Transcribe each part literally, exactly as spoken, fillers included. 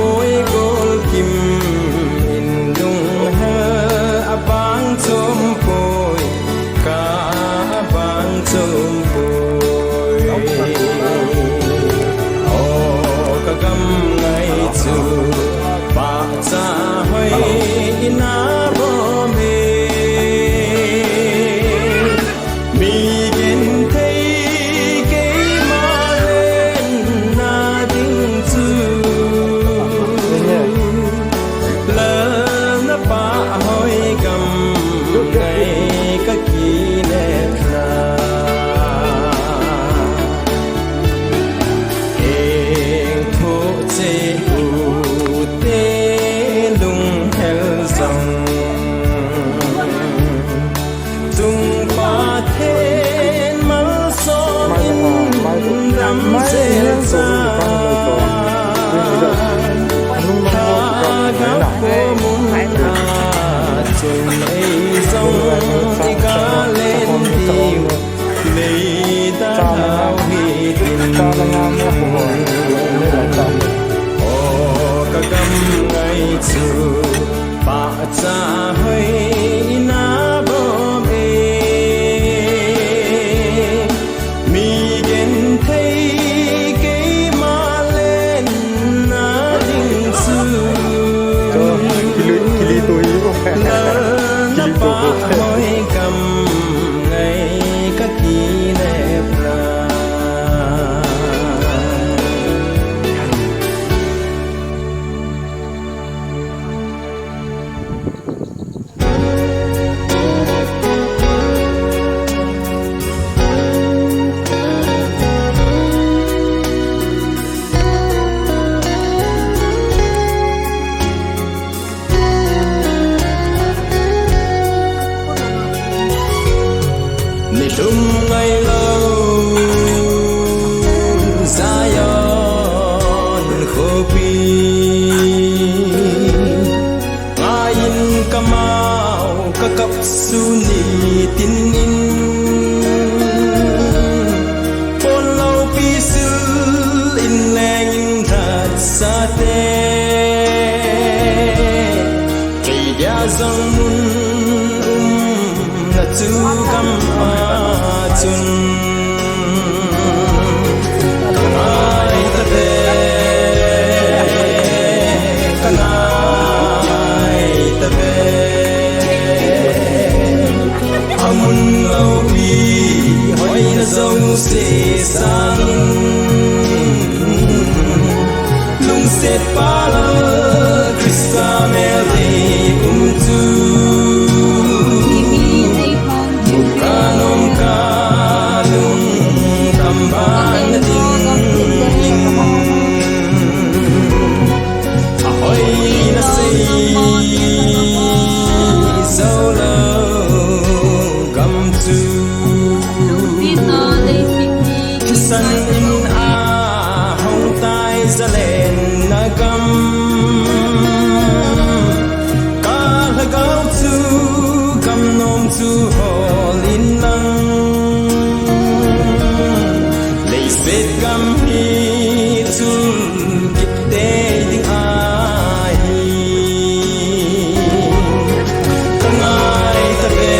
Oi, golkim in lunghel abang chompoi, ka abang chompoi. O ka gam ngai chu, pahcha hoi ina bom e. Mi genthei keima lenna ding chu, lalna pahhoi gam ngai ka kinepna. Engthoh cheh ute lunghel jong, Tung Pathen malsawm in damsel sa. Thagau khomun a chun ei jong i galen diu, nei dalhau hitin. O ka gam ngai chu, pahcha hoi ina bom e. Mi genthei keima lenna ding chu, lalna pahhoi gam ngai ka kinepna. Nilhum ngailou Zion khopi, ngaiyin kamau kakap sun nitin in, pon loupi sil in leng in thatsate, kei dia jong mun umna chu gam a chun. Ka ngai tave, ka ngai tave. Amun loupi hoina jouse sangin, lungset pha lal Christa mel dei um chu, mu kanom kalung kamban na dingin, ahoina sei jou lou gam chu, thisan in ahung tai zalenna gam. Ka lhagao chu gam nom chu hol in lang, leiset gam hi chun kit tei ding ahi. Ka ngai tave,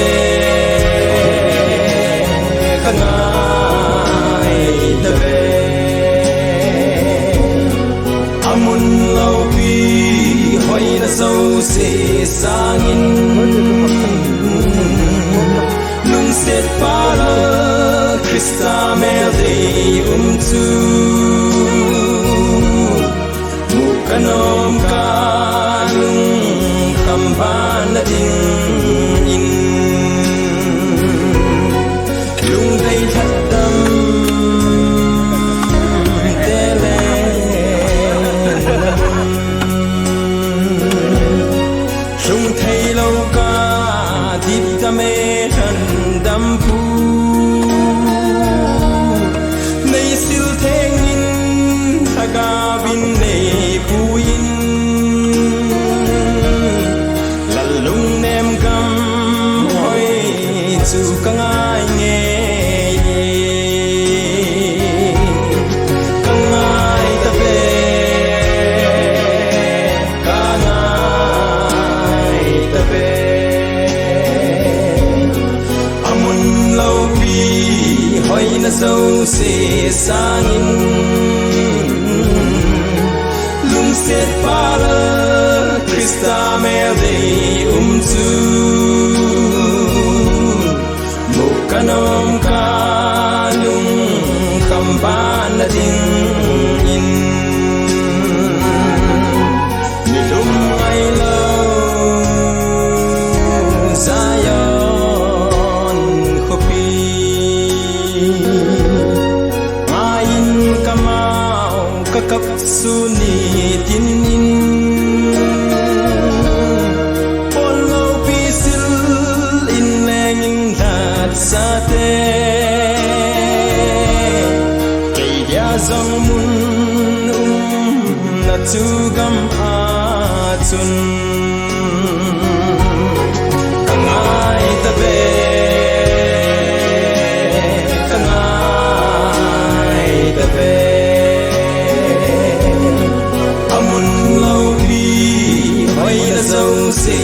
ka ngai tave. Amun loupi hoina jouse sangin, lungset pha lal Christa mel dei um chu, mu kanom kalung kamban na dingin, lungdei lhatdam te le lhung thei lou ka dipdam e lhandampu, nei sil theng in lhagao in nei pui in, lal lungnem Christa mel dei um chu, mu kanom kalung kambang na dingin, nilung ngailou Zion khopi, ngaiyin kamau kakap sun nitin in, pol loupi sil in lengin lhatsate, kei dia jong mun umna chu gam a chun. Ka ngai ta ve, ka ngai ta ve. A mun loupi hoina jouse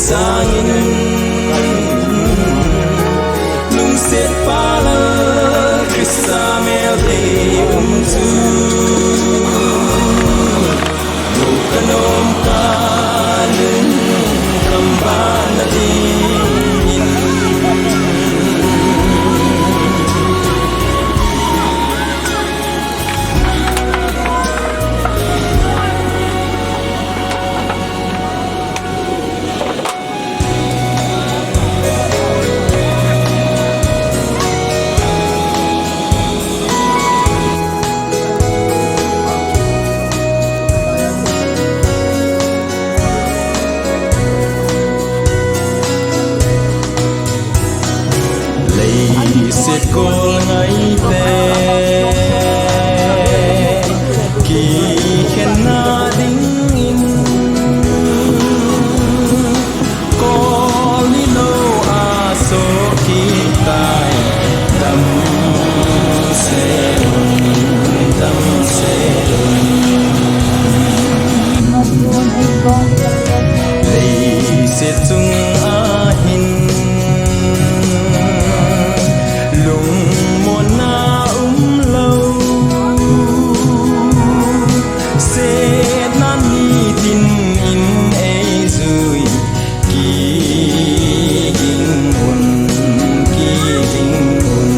sangin, lungset pal a Christa mel dei um chu, mu kanom kalung kambang na dingin. Leiset kol ngaite kikhenna dingin, kol nilou a soh kit tai. Damsel un, damsel un. Leiset chung a hin lungmonna umlou, setna nitin in eijui, kiging un, kiging un.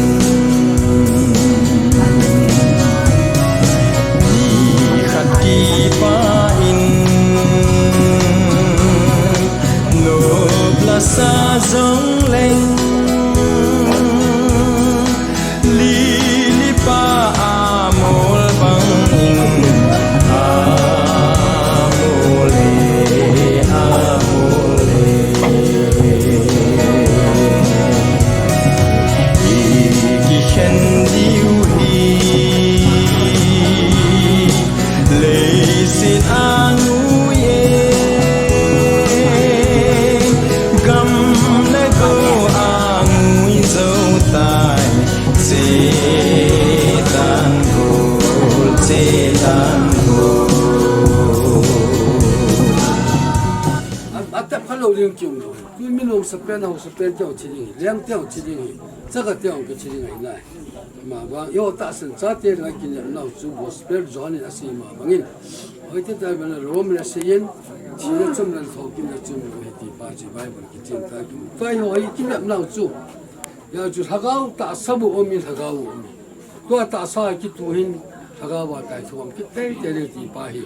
Nikhat kipah in nop lasa jongleng, lili pa amol bangin, amol e, amol e. I kikhen diu hi leiset a ngui e, gam le go a ngui jou tai. Chetan gol, chetan gol. A, atep khalou ding kium lou. Tun min hung sapen, hung sapen teu chi ding hi, leng teu chi ding hi, chaga teu kichi ding ahi nai. Ama vang, eiho tahsan chate dinga kinepnau chu gospel John in asei ma bangin, hoiti tai bana Rome in aseiyin, thina chom le thokimna chom lou ahi ti pa chu Bible kichen tah kimu. Tua eiho hi kinepnau chu, hijeh chun lhagao tahsa bou um in, lhagao um in. Tua tahsa kituh hin lhagao a kaitho um kit teitei ding ti pa hi.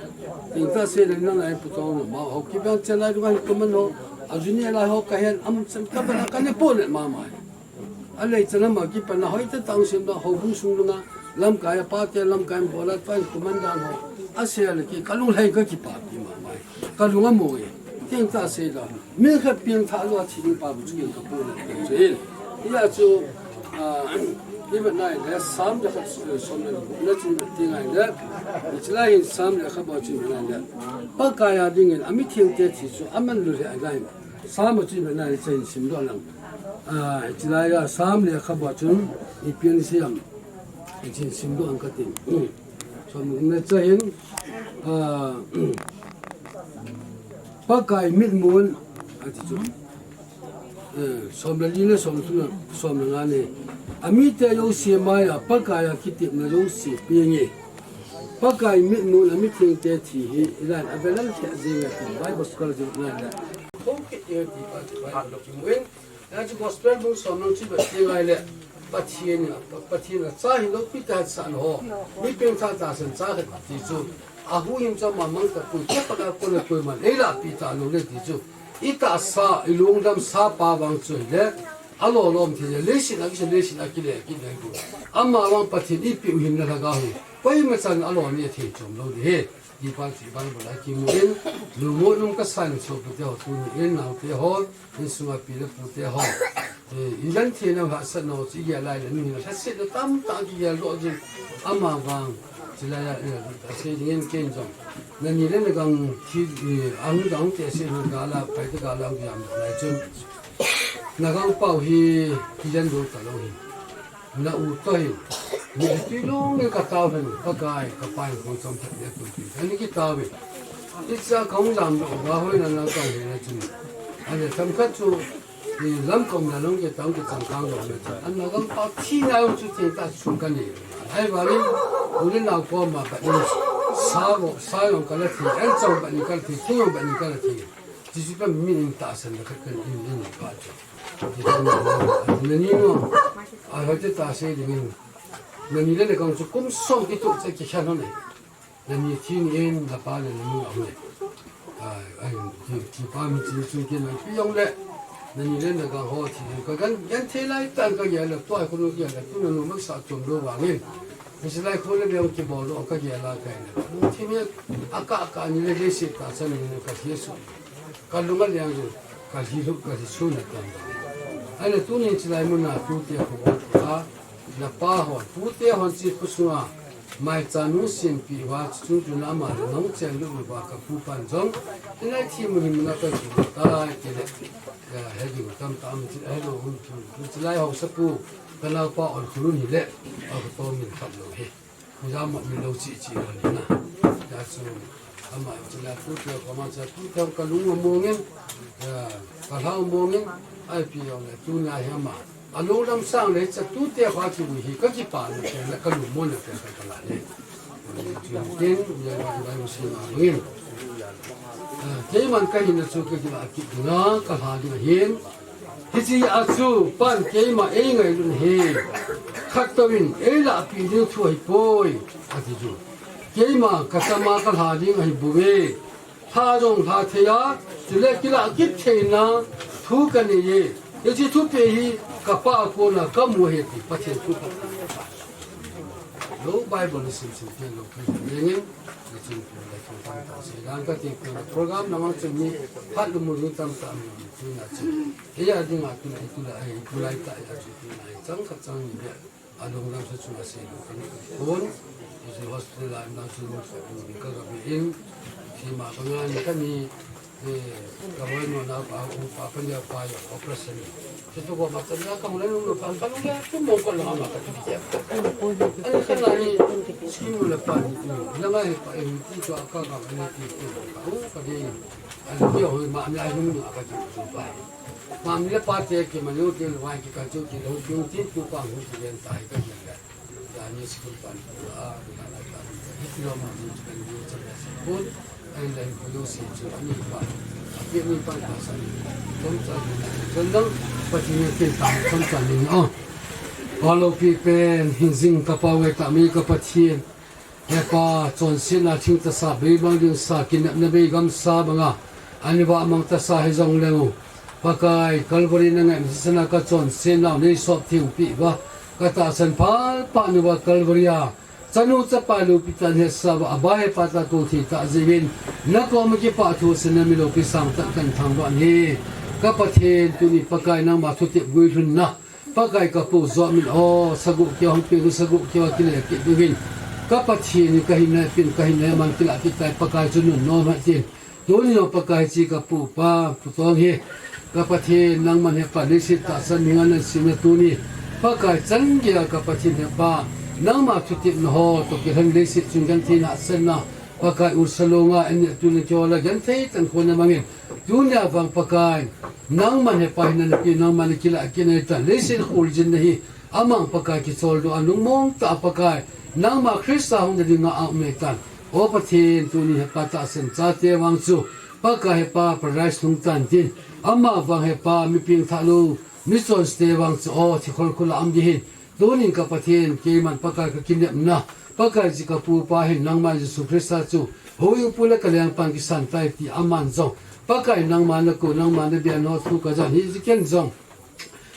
Tingtah seile nang a hin putong lou ma ho kibang chelai dunga hin kuman ho, ajuni lai ho kahen am chan kabana kane pole mama hi. Alei chan ama kipana hoitah tah hung sem da houbung sung dunga, lamkai a pate, lamkai bola, tua hin kuman dan ho. Asei le ki kalung lhai kakipapi mama hi. Kalung amo e. Tingtah seile min khat piang thah lou a thi ding pa bu chu kin kapu na chu hin. Hijeh chun, ah, i vet nai le Sam le khat, eh, som le na chu vet ding ahi le. Hiche lai hin Sam le khat bou chu vet nai le. Pakai a dingin amithengte thi chu aman lou le ahi nai. Sam a chu vet nai le, chun simdoh lang. Ah, hiche lai a Sam le khat bou chun ipi asei em. Hichun simdoh ang katin. Som le cha hin, ah, Pakai mitmun, ati chu. Eh, som le li le som thum le som le nga ni. Amite jouse maiya Pakai a kitepna jouse penge. Pakai mitmun a mithengte thi hi, ilan a belal thei jing a ti Bible scholar jing ngai la. Ko kit e ti pa ti Bible kimu in. Ya chu gospel bung som nung chi ba ti ngai le. Pathian a, Pathian a cha hi lo pi ta sa no. Mi peng tha ta san cha khat ti chu. A huhhing chu ama mang tapoi, kei Pakai kona koiman ei lahpeh talou le ti chu. I tahsa, i lungdam sa pa vang chu le, a lolom thei le, leiset a kisa, leiset a kile, kile ko. Ama vang Pathen i peh u hinna lhagao hi, koima chan a lo ne thei chom lou ding ahi. Ti pa chu Bible a kimu in, lungmong nung ka san chu pute ho tuni in, naote ho, insunga pi le pute ho. Eh, i gentheina hahsatna chu i gel lai le, nunga lhasetna tamtah kigel doh jing. Ama vang, chulai a, eh, a sei dingin ken jong. Nani le nagang thi, eh, ahung dang te sei, nagang la, pai te ga la, ang yam lai chun. Nagang pau hi, kigen doh talou hi. Na u toh hi. Ni tui lung le ka tao hen, Pakai, ka pai ko chom phat le ko pi. Ani kitao ve. Icha ka hung jam doh, ba hoi na na tao he na chun. Ani themkhat chu, Ni lam kom na long ke tang ke chang kang lo na cha. An na gam pa thi na yong chu te ta chung ka ni. Ahivangin, u le nao koma ba ni sa vo, sa yong ka la thi, an chong ba ni ka la thi, thi yong ba ni ka la thi. Ti chu ka mi in tahsan na khat kan in, in pa cha. Ti ka ni, na ni no. A ha te ta sei dingin. Na ni le le kang chu kum som ki tu cha ki khan ho ni. Nani thi ni in, na pa le na nu a um le. Ai, ai, thi, thi pa mi chi chung kin a pi jong le. Nani le nagang ho thi ni ka gen, genthei lai tah ka gel le, tua khu nu gel le, tu na nu mak sa chom lou vangin. Hiche lai khu le jong kibol lou ka gel a kai le. Nu thi ni a ka, ka ni le le si ta sa ni ka thi su. Ka lung a liang jing, ka lhi lhu, ka lhi sun a tam. Ahile tunin chulai mun a tute khu a, na pa hon, tute hon chi khu sunga, maicha nu sin pi uva, chung chun ama le nong chen lhu uva ka pu pan jong, hilai thi mun hi mun a ka ju tai ti le, ya, he ding tam tam chi, he lo hun chu, chulai hausa pu, ka nao pa on khulun hi le, a ka to min khat lo hi. Jam ma mi lo chi chi lo ni na. Ya chu ama chu la tu tu ko ma cha tu tu ka lung mo ngin. Ya ka hlau mo ngin. Ai pi yo le tu na he ma. A lungdam sang le cha tute kha chu hi ka kipa na te na ka lung mo na te ka la le. Chu ken ya la dai mo si ma ngin. Ah, keiman ka hinna chu ka kila kit dinga, ka lha dinga hin. Hiche a chu pan keima ei ngailutna hi. Khat touvin ei lahpeh ding thu ahipoi, ati chu. Keima ka chama ka lha ding ahi bouve. Lha jong lha thei a, chule kilah kit theina thu ka nei e. Hiche thupeh hi ka pa a kona ka mu ahi ti Pathen thu ka. Lo Bible ni sim sim pen lo ka lha dingin. Ni chun pu lai chun tam ta sei dan ka ti pu program na mang chun ni phat lu mu lu tam ta mi ni tu na chun. He ya ding a tu lai tu lai, tu lai ta ya chu tu lai chang ka chang ni ya. A lungdam sa chu a sei lu ka ni kun. Ni chu hospital a na chu ni ka ni ka ga be in. Thi ma ba nga ni ka ni. Eh, ka boy no na pa, u pa, pa nia pa ya operation. Chuti ko ma ta nia ka mu le nu pa, pa nu ya tu mo ko la ma ka tu ya. Ani ka la ni, skin mu le pa ni, na ngai pa, eh, ti chu a ka ga ni ti ti pa. U ka de. Ani ki ho ma ni ai nu ka ti chu pa. Ma ni le pa te ki ma ni u ti lu wai ki ka chu ki lo ki u ti tu pa hu ti len tai ka ni le. Daniel sikul pan pura, dana pan. Hiti lo ma ni kan ni chan la sikul. Ai lai ko lo si chu ani pa. Api ni pan pa sa ni. Chomcha ni. Chon dang Pathen ni pen pa chomcha ni. Oh. Palo pi pen hin jing ka pa we ta mi ka Pathen. He pa, chonsetna thing tasa, beibang ding sa, kinepna bei gamsa banga, ani vahmang tasa hijong leng u. Pakai, Calvary na ngaimsisana ka chonsetnau nei sop theng peh uva, ka tahsan phalpha nauva Calvary a, chanu chapa loupi tah in hetsah uva, aba hepa tah kou thei tah jeh uvin, na koma kipah thu asen na mi loupi sangtah in kahin thangvah in ahi. Ka Pathen, tuni Pakai nangma thutep guilhunna, Pakai ka pu jom in, o, sagoh keu hung peh u, sagoh keu a kile kit uvin. Ka Pathen in ka hinna pen, ka hinna man kilah kit tai, Pakai chu nun nom hen tin. Tuni jong Pakai hiche ka pu pa, Pu Tong hi. Ka Pathen nangman hepa leiset tahsan ding a nasemna tuni. Pakai chan geiya ka Pathen hepa. Nangma thutepna ho toh kilhon leiset chunga gentheina hahsatna. Pakai u salonga, an neh tuna kihol a genthei tah in khon na mangin. Tunia vang Pakai, nangman hepa hinna nape, nangman nakilah kit nahi tan, leiset khuljinna hi, amang Pakai kicholdo a lungmong tah a Pakai, Nangma Christa hung nading a aum nei tan. O Pathen, tuni Hepa tahsan chate vang chu, Pakai Hepa paradise lhung tan tin. Ama vang Hepa mi pengthah lou, mi chonse te vang chu, o thi kholkhol a um ding hin. Tunin ka Pathen, keiman Pakai ka kinepna, Pakai chu ka pupa hin nangma Jesu Christa chu, houin pu le ka lengpan kisan tai ti aman jong, Pakai nangma na kou, nangma na bia na thu ka jan hi ji ken jong.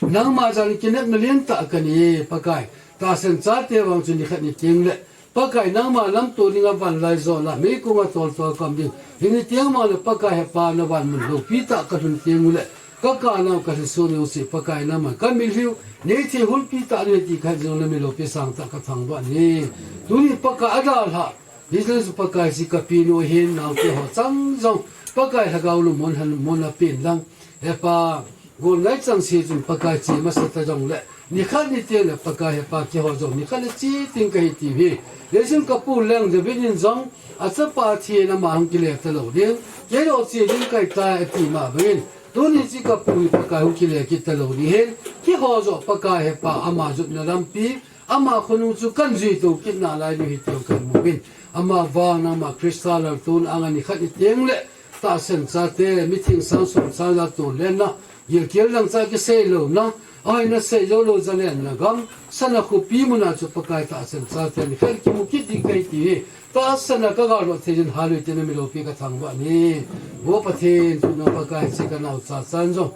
Nangma jan kinepna lien tah ka nei, Pakai. Tahsan chate vang chu nikhat ni teng le, Pakai nangma lamto ding a van lai jo la, meikong a toltol ka um ding. Hini teng vang le Pakai Hepa na van mun loupi tah ka lhun teng u le, ka ka nau ka lhi sun u si Pakai nangma ka mi lhiu, nei thei hulpi tah nei ti ka jong na mi loupi sang tah ka thangvah e. Tuni Pakai a dalha, Israel Pakai si ka pi nu hin nau te ho chang jong, Pakai lhagao lungmon han mon a pen lang. Hepa, gol ngai chang si chun Pakai chi masa ta jong le, nikhat ni teng le Pakai Hepa keiho jong, nikhat le chi ting ka hi ti hi. Hijeh chun ka pu leng David in jong, a chapa thi in ama hung kile ta lou ding, kei lo chi ding kai ta a ti ma bangin, tuni chi ka pu hi Pakai hung kile kit ta lou ding hin, keiho jong Pakai Hepa ama jotna lampi, ama khonung chu kan jui to kit nalai nu hi ti jong kan mu in, ama vang nangma Christa laltouna anga nikhat ni teng le, tahsan chate, mitheng sang som sang laltou lenna, gilkel dang cha kisei louna, ahi na sei jou lou ja lenna gam, sana khopi muna chu Pakai tahsan chate nikhat kimu kit ding ka hi ti hi, tahsan a ka gal lo thei jin halui te na mi loupi ka thangvah e. O Pathen, tuna Pakai chi ka nau cha chan jong,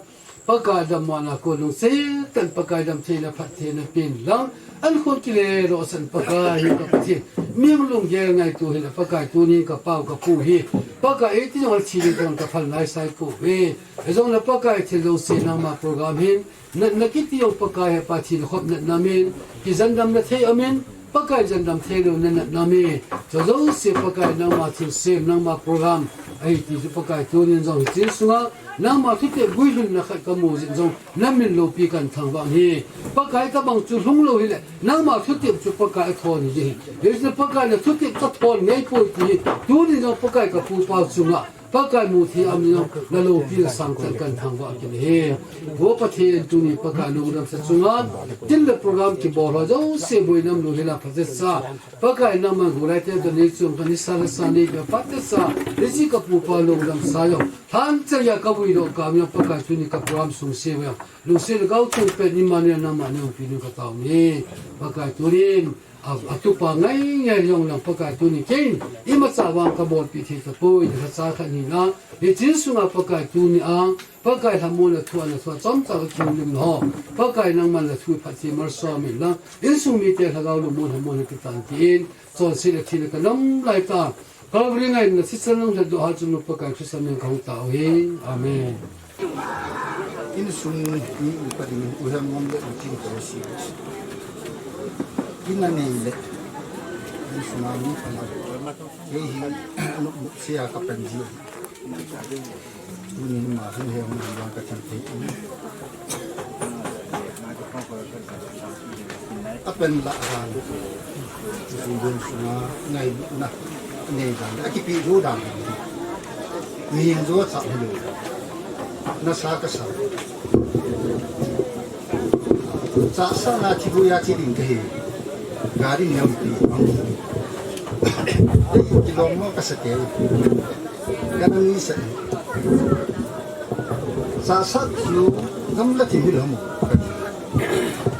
Pakai dammo na ko lungset tah in Pakai damtheina phattheina pen lang, an khun kile lo san Pakai hi ka Pathen. Mi lunggel ngaito hi la Pakai tunin ka pau ka pu hi. Pakai ei ti jong a thi le jong ka phal nai sai ko ve. Ei jong la Pakai thil lo se nangma program hin. Natna kiti jong Pakai Hepa thil khop natna min. Kijandamna thei amin. Pakai jandam thei lou na natna mi. Chu jouse Pakai nangma thilsem, nangma program. Ahi ti chu Pakai tunin jong hiche sunga, nangma thutep guilhunna khat ka mu jin jong, na min loupi kan thangvah e. Pakai tabang chu lhung lou hile, nangma thutep chu Pakai a thon hi. Hijeh chun Pakai na thutep ka thon ngei poi ti hi. Tunin jong Pakai ka pu pa chunga, Pakai mu thei a um jong, na loupi na sang tah kan thangvah kit e. O Pathen tuni Pakai lungdam sa chunga, tin le program kibol ho jouse boina um lou hila phatet sa. Pakai nangman golai te ka nei chung ka ni sa la sa nei ka phatet sa. Hiche ka pu pa lungdam sa jong. Than cha ya ka vui lo ka mi Pakai tuni ka program sung se ve. Lungset le gao chung pen Immanuel nangma nei umpi ding ka tao e. Pakai tunin. A, a tupa ngai ngai jong lang Pakai tuni kei in, imacha vang ka bolpi thei tapoi, na cha khat ni na, hiche sunga Pakai tuni a, Pakai lhamon a thu ana thu a chomcha ka kilim ho, Pakai nangman la thu phatthei malsom in lang, insung mite lhagao lungmon lhamon kitan tin, chonset le thina ka nam lai ta, Calvary ngaina thisan nung lhatdoh hal chungnung Pakai Christa min in kahung tao hi. Amen. Insung mi upa dingin u Hemngom le u Chin Korosi. Ina nei le. Insung a mi phala. Kei hi, nop nop sia ka pan ji. Tunin ma hin he hung hung ka thil thei. Apen la ran. Tuin sunga ngaina. Nei dan. Akipi jo dan. Mihem jo cha hilo. Nasa kasa. Chahsah na thibu ya chi ding kahi. Gari niam pi. Kilom mo kasa ke. Kana ni sa. Chahsah chu gamla thim hil ham.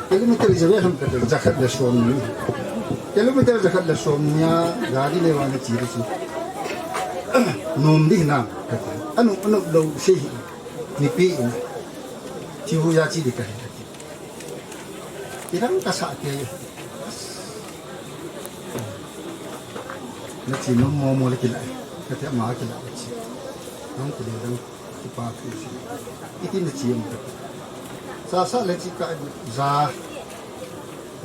Kilometer ja ve ham ka, ja khat le som ni. Kilometer ja khat le som ni a gari le wa na chi ri chu. Nom ding na ka. Anu, anu lo se hi. Nipi in. Thibu ya chi ding kahi. Kidang kasa ke. Na chi nom mo mo le kila. Kati ama kila chi. Nom kila dang kipa ku si. Iti na chi mo. Chahsah le chi ka ja.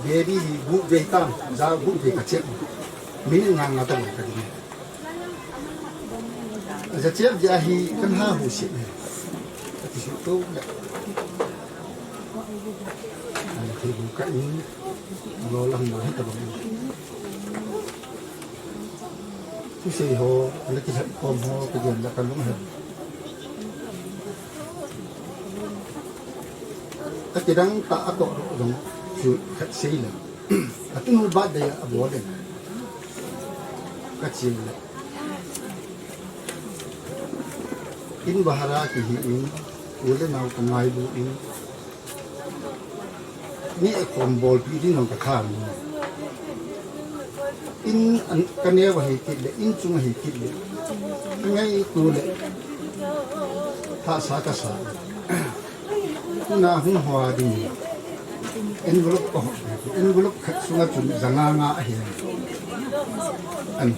Baby hi bu ve tam. Ja bu ve ka che. Min nga nga ta ka ni. Aja chep ja hi kan ha hu si ne. Ka ti su to le. An thei bu ka in. Lo lam na hi ta bang. Tu sei ho, la ki lhat kom ho, ka gen la ka lung he. Ka kidang ta a to ro dong. Chu khat sei la. Atinu birthday a bol in. Ka chim le. In bahara kihi in. U le nau ka ngailu in. Mi a khom bolpi ding jong ka tha. In an, ka neo ahi kit le, in chung ahi kit le. Ngaitu le. Thasa ka sa. Tuna hung hoa ding. Envelope ka hot. Envelope khat sunga chun ja nga nga ahi. An.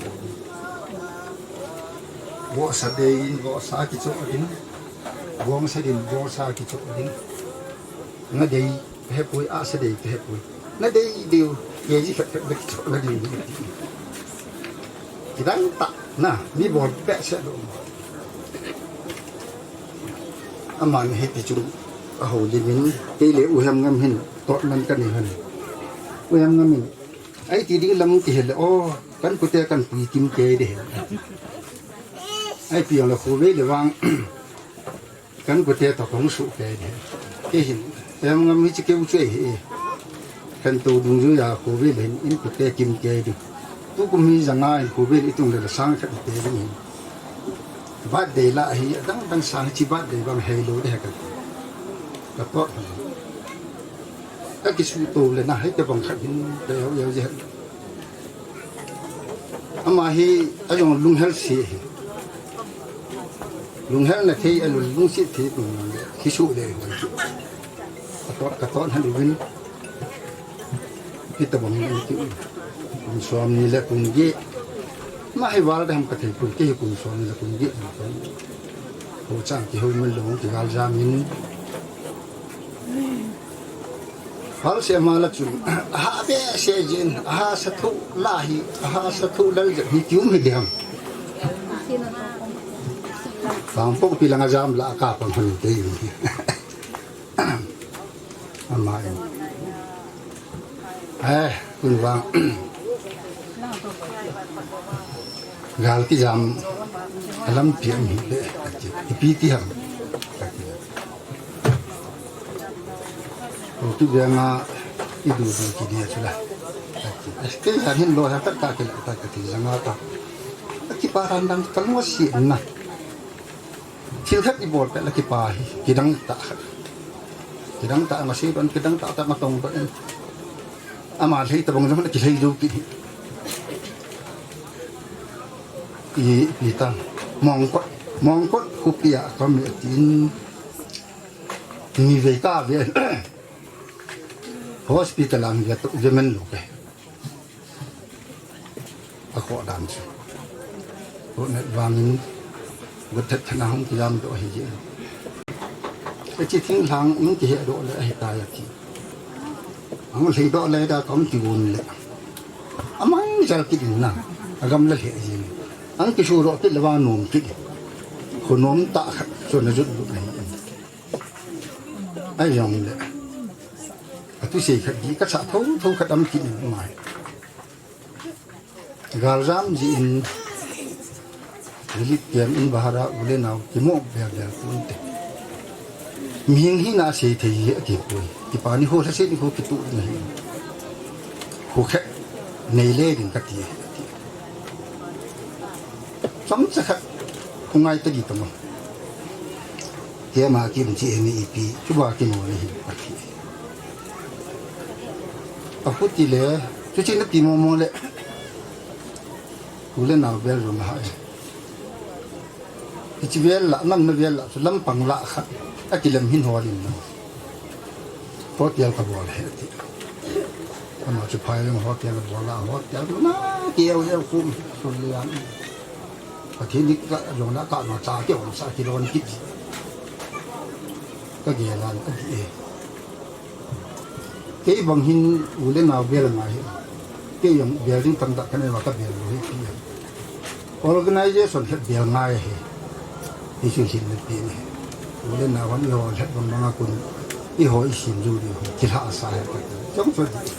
Vohsa dei in, vohsa kichoh ding. Vohsa dei in, vohsa kichoh ding. Nga dei, hepui, asa dei, hepui. Na dei diu, K G khat khat bek chok na diu. Kidang tah, na, mi bol peh seh lou. Aman hiti chu, a houlim in, kei le U Hemngam hin, totna ka nei hon. U Hemngam in, ai ti ding lam kihe le, o, kan pute kan pui kim kei de. Ai pi jong le khovei le vang. Kan kute toh kong suh kei ding. Kei hin, Hemngam hiche keu chu ahi. Kan to dungjuia khovei le hin in kute kim kei ding. Tukum hi ja nga in khovei le itung le la sang khat te ding hin. Birthday la hi, adang dang sang hiche birthday bang hei lou de ka. Ka to. Ka kisuto le na hei te bang khat hin, te yau yau je. Ama hi, ajong lunghel se hi. Lunghel na thei, alung lungset thei, kisu le, ka to, ka to han uvin. Hitabang ni ki, kum som ni le kum get. Ama hi val dam ka thei kum, kei kum som ni le kum get. Ko chang kihou mil lou, kigal jam in. Hal se ma la chun, aha be se jin, aha sathu la hi, aha sathu lal jin, hi kium hi diam. Pang pok pi langa jam la ka pang hun te. Ama in. Eh, kun vang. Gal kijam, alam pi am hi le, ipi ti ham. Ko tu bia nga, i du du ki dia chu la. Este jan hin lo ha ta ka ki la ta ka ti janga ta. Ki pa ran dang ka lo si na. Thil khat i bol peh la kipa hi, kidang tah khat. Kidang tah ma sei don, kidang tah tah ma tong don. Ama lhei tabang jong na kilhei jou kit hi. I, i ta. Mongkot, Mongkot khopia ka mi tin. Ni ve ka ve. Hospital ang ve to, ve men lo ke. A khoh dan chu. Ko net vangin, ko thet thena hung kijam doh hi je. Ka chi thing lang in kihe doh le ahi ta ya ki. Ang lhei doh le da kom ti un le. Amang jal kit in na. Agam la lhei je. Ang kisu doh kit le va nom kit. Ko nom ta khat, so na jut doh le. Ai jong le. Atu sei khat di ka sa tho tho khat am kit in mai. Galjam ji in, Lilip kem in bahara u le nau, kimo bel bel kun te. Mihing hi na sei thei hi ati poi. Kipa ni ho lha sei ni ho kitu ni hi. Ho khe, nei le ding ka ti. Chomcha khat, khu ngai ta di ta mo. Kema kim chi ni ipi, chuba kimo ni hi, ka ti. A khu ti le, chu chi na ti mo mo le. U le nau bel rum ha e. Hichi vel la, nam na vel la, chu lampang la khat. A kilam hin hol in lo. Hotel ka bol he ti. Ama chu phai lang hotel ka bol la, hotel na, keu, keu kum, sun lian. Pathen ni ka, jong na ka, ma cha keu, sa kilon kit. Ka gel a, ka di e. Kei bang hin u le nau bel ngai hi. Kei jong bel ding tam tah ka nei uva ka bel lou hi ti. Organization khat bel ngai hi. Hi chu hin le pi ni. U le nau hon eiho lhet bang bang a kun. Eiho i sim ju di ho. Ki lha sa he ka. Chong chon di.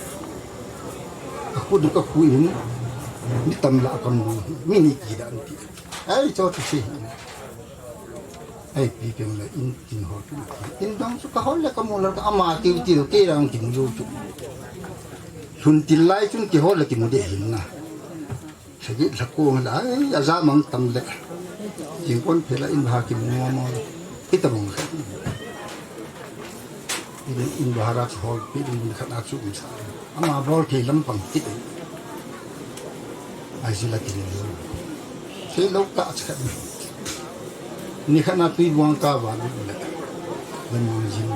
A khu du ka khu in. Ni tam la kam du. Mi ni ki da an ti. Ai cho ti si. Ai pi peng le in kin ho pi. In dang chu ka hol le ka mu le ka ama tiu tiu te rang kin lu chu. Lhun til lai chun kihol le kimu ding ahin na. Lhagih lhakong la ai, aja mang tam le. Jingkon phela in bha kimu mo mo. Hitabang khat. In, in bha ra chu hol pi in khat a chu um sa. Ama bol thei lampang kit. Ai sila kit. Sei lo ta cha khat. Ni khat na tui buang ka va ni le. Lam mang jin.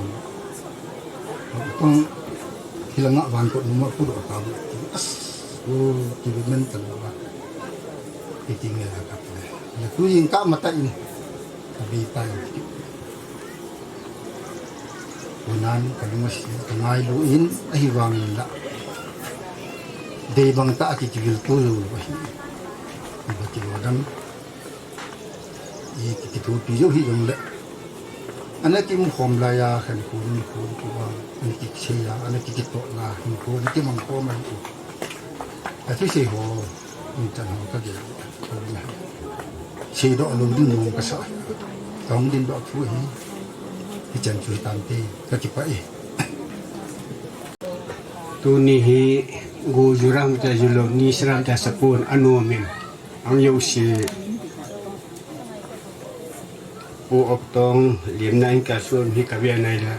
Kong hilanga van ko numa pu do ka bu. As. O, ki bu men tan ba. Ki ti nge la ka pu le. Le tu yin ka mata in. Ka bi ta in. Ko nan ka lunga si ka ngai lu in ahi vang in la. Dei bang ta ki ki vil tu lu ba hi. Ba ki lo dang. I ki, kithopi jou hi jong le. Ana kimu khom lai a, khen khom, khom, khom a, ana kisei a, ana ki, kitoh na, khen khom, ana kimang khom a hi. Athi sei ho, ni chan ho ka gel, khom na. Seidoh lou ding mong ka sa. Ka hung dingdoh thu hi. Hichan chu hi tante, ka kipah e. Tuni hi, go ju ram ta ju lou, ni sram ta sapon, anom in. Ang jouse, Pu Oktong, limna in ka sun hi ka via nai la.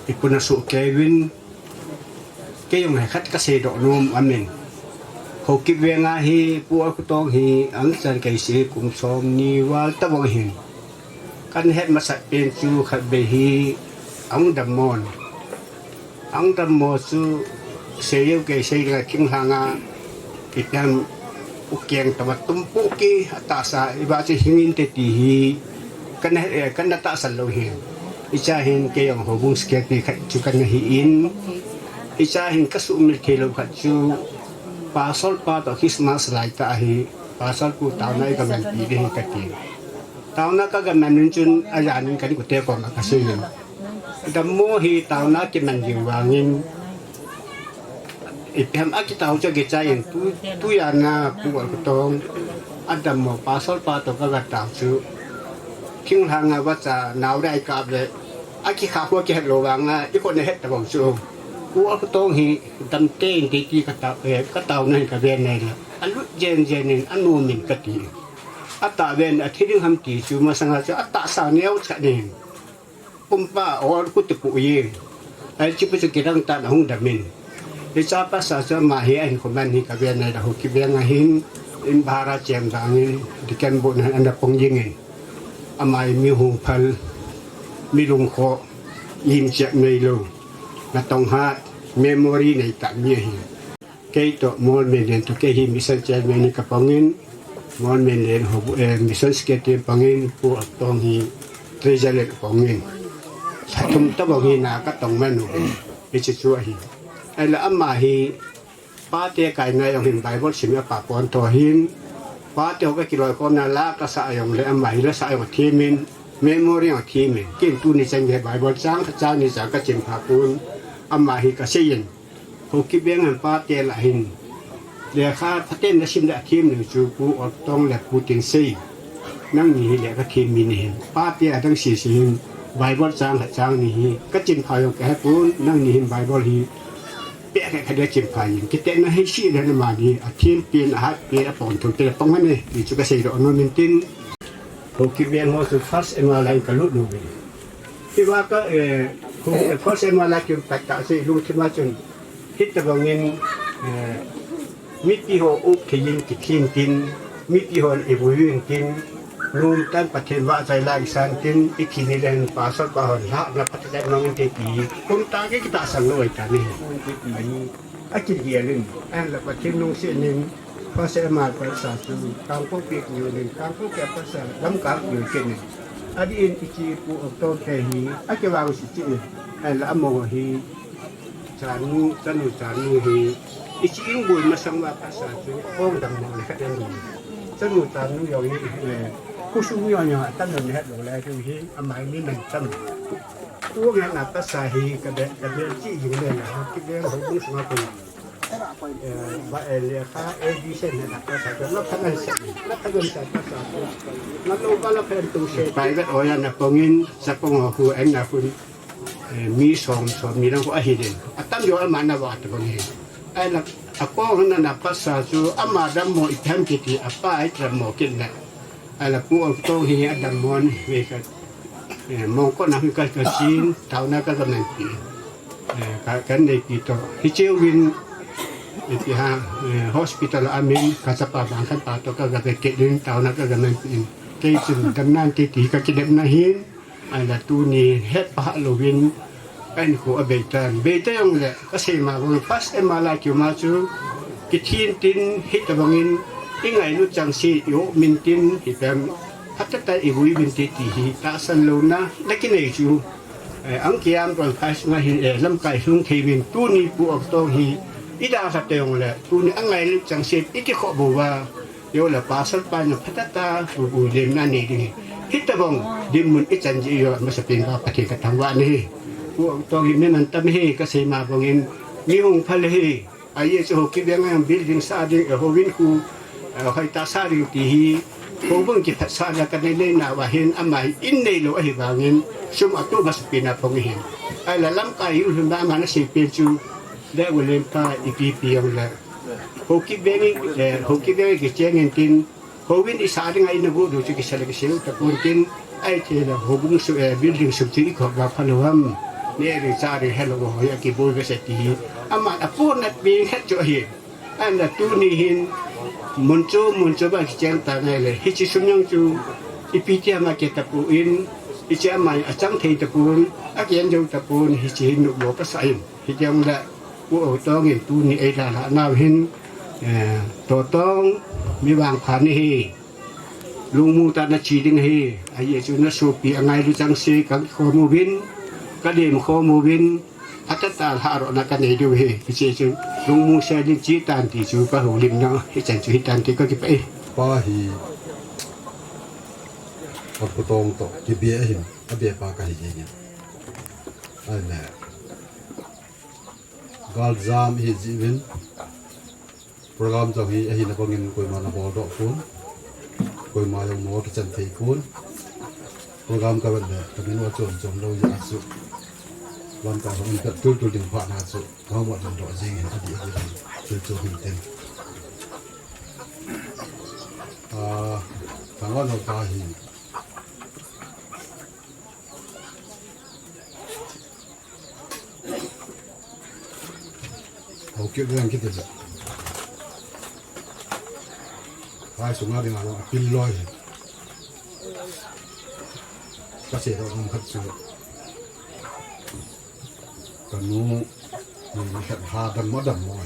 I puna su Kevin, kei jong he khat ka seidoh nom amin. Haokip venga hi, Pu Oktong hi, ang chan kei sei kum som ni val ta vang hin. Kan het masat pen chu khat vei hi, ang dam mon. Ang dam mo chu sei jou kei sei la thinglhang a, ipi ham u keng tama tum pu ki a tahsa, i ba chu hing inte ti hi, kan he, eh, kan na tahsan lou hi. Icha hin kei jong houbung secretary khat chu kan na hi in, icha hin ka sumil thei lou khat chu, pastor pa toh Christmas lai ta hi, pastor pu taona i ka man pi ding hi ka ti. Taona ka ga man nun chun, ajan in kan kute kom a ka sei in. Dammo hi taona kiman jing vangin, ipi ham a kitao chu kichai in tu, tu jana Pu Oktong. Adammo pastor pa toh ka ga tao chu. Thinglhang a vacha nau dai ka ve. A kikha khu kihet lou vanga, i khut na het ta bou chu. Pu Oktong hi dam tei in ti ti ka tao, eh, ka taona hi ka ve nai la. A lut jen jen in, anom in ka ti. A ta ven a thi ding ham ti chu masanga chu a tahsa neo cha nin. Pumpa ol khu ti pu ye. Ai chi pu chu kidang tan a hung dam in. Icha pastor chu ama hi a hin kho man hi ka ve nai la Haokip veng a hin in bhara chem dang in deacon bu na ana pung jing in. Ama hi mi hung phal, mi lungkhoh, lim chek nei lou. Na tong hat, memory nei ta mi hi. Kei toh Molmen Len toh kei hi mission chairman in ka pang in, Molmen Len ho, eh, mission secretary pang in, Pu Oktong hi treasurer pang in. Lha thum ta bou hi na ka tong man u. Hiche chu ahi. Ahile ama hi pate kaina jong hin Bible sim a pa kon toh hin. Pate ho ka kiloi kom na la ka sa jong le ama hi la sa jong a them in, memory jong a them in. Ken tuni chan hi Bible chang, chang ni chang ka chin pha pon. Ama hi ka sei in. Haokip veng a pate lah hin. Lekha phaten na sim le a them nau chu Pu Oktong le Pu Tinsei. Nangni hi lekha them mi nahin. Pate adang sese hin. Bible chang khat chang ni hi. Ka chin pha jong ka he pon. Nangni hin Bible hi. Peh khat khat le chin pha in. Kite na hi si le na ma ni. A them pen, a hat pen, a pon thum pen, a pang han e. Ni chu ka seidoh nom in tin. Haokip veng ho chu first M R lai ka lut nom in. Hiva ka, eh, khu, eh, first M R lai kim pat ta sei lungthim a chun. Hitabang in, eh, mipi ho up thei in kithin tin, mipi hon i vui in tin, lum tan Pathen vahchoi la i san tin, i thi ni len pastor pa hon lhahna phatechan mang in te ti. Kum tah ki kitahsan lou ahi ta ni. A kigel in, ahinla Pathen lungset in, Pastor M R Patsa chu, Kangpokpi kiu in, Kangpokpi a Patsa, Lamka kiu kit in. Adih in ichi Pu Oktong te hi, akivang si chi in, ahinla amaho hi, chanu, chanu, chanu hi, ichi in boi masang uva Patsa chu, kong dang mo le khat in. Chanu, chanu jong hi, eh, khosung jong jong, atam jong het lou lai chu hi, ama hi mi man tam. Pu ngen a Patsa hi ka be, ka be chi jing le na, ki be ho bung sunga ko. Eh, ba, eh, lekha A B C ngen a Patsa ka la phan an se. La phan an se Patsa ko. Na lo ba la phan tu se. Pai ga oya na pongin, sa pong ho hu en na hun. Eh, mi som, som mi lang ko ahi den. Ata Yo ama na va ta bang hi. Ai la, a ko na na pasa chu ama dammo i tham kiti apa ai dammo kin na. Ai la pu ang tong hi a dammo ni ve ka. Eh, mong ko na hi ka ka sin, tau na ka ka men pi. Eh, ka kan nei pi to. Hi cheu win i pi ha, eh, hospital a min ka chapa bang kan pa to ka ka ke ke din tau na ka ka men pi. Kei chun dam nan ti ti ka ki dem na hin. Ai la tuni het pha louvin, ka in khu a bei tan. Bei ta jong le, ka sei ma bang, pas e ma la kiu ma chu, ki thin tin, hi ta bangin, i ngai nu chang si, i o min tin, hi pem, pha ta ta i vui min ti ti hi, ta san lou na, na ki nei chu. Eh, ang kiam roi phai sunga hi, eh, lam kai sung thei min, tuni pu ok tong hi, i da sa te jong le, tuni a ngai nu chang si, i ki kho bo wa, Yo la pasal pa na pha ta ta, u, u lim na nei ding hi. Hi ta bang, dim mun i chan ji yo, masa pin ba Pathen ka thangvah ni hi. U, tong hi min an tam hi, ka sei ma bangin, mi hung phal hi. Ai ye chu ho ki beng ang building sa ding, eh, ho win khu, eh, hai ta sa ding ti hi. Ho bang ki phat sa na ka nei nei na wa hin, ama hi in nei lou ahi bangin, sum a tu masa pin a phong hi. Ai la lam ka yu hin ba ma na sei pin chu, le u lim pa i pi pi yang la. Ho ki beng, eh, ho ki beng ki cheng in tin, ho win i sa ding a i na bu du chu ki sa le ki seu ta pun tin, ai te la ho bung su, eh, building su chu i khop ba pha lo ham. Ne ri cha ri hello ho ya ki boi ve se ti hi. Ama a pun na beng het chu hi. An la tuni hin, mun chu, mun chu ba ki cheng ta ngai le. Hi chi sum yang chu, i pi ti ama ke ta pu in, i chi ama a chang thei ta pun, a ki en jo ta pun, hi chi hin nu lo ka sa in. Hi jong le, u o tong in tuni ei la la nau hin, eh, to tong mi vang pha ni hi. Lungmu ta na chi ding hi, a ye chu na sopi a ngai lu chang se ka kho mu vin, ka dem kho mu vin, a ta ta la ro na ka nei diu hi, hi che chu lungmu se ding chi tan ti chu ka ho lim na, hi chan chu hi tan ti ka ki pe. Pa hi, pa pu tong to, ki be a hin, a be pa ka hi ding. Ai le. Gal jam hi jivin. Program jong hi ahina bangin koima na bol doh pon. Koima jong mo kichan thei pon. Program ka vet le, ka min wa chom chom lo ya chu. Wan ka hong pet tul tul ding pha na chu. Ka hong wa ding doh jing hin adi adi ding. Chu chu hin ten. Ah, ka wa no pa hi. Ho ki veng kiti le. Hai sunga ding a lo a pil loi. Ka se ro ngam khat chu. Ka nu ni ni khat ha dam mo dam mo.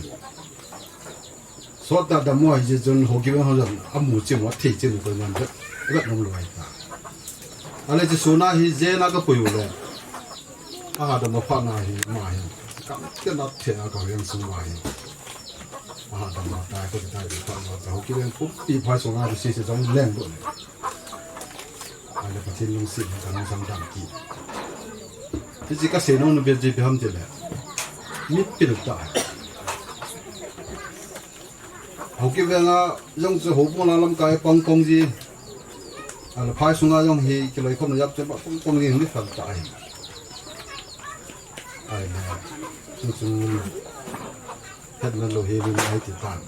Sot ta dam mo ai je chun ho ki veng ho jong a mu chi mo thei chi ni ko man vet. Vet nom lo ai ta. A le chi suna hi je na ka pui u le. A ha dam a pha na hi ma hi. Kam ke na the a ka veng sung ma hi. A ha dam a tai ko tai ko pha na ta ho ki veng pu pi phai sung a si si jong leng do le. A le Pathen lungset hi ka nung sang dam ki. Ti chi ka sei nom na be ji be ham ti le. Mi pil ta. Ho ki veng a jong chu ho pon a lam kai pang pang ji. A le phai sung a jong hi ki loi khom na yap che ba pang pang ji mi phal ta ai. Ai le. Chu chu. Het na lo he lu ai ti tan.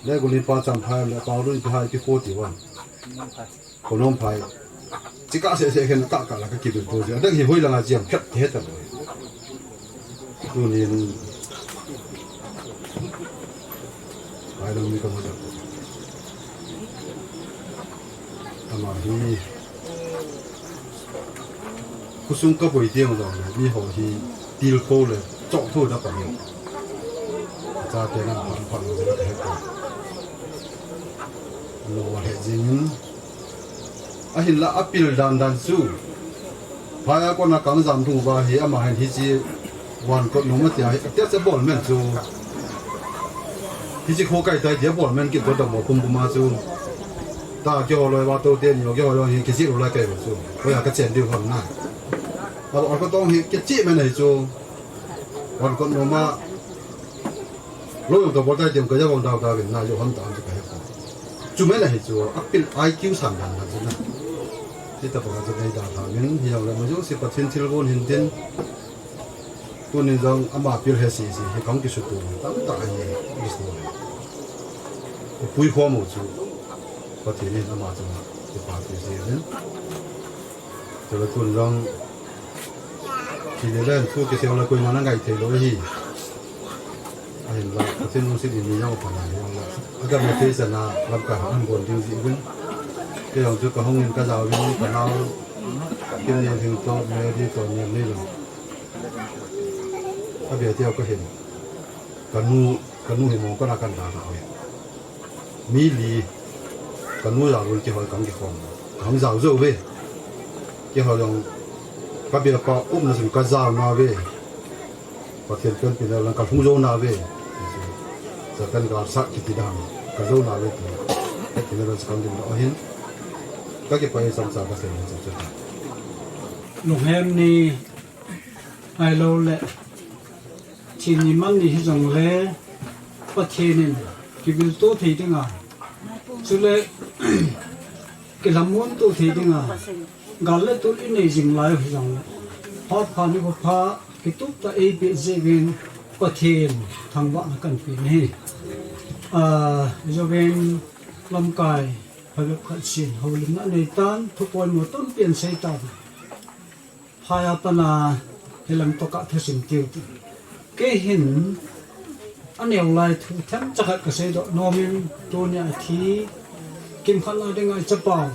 Le gu li pa cham phai le pa lu ti hai ti forty one. Konom phai. Chika se se khen ka ka la ka kidu tu ja. Dang hi hoi la nga jiam khat he ta lo. Tunin. Phai lo mi ka mo ja. Ama hi. Khosung ka boi ding lo le, mi ho hi til kho le, chok tho da pa ni. Cha te nan phan phan lo le ka he ko. Lo wa he jing. Ahin la a pil dan dan chu. Phai a kona kang jam thu ba hi ama hin hi chi wan kot nom a tia hi, tia se bol men chu. Hi chi kho kai tai tia bol men ki to da mo pum pum a chu. Ta ki ho loi wa to te ni ki ho loi hi ki chi lo lai kai lo chu. Ko ya ka chen diu hon na. A lo ko tong hi ki chi men hi chu. Wan kot nom a. Lo yong ka bol tai tiam ka ja vang dau dau vin na yo ham ta ham ka he ko. Chu mai la hi chu a pil I Q san dan dan chu na. Ti ta pa ka chu nei da tha min hi yong la ma yo si Pathen thil von hin tin. Tunin jong ama pil he sisi hi kahung kisuto tamtah ahi, kisuto. Ipui khom u chu Pathen in ama chunga kipathu jeh in. Chule tun jong kile len thu kisei le koima na ngai thei lou ahi. Ahinla Pathen lungset in mi jong apha nai jong la. Agam le thei sana lamkai hon bol ding jeh uvin. Kei jong chu kahung in kajaovin kanao Kimnelhing toh Mary toh Nelneilun. Abia teu kahin. Kanu, kanu hi mong kona kan da da hi. Mi li, kanu jao lul kihoi kang kikhom. Kang jao jou ve. Kihoi jong, kabia pa umna jong kajao nauve. Pathen pen pina lang kalhung jou nauve. Satan galsat kiti dang. Kajou nauve ti. Pina lang sakang din da hin. Kakipah e chomcha kasei ni chu chu. Lunghem ni ahilouleh, thini man ni hijongle, Pathen in kivilto thei dinga, chule kilamun to thei dinga, gal le tol inei jing lai hijongle, phat pha nikho pha kitup tah eipeh jeh uvin Pathen thangvahna kahin pe ahi. Ah, jouvin lamkai phabep khat sin houlimna anei tan, thu poimo tampi ahin sei tan. Phai a pat a hilang tokah thusim tiu tin. Kei hin aneo lai thu themcha khat kasei doh nom in, tunia thi kimkhat na dinga ichapau,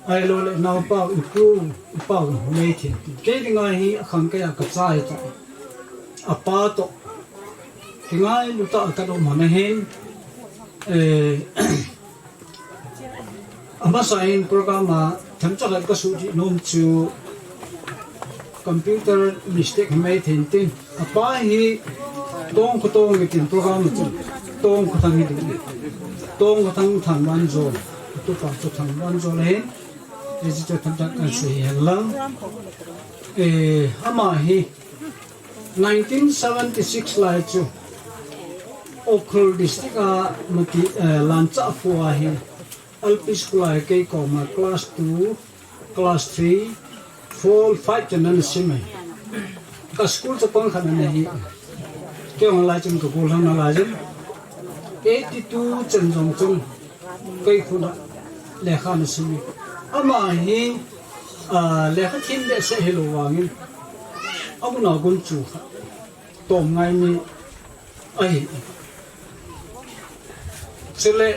ahilouleh naopau, ipu, ipau Meithen tin. Kei dinga hi akhang kei a kacha ahitai. Apa toh kingailu tah a kaum hon ahin, eh, amasa in program a themcha khat kasudih nom chu computer mistake hi Meithen tin. Apa hi Tongkho Tong tin program chu Tongkho Thang hi ding. Tongkho Thang Thangvanjol. Atupa chu Thangvanjol ahin. Hiche chu themcha khat kasei hen lang. Eh, ama hi nineteen seventy six lai chu Ukhrul district a Mati, eh, Lanchahphu a hi L P school a hi kei koma class two, class three, four, five chan ana sim e. Ka school chapang khat ana hi. Kei hung lai chun ka gollhang nalai jin. Eighty two chan jong chun kei khut a lekha ana sim e. Ama hi, ah, lekha them behseh hilou vangin, amun a gunchu khat tom ngai mi ahi. Chule,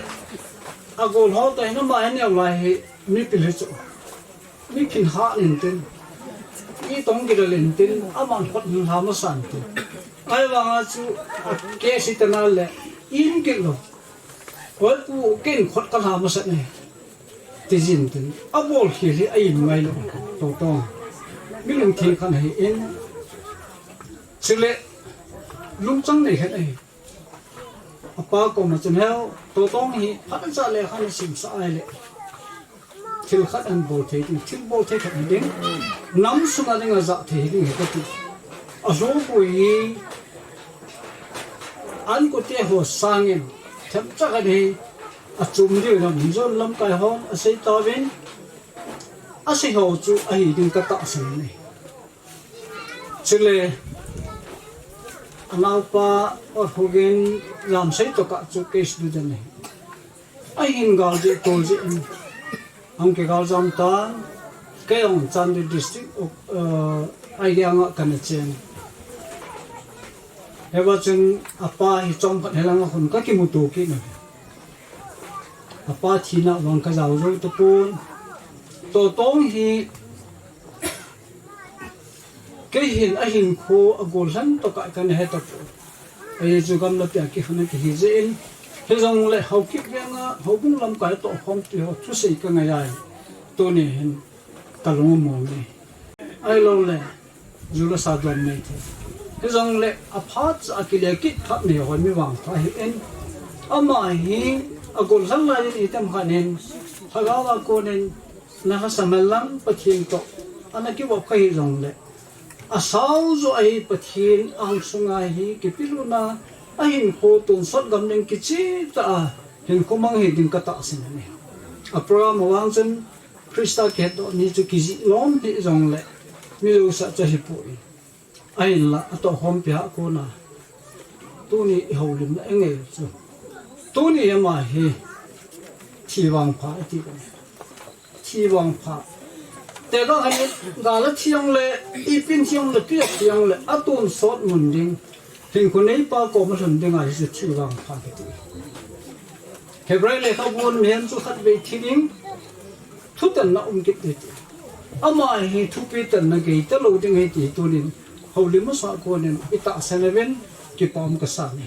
agol ho toh hin ama hi neo lai hi, mipil hi chu, mi phin hah intin, itong kidal intin, aman hot lha masa intin. Ahivanga chu, case hi tana le, im kit lou. Oi pu, ken khut kalha masa e, ti jin tin. Abol khel hi a-im ngai lou, Totong. Mi lungthim khat ahin, chule lungchang nei khat ahi. Apa koma chun, "Heo, Totong hi phatechan lekha nasimsah ahile, thil khat ahin bol thei ding, thil bol thei khat hiding, nam sunga dinga jah thei hiding ahi," kati. Alhupoi hi, ankote ho sangin themcha khat hi achom diu lam, hijon lamkai hon asei tauvin, asei ho chu ahi ding katahsan e. Chule, anaopa, Orhugin, Jamsei tokah chu case du den ahi. Ahin gal jeh tol jeh in, ahung kigal jam tan, kei jong Chandel District, uh, Aiganga kana chen. Hiva chun apa hi chomkhat hilanga khun kakimuto kit na. Apa thina vang kajao jou tapon. Totong hi kei hin ahinkho agollhang tokah kana he tapon. Ajeh chu gamlapi a kikhana kihi jeh in. Hijongle Haokip venga, houbung lamkai toh khompi ho thusei kangai ai. Tuni hin kalung among e. Ahilouleh, ju le sa dom nei thei. Hijongle, aphatcha a kile kit phat nei ho mi vangpha ahin. Ama hi, agollhang lai in item khat in, lhagao a konin, nalhasam hen lang Pathen toh ana kivop kha hijongle, asao joh ahi Pathen angsunga hi kipiluna, ahinkho tonsot gam ding kicheh tah a hinkho mang hi ding katahsan ahi. A program a vang chun Christa kihetdoh ni chu kijih lom hih jongle, mi jousea chu ahipoi. Ahinla, atoh khompi a kona tuni i houlimna i ngei chu, tuni ama hi thi vangpha i ti kha. Thi vangpha. Te ka han gal a thi jongle, ipin thi jongle, tui a thi jongle, atonsot mun ding, hinkho neipa koma lhun ding ahi chu thi vangpha kiti. Hebrai lekhabun mihem chu khatvei thi ding, thutanna um kit ding ti. Ama hi thupi tanna gei talou ding ahi ti tunin houlim masa konin i tahsan uvin kipa um kasa e.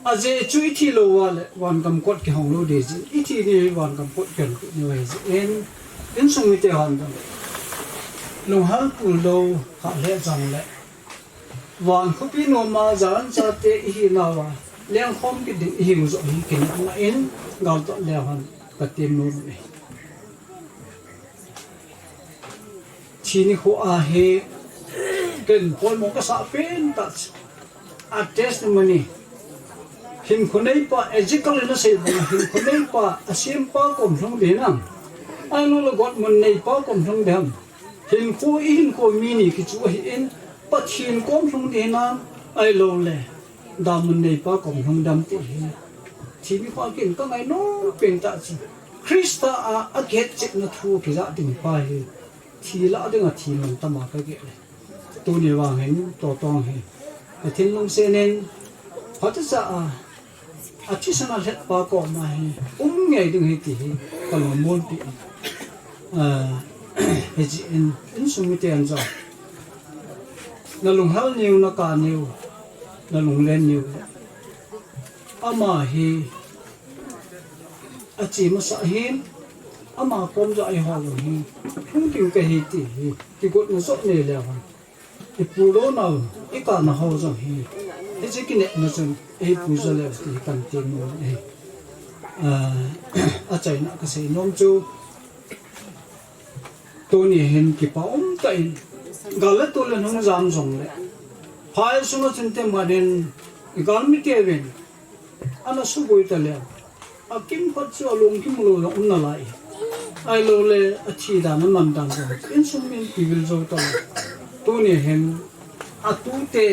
Ajeh chu i thi lou uva le vangam kot kihong lou ding jeh in, i thi ni vangam kot kihong lou ding ahi jeh in, insung mite hon lunghel pul lou kha le jongle, van khopi noma jan chate i hinauva lengkhom kit ding i hiu joh hi kinepna in, gal toh leu hen ka tem nom e. Thi nikho a hi ken poimo kasa pen tah chu, a testimony. Hinkho neipa, Ezekiel in asei bang, hinkho neipa, asempa kom lhung ding hinam, ahilouleh gotmun neipa kom lhung ding ham. Hinkho, i hinkho mi ni kichu ahin, Pathen kom lhung ding hinam, ahilouleh damun neipa kom lhung ding ham ti hi. Thi nikho a ken ka ngai nom pen tah chu, Christa a, akihetchetna thu kijah ding pa hi thi lah dinga thi mantam a ka gel e. Tuni vang hin, Totong hi Pathen lungset in, phatechan a, athisan a lhetpa koma hi um ngei ding ahi ti hi ka lungmonpi e. Ah, hijeh in, insung miten jong, na lunghel niu, na ka niu, na lunglen niu. Ama hi ache masa hin, ama kom joh a i hol u hi, lhung ding kahi ti hi, kigotna joh nei leu hen, i pu lou nau, i ka nau ho jong hi, hiche kinepna chun ei pu jo leu ti hi kan ti nom e. Ah, achaina kasei nom chu, tuni hin kipa um tah in, gal le tol in hung jam jongle, phai sunga chun te manin, i galmi teuvin ana suboi ta leu, akimkhat chu alungkim lou jong um nalai. Ahilouleh athi dan, aman dan jong insung min kivil jou talou. Tuni hin atute,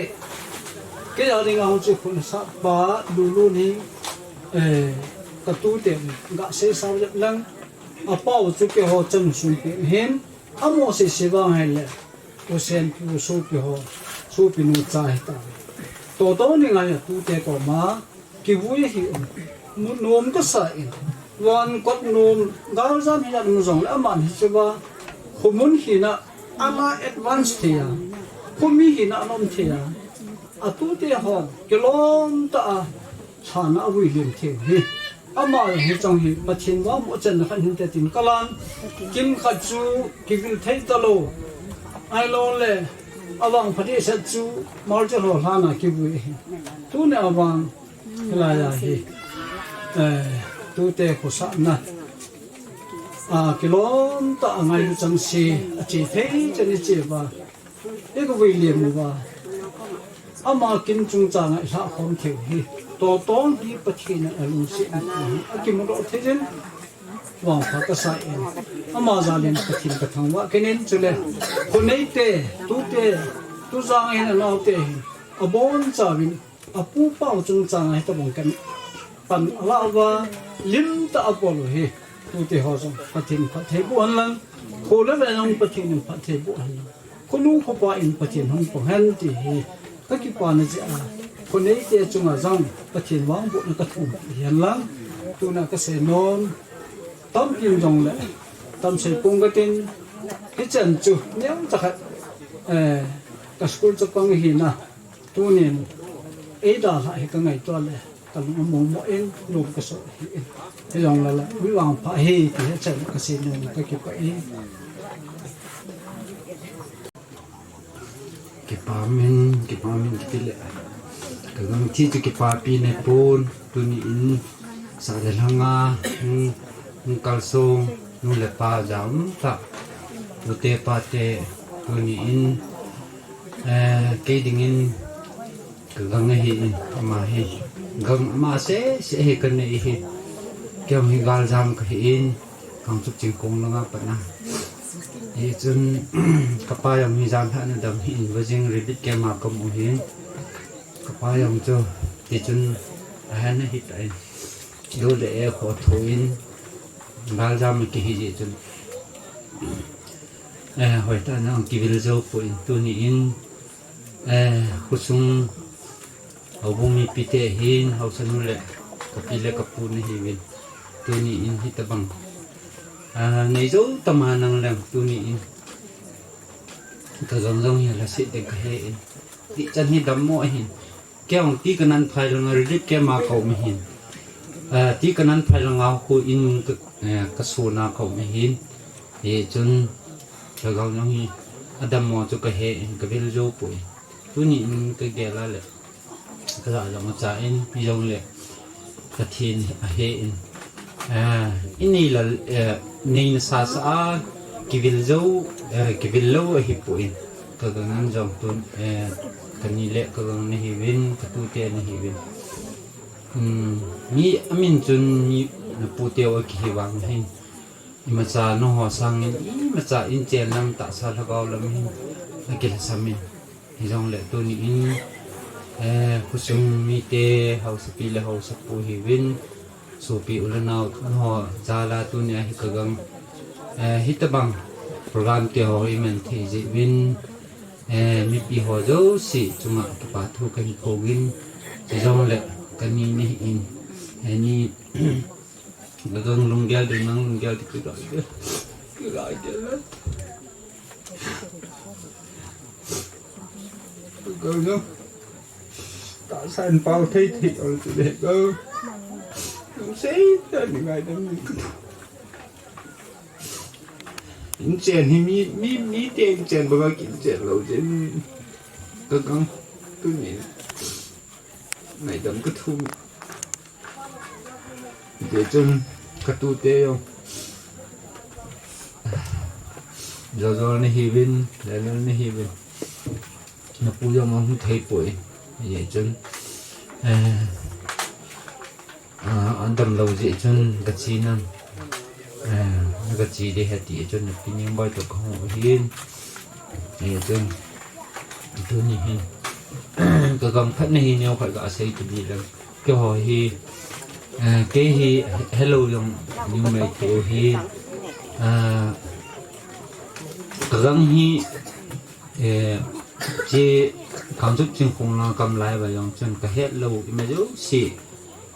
kei a dinga hung chu khun sat pa Lulu ni, eh, ka tute ga sei sao jep lang, apau chu keiho chan sung pi hin, amo sei sei vang hile, u sen pu sopi ho, sopinu cha hita. Totong ni ngai atute koma kivui ahi um. Mu nom kasa in, van kot nom, galjam hi aum jongle aman hichea, khomun hina, ana advance thei a, khomi hina ana um thei a, atute ho kilom tah a, lhan a avui lem thei hi. Ama hi chang hi Pathen vangboh channa khat hinte tin kalan, kimkhat chu kivil thei talou. Ahilouleh, avang phatechan chu martyr ho lhan a kivui hi. Tuni a vang, hilai a hi, eh, tute khosahna, a, kilom tah a ngailu chengse, ache thei chan i che uva, i kivui lem uva, ama kin chungchang a i lhah khom thei u hi, Totong hi Pathen in alungset in, akimudoh thei jin, vangpha kasa in, ama jal in Pathen ka thangvah kit in, chule, kho neite, tute, tujang a hin anaote hin, abonchauvin, apu pau chungchang a hitobang kin pan alah uva, lim tah a abol u hi, tute ho jong Pathen in phatthei boh hen lang, kho le veng jong Pathen in phatthei boh hen lang, khonu khopa in Pathen hung pang hen ti hi ka kipana jeh a, kho neite chunga jong Pathen vangbohna ka thum pi hen lang, tuna ka sei nom, tampin jongle, tam sei pong ka tin, hichan chu, neocha khat, eh, ka school chapang hina, tunin, ei dalhah hi ka ngaito le, ka lung amomo in, lung ka so hi in. Hijongle la, mi vangpha hi, ti hichan ka sei nom ka kipah in. Kipa min, kipa min kiti le. Ka gangthu chu kipapi nei pon, tuni in, sa le lhanga, hung, hung kalsong, nu le pa jam tah. Tute pate, tuni in, eh, kei dingin, ka gang ahi in, ama hi. Gang ama seh seh hi ka nei hi. Kei hi galjam ka hi in, Kangchup Chingkong langa pat na. Hichun kapa jong hi janhi ana dam hih in, vajing relief camp a kaum u hin. Kapa jong chu tichun ahin ahi tan. Lou le e kho tho in, galjam kihi jeh chun. Eh, hoitah in kivil jou poi, tuni in, eh, khosung houbung mipite hin, haosa nu le kapi le kapu nahiuvin. Tuni in hitabang, ah, nei jou tama nang leng, tuni in kagang jong hi lhaset ding kahe in. Ti chan hi dammo ahin. Kei jong ti kanan phai langa relief camp a kaum ahin. Ah, ti kanan phai langa khu in ka, eh, kasuna kaum ahin. Hichun kagang jong hi adammo chu kahe in, kavil jou poi. Tuni in kagel a le, kajah jong acha in, hijongle Pathen ahe in. Ah, inei lal, eh, neina sasa a kivil jou, eh, kivil lou ahipoi. Kagang in jong tun, eh, kani le kagang nahiuvin, katute nahiuvin. Hmm, mi amin chun mi napute u akihi vang hin. Imacha nangho sangin, imacha inchen lam tahsa lhagao lam hin akilhasam in. Hijongle tuni in, eh, khosung mite, haosapi le haosapu hiuvin, sopi u le nao, nangho jal a tuni a hi kagang, eh, hitabang program te ho iman thei jeh uvin, eh, mipi ho jouse chunga kipa thu kahin phong in, hijongle kani nahi in, eh, ni Kagang lunggel ding, nang lunggel ding, kigai gel. Kigai gel. Kagang jong tahsan pao thei thei ol chu le kagang. Sei ta ni ngai dam ni. Inchen hi mi, mi, mite inchen banga kichen lou jeh in. Kagang tuni ngaidam kathum. Hijeh chun katute jong. Jojol nahiuvin, Lelel nahiuvin. Napu jong ahung thei poi. Hijeh chun, eh, ah, adam lou jeh chun kache nam. Eh, nakache ding ahi ti chun napi Ningboi toh kahung u ahin. Hijeh chun, tuni hin. Kagam khat nahi neo khat gasei kit ding lang. Keiho hi, eh, kei hi helou jong numei kei hi, eh, kagang hi, eh, che Kamchup Chingkhong lang kam lai uva jong chun kahet lou ima jouse,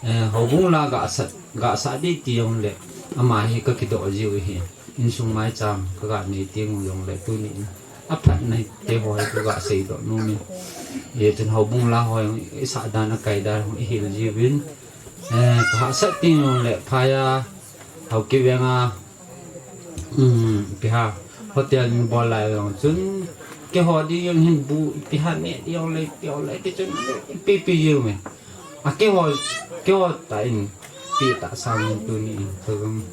eh, houbung la gasat, gasat ding ti jongle ama hi kakidoh jiu ahi. Insung maicham kaga nei teng u jongle tuni in aphatna te ho hi kaga seidoh nom in. Hijeh chun houbung la ho jong isah dan akai dan ho ihil jiuvin. Eh, kahahsat teng jongle phai a, Haokip veng a, um, ipi ham, hotel in bol lai jong chun, keiho ding jong hin bu, ipi ham, neh ding jongle, ipi jongle, ti chun, ipi, ipi jiu me. A keiho, keiho tah in, ipi tah sang in tuni in, kagang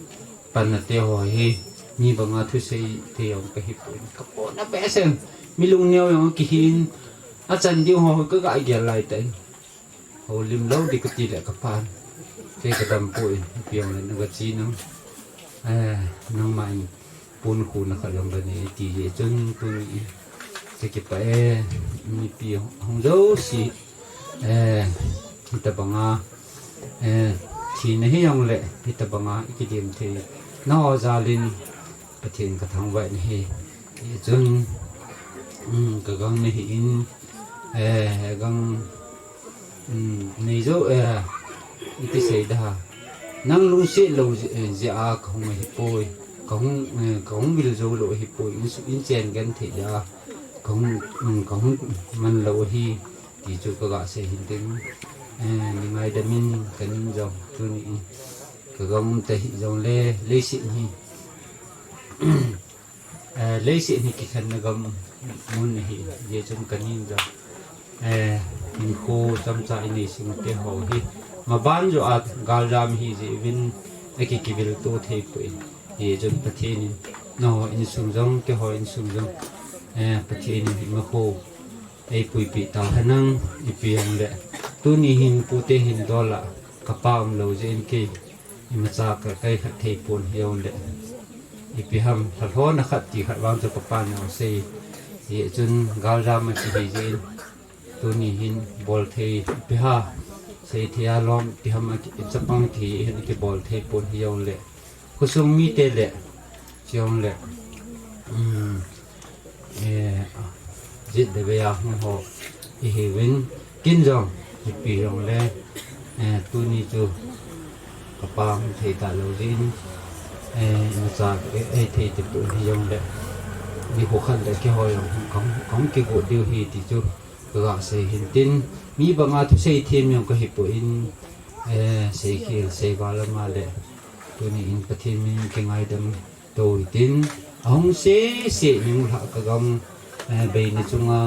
panna te ho hi, mi banga thusei thei jong kahi poi. Kapohna behseh in, mi lungneo jong kihi in, achan ding ho kaga gel lai tah in. Houlim lou ding kati le kapan. Kei kadam poi, ipi jongle nagache nam. Eh, nangma in pon khu na khat jong kanei ti jeh chun tuni in. Kakipah e, mipi hung jouse. Eh, hitabanga, eh, thina hi jongle, hitabanga ikidem thei. Nangho jal in Pathen kathangvah nahi. Hijeh chun, um, kagang nahi in, eh, gang, um, nei jou, eh, iti sei da ha. Nang lungset lou jeh, eh, jeh a kahung ahipoi. Kahung, eh, kahung vil jou lou ahipoi. Insu-, inchen genthei jeh a kahung, um, kahung man lou ahi. Ti chu kaga sei hin tin, eh, nei ngaidam in kanin jong, tuni in kagang um ta hi jongle, leiset hi, eh, leiset hi kikhenna gam mun ahi, hijeh chun kanin jong, eh, hinkho chomcha inei sing te ho hi, maban joh a galjam ahi jeh uvin, akikivil to thei poi. Hijeh chun Pathen in, nangho insung jong, keiho insung jong, eh, Pathen in hinkho eipuipi tau henlang, ipi jongle. Tuni hin pute hin dol a, kapa umlou jeh in kei, imacha ka, kaikhat thei pon hijongle. Ipi ham, lhalhona khat ti khat vang chu kapan asei. Hichun galjam a kihi jin. Tuni hin bol thei ipi ham, sei thei a lom ipi ham, chapang thei hin kibol thei pon hijongle. Khosung mite le, hijongle. Um, eh, jit le ve a hung ho ihiuvin, ken jong, ipi jongle, eh, tuni chu kapa hung thei talou jin, eh, imacha, eh, ei thei tapon hijongle, nikho khat le keiho jong kahung, kahung kigot diu ahi ti chu kaga sei hin tin, mi banga thusei them jong kahipon, eh, seikhel, seival ama le, tuni in Pathen min kingaidam tou hitin, ahung sese nunglhah kagam, eh, beina chunga,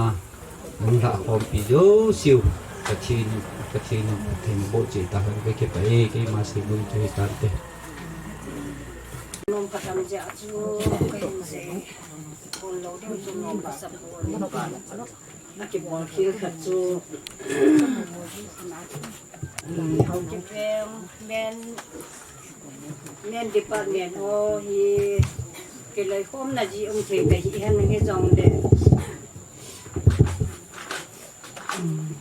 nunglhah khompi jouseu, Pathen, Pathen, Pathen boh cheh tahen, kakipah e, keima sei nom chu hitante. Nom katam jeh a chu, kahin sei, kon lou ding chu nom kasap pon. Akibol khel khat chu, um, Haokip Veng, men, men department ho hi, kiloikhomna ji um thei ta hihen hijongle. Um,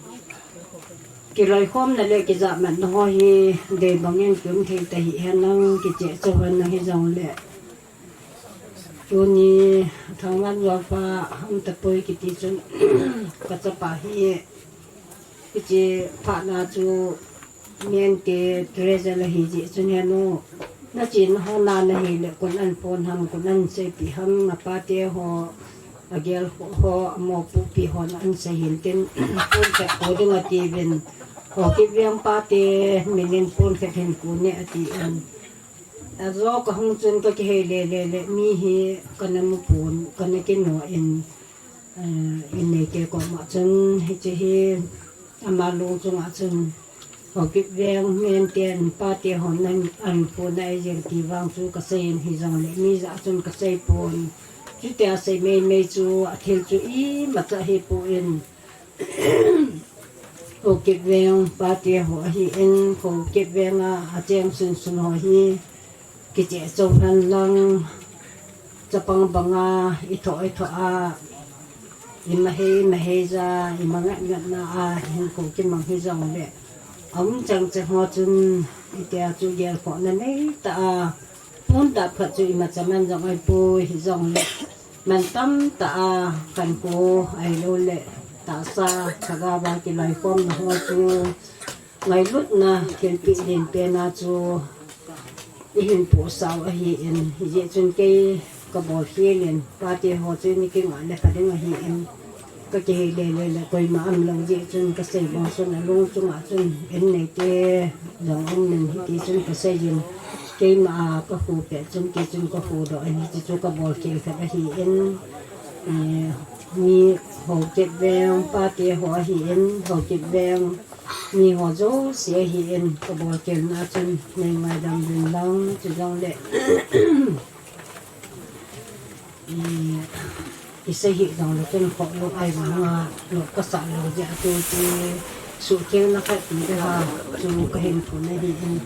kiloikhomna le kijahmatna ho hi, dei bangin kium thei ta hihen lang, kicheh chauhen lang hijongle. Tuni Thangvanjol pa um tapoi kiti chun, kachapa hi, hiche phatna chu men te treasurer ahi jeh chun henu, nachena ho na nahile kon ahin phon ham, kon ahin seipi ham, apate ho, agel ho, ho, amopopi hon ahin sei hin tin, pon khat ko ding atiuvin, Haokip Veng pate minin pon khat hin ko ne atin. Ajo kahung chun kakihei le le le, mi hi kana mu pon, kana kino in, eh, in neite koma chun, hiche hi ama lung chunga chun, Haokip Veng men ten pate hon ahin phon ahi jeng ti vang chu kasei in hijongle, mi jah a chun kasei pon. Chutia sei mei mei chu, athil chu imacha hipon. Haokip Veng pate ho ahin, Haokip Veng a, acheng sunsun ho hi, kicheh chauhen lang, chapang banga, ithoh ithoh a, imahei mahei ja, imangat ngat na a, hinkho kimang hijongle, aum chang chang ho chun, itia chu gelkhohna neitah a, pon dap khat chu imacha man jong ahipoi hijongle, man tamtah a khankho ahiloule tahsa lhagao a kiloikhomna ho chu ngailutna thilpeh lenpen a chu ihin pohsau ahin, hijeh chun kei kabol khel in, pate ho chu in kingah le pha ding ahin, kakihei le le le koima umlou jeh chun kasei bang chun alung chunga chun in neite jong um in hiti chun kasei in, keima a kakhu pet chun kei chun kakhudoh in, hiti chu kabol khel khat ahin, eh, mi Haokip Veng pate ho ahin, Haokip Veng mi ho jouse ahin, kabol khelna chun nei ngaidam uvin lang, chujongle i, isei hih jongle ken khoh lou ahi vanga, lou kasah lou jeh a tu ti, suhkhelna khat ti ding a, chu kahin phon ahin,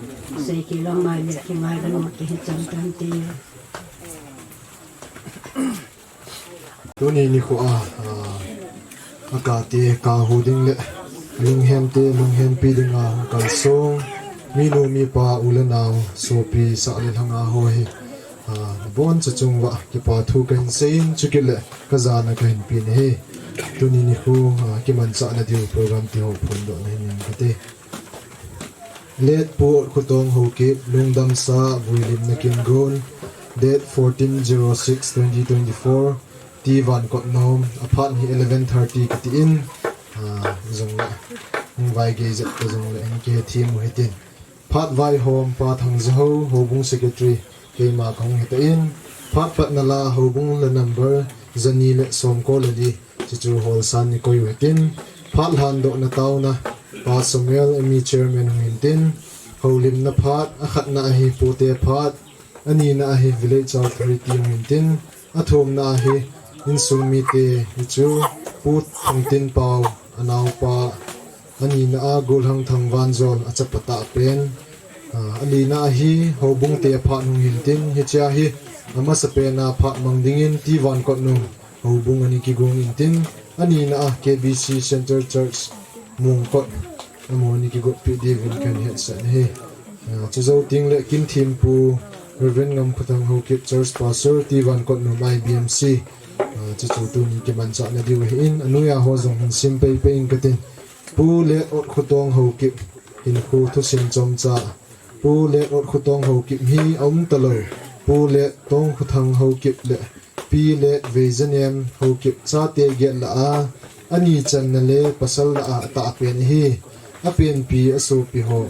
seikhel lamai le kingaidam u kahin chan tante. Tuni nikho a, a, akate kahu ding le lunghemte lunghempi dinga kalsong minu mipa u le nao sopi sah le lhanga ho hi, a, naboncha chung uva kipa thu kahin seiyin, chukit le kajana kahin pen ahi. Tuni nikho, a, kimanchahna diu program ti ho phondohna hin ngen kate. Late Pu Otkhothong Haokip, lungdamsa, vuilimna kin gon, date fourteen zero six twenty twenty-four, ti van kot nom, aphat hi eleven thirty kati in, a, jong le, hung vaigei jep ta jong le, hung kihethem u hitin. Phat vaihom, Pa Thangzahou, Houbung Secretary, keima kahung hitan. Phat patna la, Houbung la number, jani le somko le li, Chuchu holsan nikoi u hitin, phat lhandohna taona, Pa Samuel, M E Chairman hung hintin, houlimna phat, akhatna ahi pute phat, anina ahi Village Authority hung hintin, athumna ahi insung mite hichu, Pu Thangtinpao, anaopa, anina a Golhang Thangvanjol, achapa tahpen, Ah, alina ahi, houbung te phat hung hin tin, hichea hi, amasapen a phat mang dingin, T Vankotnum, houbung ana kigong in tin, anina a, K B C Center Church, Mongkot, amaho ana kigotpi diuvin kahin hetsah in ahi. Ah, chujou tengle Kinthempu, Reverend Ngamkhothang Haokip, Church Pastor, T Vankotnum I B M C. Ah, chuchu tuni kimanchahna diu ahin, anoiya ho jong hin sim peipei inge katin. Pu Let Otkhotong Haokip, hinkho thusim chomcha. Pu Let Otkhotong Haokip hi aum talou. Pu Let Tongkhothang Haokip le Pi Let Veijanem Haokip chate get lah a, ani channa le pasal lah a atahpen ahi. Apenpi asopi ho.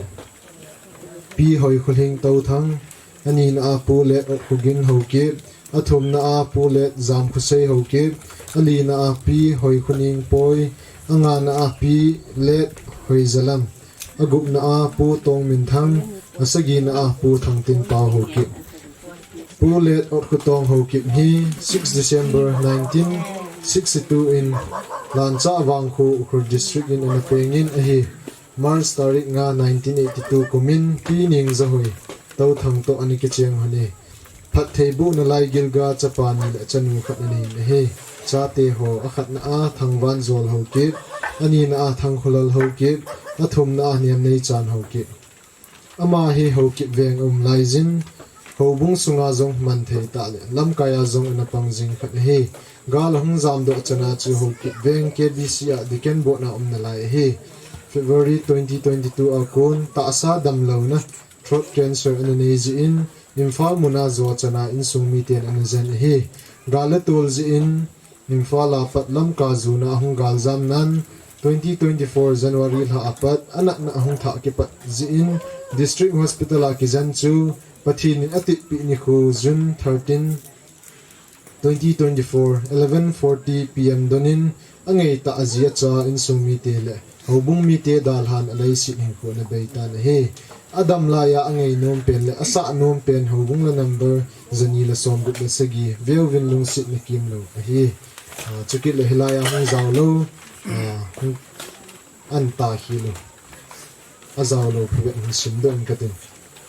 Pi Hoikholhing Touthang, anina a Pu Let Otkhogin Haokip, athumna a Pu Let Jamkhosei Haokip, alina a Pi Hoikhoning Poi, angana a Pi Let Hoijalam, agupna a Pu Tongminthang, asagina a Pu Thangtinpao Haokip. Pu Let Otkhotong Haokip hi six December nineteen sixty-two in Lancha Vangkho Ukhrul District in ana pengin ahi. March tarik nga nineteen eighty-two kumin Pi Ningzahoi Touthang toh ana kicheng lhon e. Phattheibohna lai gilga chapa ni le chanu khat ana nei in ahi. Chate ho akhatna a Thangvanjol Haokip, anina a Thangkholal Haokip, athumna a Nemneichan Haokip. Ama hi Haokip veng aum laijin, houbung sunga jong manthei tah le lamkai a jong ana pang jing khat ahi. Gal ahung jamdoh chana chu Haokip veng K B C a Deacon Board a umna lai ahi. February twenty twenty-two a kon tahsa damlouna throat cancer ana nei jeh in, Imphal muna jo chana insung miten ana jen ahi. Gal atol jeh in, Imphal a pat Lamka juna ahung galjam nan, twenty twenty-four January lha a pat anatna ahung thah kipat jeh in, District Hospital a kijen chu Pathen in atitpeh nikho June thirteen, twenty twenty-four, eleven forty P M donin, angeitah aji acha insung mite le houbung mite dalhan aleiset hinkho ana beitan ahi. Adam laiya angei nom pen le asah nom pen houbung la number jani le somgup le sagi, veuvin lungsetna kimlou ahi. Ah, chukit le hilaiya hung jaolou, ah, hung anta hilou. Ajaolou phabep hung simdoh inge katin.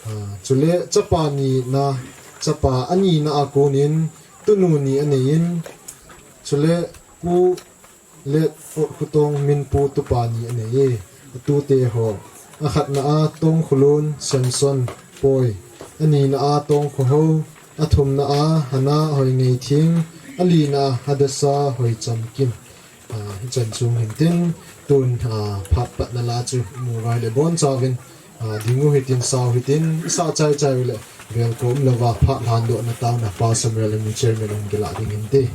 Ah, chule chapa nina, chapa anina a konin tunu ni anei in, chule Pu Let Otkhotong Minpu tupa ni anei e. Atute ho. Akhatna a Tongkholun Samson Poi. Anina a Tongkhohou. Athumna a Hana Hoingeithing. Alina a Hadasa Hoichamkim. Ah, hichan chung hin tin, tun, ah, phat patna la chu mu uva ahile bonchauvin, ah, ding u hitin, sao hitin, isah chaichai u le, velkom louva phat lhandohna taona Pa Samuel in Chairman in kilah ding hin ti.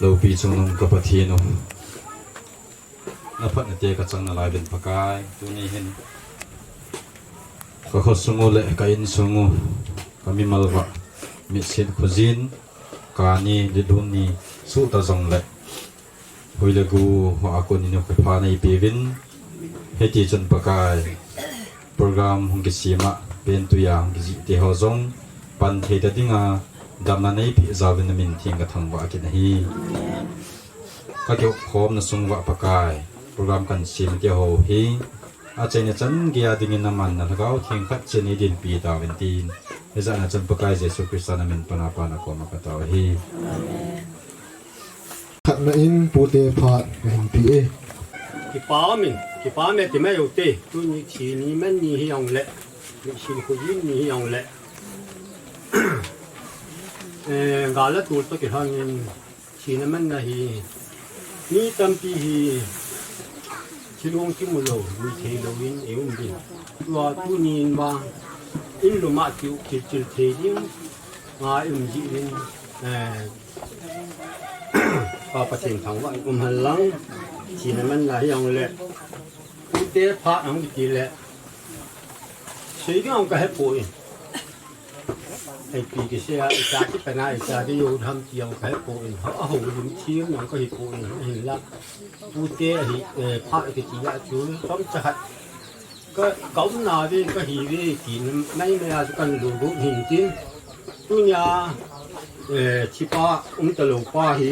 Loupi chungnung ka Pathen u, na phatna te ka chang nalai uvin Pakai, tuni hin ka khosung u le ka insung u, ka mimal uva mitsit khojin, kani le dun ni suhta jongle, hui le gu ho a kon in khopha nei peuvin, hiti chun Pakai, program hung kisem a, pen tui a hung kijih te ho jong pan thei ta dinga damna nei peh jal uvin na min theng ka thangvah kit ahi. Ka kikhopna sung uva Pakai, program kan sem te ho hi achaina chan gei a dingin aman na Lhagao Theng khat cheh in nei dinpi tauvin tin, hijeh a chun Pakai Jesu Christa na min pan a pan a koma ka tao ahi. Khatna in pute phat ka hin pe e. Kipa um in, kipa um e ti mai u te, tuni thi ni man ni hi jong le, mitsit khojin ni hi jong le. Eh, gal le tol toh kilhon in, thina manna hi, mi tampi hi, thilong kimu lou, mi thei lou in, ei um uvin. Tua tuni in vang, in lum a kiu, kichil thei ding, nga i um jeh uvin, eh, Pa Pathen thangvah in um hen lang, thina manna hi jong le, pute phat hung kiti le, sei ding jong ka hepoi. Ipi kisei a, icha kipan a, icha kijo ham ti jong ka hepoi. Ho, ahoulim thiem jong ka hepoi. Hinla, pute ahi, eh, phat kiti a chu, chomcha khat. Ka, ka umna ve, ka hi ve, ti mai mai a chu kan lulu hin tin. Tunia, eh, thipa, um talou pa hi,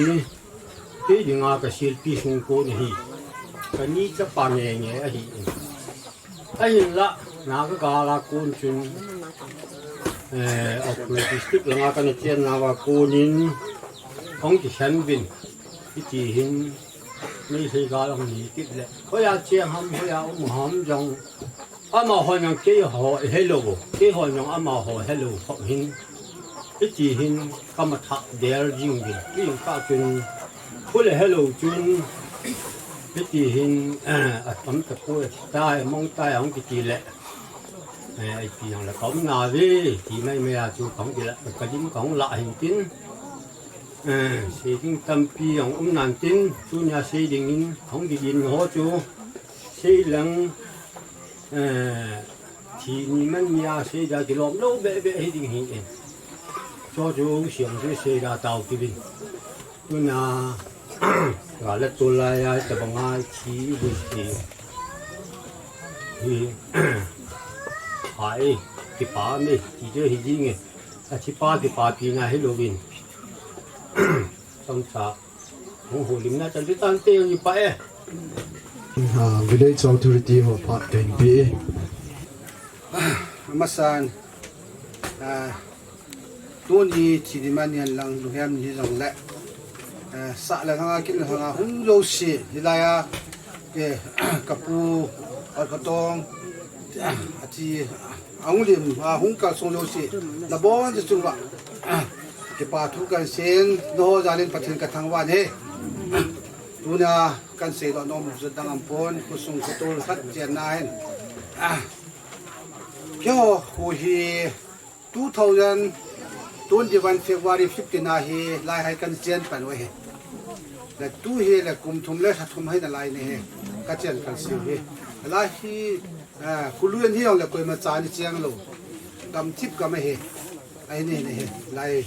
kei dinga ka silpi sung kon ahi. Ka ni chapa nge nge ahi. Ahinla, na ka gal a kon chun, eh, Ukhrul District langa kana chenna uva kon in, hung kisan uvin, hiti hin, Meitei gal hung hi kit le. Hoiya cheng ham, hoiya um ham jong, amaho jong keiho helou, keiho jong amaho helou khop hin. Hiti hin ka mathah del jing uvin, tui ka chun, khu le helou chun, hiti hin, eh, atam tapoi, athi tai, among tai, ahung kiti le. Eh, ipi jong le ka umna ve, ti mai mai a chu ka hung kila, ka lim ka hung la hin tin. Eh, sei ding tampi jong um nan tin, tunia sei ding in, hung kigin ho chu, sei lang, eh, thi ni man ni a sei da kilom lou be be hi ding hi e. Cho chu siam chu sei da tao kivin. Tuna, gal le tol lai a, tabang a thi bu si. Hi, ai, kipa me, ti je hi ding e. Athi pa kipapi na hilouvin. Chomcha. Hung holimna chan ti tan te hi pa e. Ah, Village Authority ho phat ka hin pe e. Amasan, ah, tuni thi ni man ni hen lang, lunghem ni jong le. Ah, sah le hanga, kin le hanga, hung jouse, hilai a, eh, ka pu, Ot Khatong, ah, athi, Ahung lim, ahung kalsong jouse, nabonchauva, kipa thu kahin seiyin, nangho jal in Pathen ka thangvah e. Tuna kahin seidoh nom chu dang aumpon, khosung khotol khat chenna hin. Keiho kho hi two thousand twenty-one February fifteen a hi lai hai kahin chen pan u ahi. Le tu hi le kum thum le lha thum hi nalai ahi. Ka chen kalsong hi. Lai hi Ah, Khuluian hi jong le koima cha ni cheng lou. Gam thip gam ahi. Ahi ni ni hi. Lai.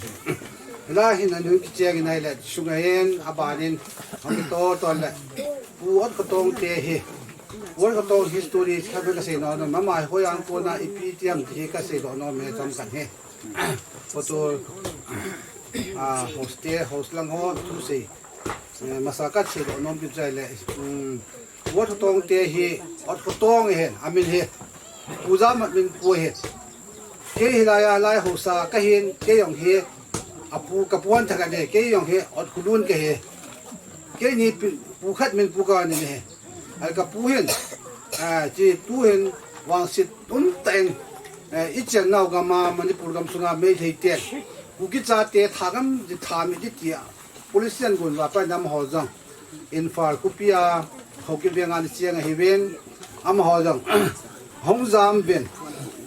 Lai hin anung kicheng in ahile, sunga hin, aban in, hung kito to le. Pu Ot Khatong te hi. Pu Ot Khatong history kha ka sei nom, mama hoi ang kona ipi tiam ti hi ka seidoh nom e chomkhat hi. Photo, ah, host te, host lang ho, thu sei. Eh, masa ka seidoh nom pi chai le. Hmm. Ot Khatong te hi, Ot Khatong ahi, amin hi. Pu Jamat min pu ahi. Kei hilai a, lai haosa kahin, kei jong hi, apu, ka pu hon thak ahi, kei jong hi, Ot Khulun kahi. Keini pi-, pu khat min pu kahi. Ai ka pu hin, ah, chi tu hin, vangset um tah in, eh, i chennau gam a, Manipur gam sunga Meitei ten. Kuki chate thagam, thami ti tia. Politician gun va pa nam ho jong. Imphal khopi a, Haokip veng a ni cheng ahiuvin, amaho jong. Hung jam uvin.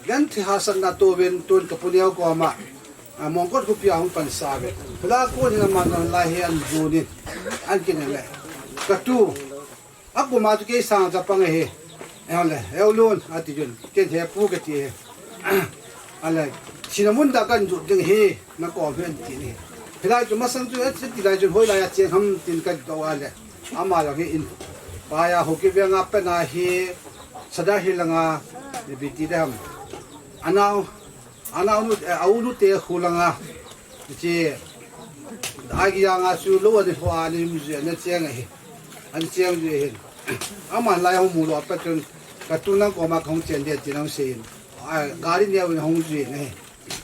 Genthei hahsatna toh uvin, tun ka pu neo koma. a, Mongkot khopi a hung pansah ve. Hila kon hin ama nang lai hi an jun in, an kin le. Ka tu, a puma tu kei sang chapang ahi. Eile, eu lun, ati jun, ken he pu kati he. Ale, sina mun da kan jut ding hi, na kom hen ti ni. Hilai chu masang chu, ati lai chun hoilai a cheng ham tin ka do ale. Ama lo hi in. Pa ya ho ki ve nga pe na hi, sada hi la nga, ni bi ti dam. Anau, anau nu, eh, au nu te khu la nga. Chi, a ki ya nga su lo ani ho ani mu je na cheng ahi. An cheng je hin. Ama lai ho mu lo pa chun, ka tu nang koma ka hung chen de ti nang se in. A, gari neo in hung je na hi.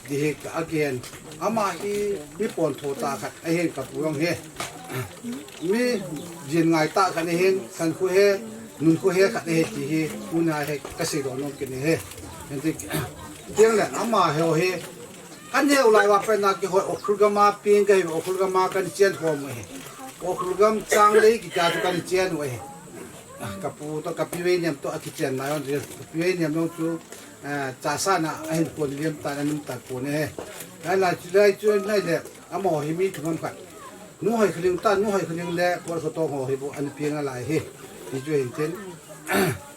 Ti hi ka, again. Ama hi mi pon tho ta khat. A hin ka pu jong hi. Mi jin ngai ta khat ni hin, san khu he, nun khu he khat ni he ti hi, una he, ka sei do nom kit ni he. Hen ti, tiang le ama he ho he. Ka neo lai va pe na ki ho Ukhrul gam a ping ka hi Ukhrul gam a kan chen ho mo he. Ukhrul gam Changlei ki ka tu kan chen ho he. Ah, ka pu to ka pi ve niam to a ki chen na yon ka pi ve niam long chu. Eh, cha sa na a hin pon liam ta na nim ta pon he. Lai lai chu lai chu nai le. Ama hi mi thum khat. Nu hoi khling ta, nu hoi khling le, por kho to ho hi bu an piang a lai hi. Ti chu hin tin.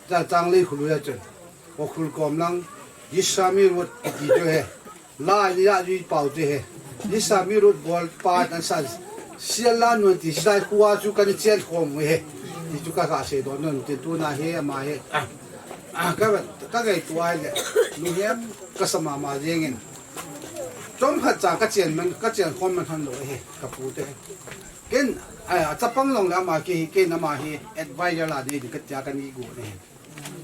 Cha Changlei khu lu ya chun. Ukhrul kom lang. Yisami rut ti chu he. La ya yui pau chu he. Yisami rut bol pa an sa. Sia la nu ti sai khu a chu kan chen khom he. Ti chu ka ka se do nun ti tu na he ama he. Ah, ka, ka gai tu ai le, lu hiam ka sa mama jeng in. Chom khat cha ka chen man, ka chen khom man han lo he, ka pu te. Ken, ai, a chapang long le ama ki hi, ken ama hi, advisor la de, ka tia ka ni gu ne.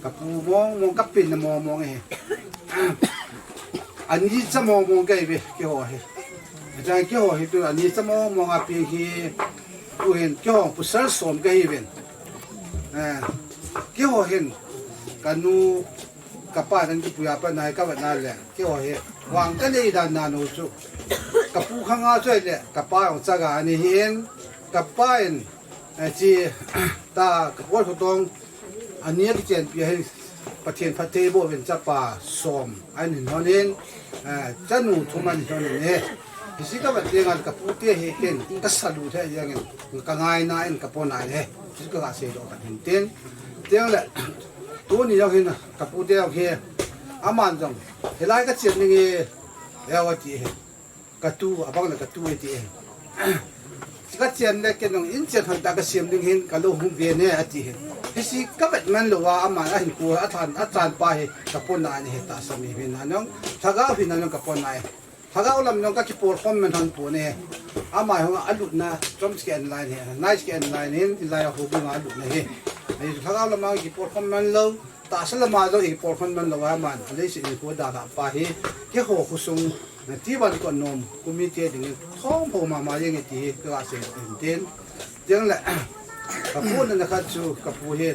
Ka pu mong mong, ka pin na mong mong he. Ani cha mong mong kai ve, ki ho he. Cha ki ho he tu, ani cha mong mong a pi hi, tu hin, ki ho pu sar som ka hi ven. Eh, ki ho hin, ka nu, ka pa nan ki puya pa nai ka va na le, ki ho he, wang ka nei dan na nu chu. Ka pu khang a chu le, ka pa ong cha ga ni hin, ka pa in, eh, chi, ta, ka por ko tong, ani a ki chen pi hin, Pathen phat thei bo ven cha pa, som, an hin hon in, eh, cha nu thum an hin hon in he. Hisi ka va tiang a ka pu te he ken, ka sa lu the yang in, ka ngai na in ka po na he. Hisi ka ga se do ka hin tin. Tiang le, tu ni yau hin, ka pu te yau he, aman jong, he lai ka chen ni nge, yau a ti he. Ka tu, abang le ka tu e ti e. Ka chen le ken jong in chen hon ta ka siam ding hin, ka lo hung ve ne a ti hin. Hisi ka vet man lo a, aman a hin ku, a than, a than pa hi, ka po na ni he ta sa mi hin na jong, lhagao hin na jong ka po na e. Lhagao lam jong ka ki por khom man hon pu ne. Ama hung a lut na, chom scan line he, night scan line hin, lai a hu bu nga lut na he. Ai lhagao lam a ki por khom man lo, ta sa lam a lo i por khom man lo a man, a lei si ni ko da la pa hi, ki ho khu sung, ti van ko nom, ku mi te ding, thom ho ma ma yeng ti hi, ka se hin tin. Tiang le, ka pu na na khat chu, ka pu he,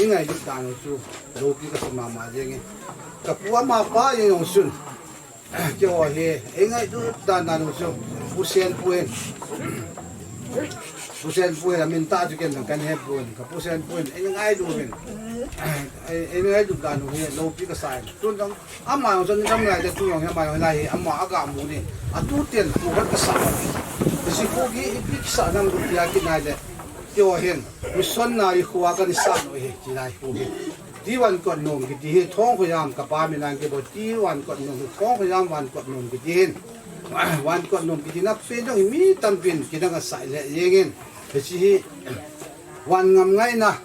I ngai lut dan u chu, lopi ka sa mama jeng e. Ka pu ama pa jeng jong sun. Keiho hi, i ngai lut dan dan u chu, Pu Senpu hin. Pu Senpu hin, amin tah chu ken jong kahe pon. Ka Pu Senpu hin, i ngai lut hin. I, i ngai lut dan u hi, lopi ka sa hin. Tun jong, Ama jong chun ni dam lai le tu jong hi ama jong lai hi ama aga mu ni. Atu ten tu hot ka sa. Isi ko ki ipi kisa nang tia ki nai le. Keiho hin. Missionary khua ka ni sa no hi ki nai ko hi. Ti van kot nom ki ti hi thong ko yam ka pa mi nang ki bo ti van kot nom thong ko yam van kot nom ki ti hin. Van kot nom ki ti na pe jong hi mi tam pin ki dang a sai le jeng in. Isi hi. Van ngam ngai na.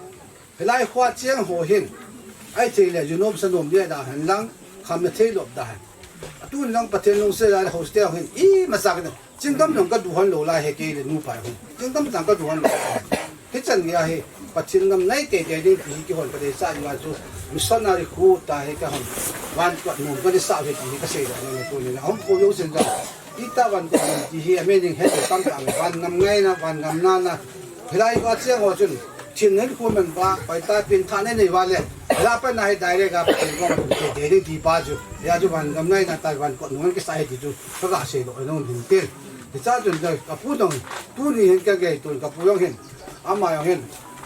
Hilai khua cheng ho hin. Ai thei le, junom sanom le da han lang, kham na thei lop da han. Atun lang Pathen lungset lai hostel hin, i masa ka chingdam lang ka du han lo lai he kei le nu pai hin. Chingdam lang ka du han lo lai. Hichan gei a hi, Pathen ngam nai teitei ding ti hi kihon ka dei sa i wan chu, missionary khu ta hi ka hon. Van kot nom ka ni sa hi ti hi ka sei da na tu ni na. Hom ko yo sen da. Ita van ko ti hi a meaning he tam tam van ngam ngai na, van ngam na na. Hilai ko cheng ho chun, thin hin khu man ba, pai ta pin tha nei nei va le. Hila pa na hi direct a pa ko te te ti pa chu. Ya chu van ngam ngai na ta van ko nun ki sa he ti chu. Ka ga sei lo no hin tin. Ti cha chun da ka pu dong, tu ni hin ka gei tun ka pu yong hin. Ama yong hin.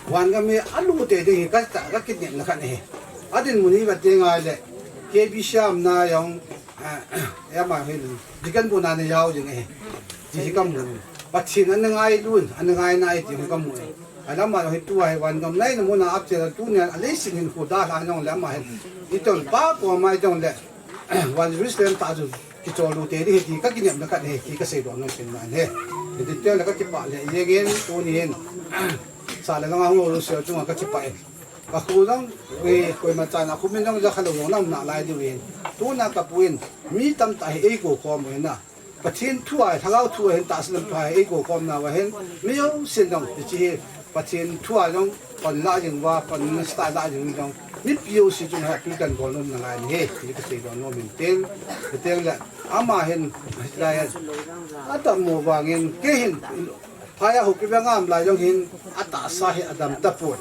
Van ngam mi a lu te ding hi ka ta ka kit ne na ka ne. A din mu ni va te ngai le. Ke bi sham na yong Ama hin, deacon bu na na jao jing e. Ti hi kamu. Pathen ana ngailu, ana ngai nai ti hi kamu. Alama hi tua hi van gam nai na muna apche la tunia, aleiset hin khu dalha jong le ama hin. Itong pa ko mai jong le. Van Jerusalem ta chu kichol lu te di hi ti ka kinepna khat hi ti ka seidoh nom pen man hi. Ti te le ka kipah le jeng in tuni hin. Sa le langa hung lu se chunga ka kipah e. Ka khu jong, e, koima chan a khu min jong ja kha lo jong nam na lai diu hin. Tuna ka pu in, mi tamtah hi ei ko khom u hin na. Pathen thu a, Lhagao thu a hin, tahsa lam thu a ei ko khom na va hin. Mi jong sin jong, ti chi hi, Pathen thu a jong, pan la jing va, pan na sta la jing jong. Mi piu si chung ha, pi kan bol nom na lai ni he, ti ka seidoh nom in tin. Ti teng le, ama hin, lai, a tam mo vangin, kei hin, Phai a Haokip a ngam lai jong hin, atahsa hi adam tapon.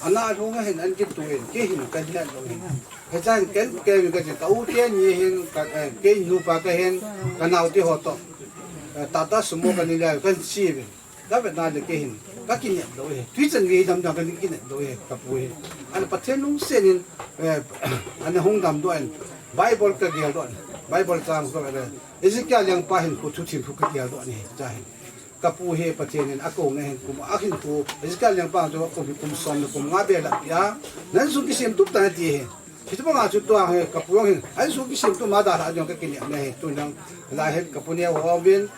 Ana lhung a hin an kituin, kei hin kan hian jong hin. Hicha hin ken, kei min ka chin, ka u te ni hin, ka, eh, kei nupa ka hin, ka nau te ho to. Eh, Tata Sumo ka ni lai, kan si vin. Ka vet na le kei hin, ka kinep lou e. Tui chan nge dam dam ka ni kinep lou e, ka pu hin. Ana Pathen lungset in, eh, ana hung damdoh in, Bible ka geldoh in, Bible chang ko le, Ezekiel lengpa hin khu thu thim khu ka geldoh ni, cha hin. Ka pu hi Pathen in a kouna hin kum a hin khu, Ezekiel lengpa chu kum, kum som le kum nga bel a pia, nan sung kisem tup ta na ti hi. Hichu banga chu tua hi ka pu jong hin, an sung kisem tup ma dalha jong ka kinep na hi, tun jong lai hin ka pu neo ho vin,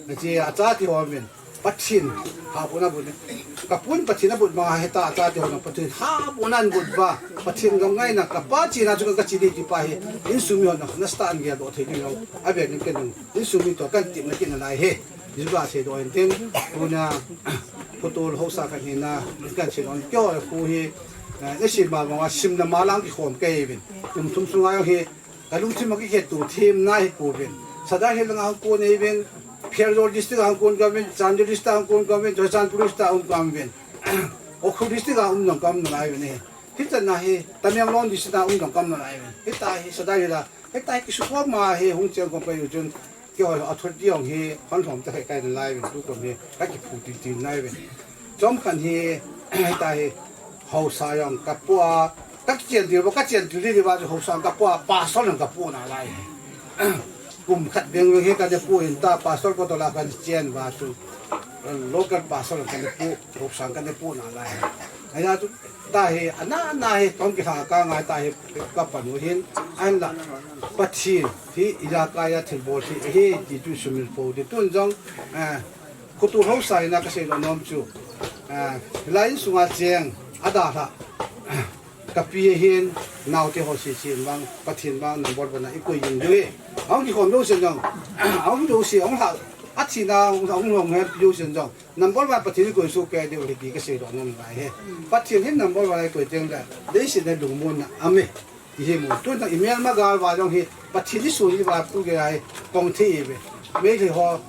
na chi a cha ti ho vin, Pathen, ha pu na bu ni. Ka pu in Pathen a bu ma hi ta a cha ti ho jong Pathen ha bu nan bu va, Pathen jong ngai na ka pa chi na chu ka chi ni ti pa hi, insung mi ho na, na sta an geldoh thei ni jong, a ve ni ken jong, insung mi to kan ti na kin na lai hi. Jiba seidoh in tin, tuna, photo ho sa kan hi na, kan seidoh in, kyo khu hi, eh, na sim ma ma sim na ma lang ki khom kei vin. Kum thum sunga hi, ka lungthim a ki khet tu thim na hi pu vin. Sadar Hills langa hung kon nei vin, Pherzawl district a hung kon ka vin, Chandel district a hung kon ka vin, Churachandpur district a hung kon ka vin. Ukhrul district a um nang kam na lai vin hi. Hichan na hi, Tamenglong district a um nang kam na lai vin. Hita hi, Sadar Hills a, hita hi ki su khom ma hi, hung cheng khom pa yu chun, Keiho authority jong hi, hon lhom ta khai kai lai vin, tu kom hi, ka kiphu tin tin lai vin. Chom khat hi, ta hi, haosa jong ka pu a, ka kichen dil, ka chen dil dil va, haosa ka pu a, pastor jong ka pu na lai. Kum khat beng beng hi ka ne pu in ta, pastor ko to la ka chen va chu, local pastor ka ne pu, haosa ka ne pu na lai. Ahi na chu, ta hi, ana, ana hi, tong ki thang ka ngai ta hi, ka pan u hin, an la, Pathen, hi, ila ka ya thil bol hi, hi, ti tu sumil po, ti tun jong, eh, khutu haosa ina ka seidoh nom chu, eh, lai in sunga cheng, a dalha, ka pi hin, nau te ho si si vang, Pathen vang, number one na i koi jing diu hi. Ahung ki khom diu sen jong, ahung diu si, ahung ha, a thina, ahung, ahung hong he diu sen jong, Number one Pathen in koi su kei diu hi ti ka seidoh nom ngai hi. Pathen hin number one a koi teng le, leiset a lungmonna um e. Ti hi mu. Tun tang i melma gal va jong hi, Pathen i sun i va pu kei a hi, pong thei ve. Meitei ho,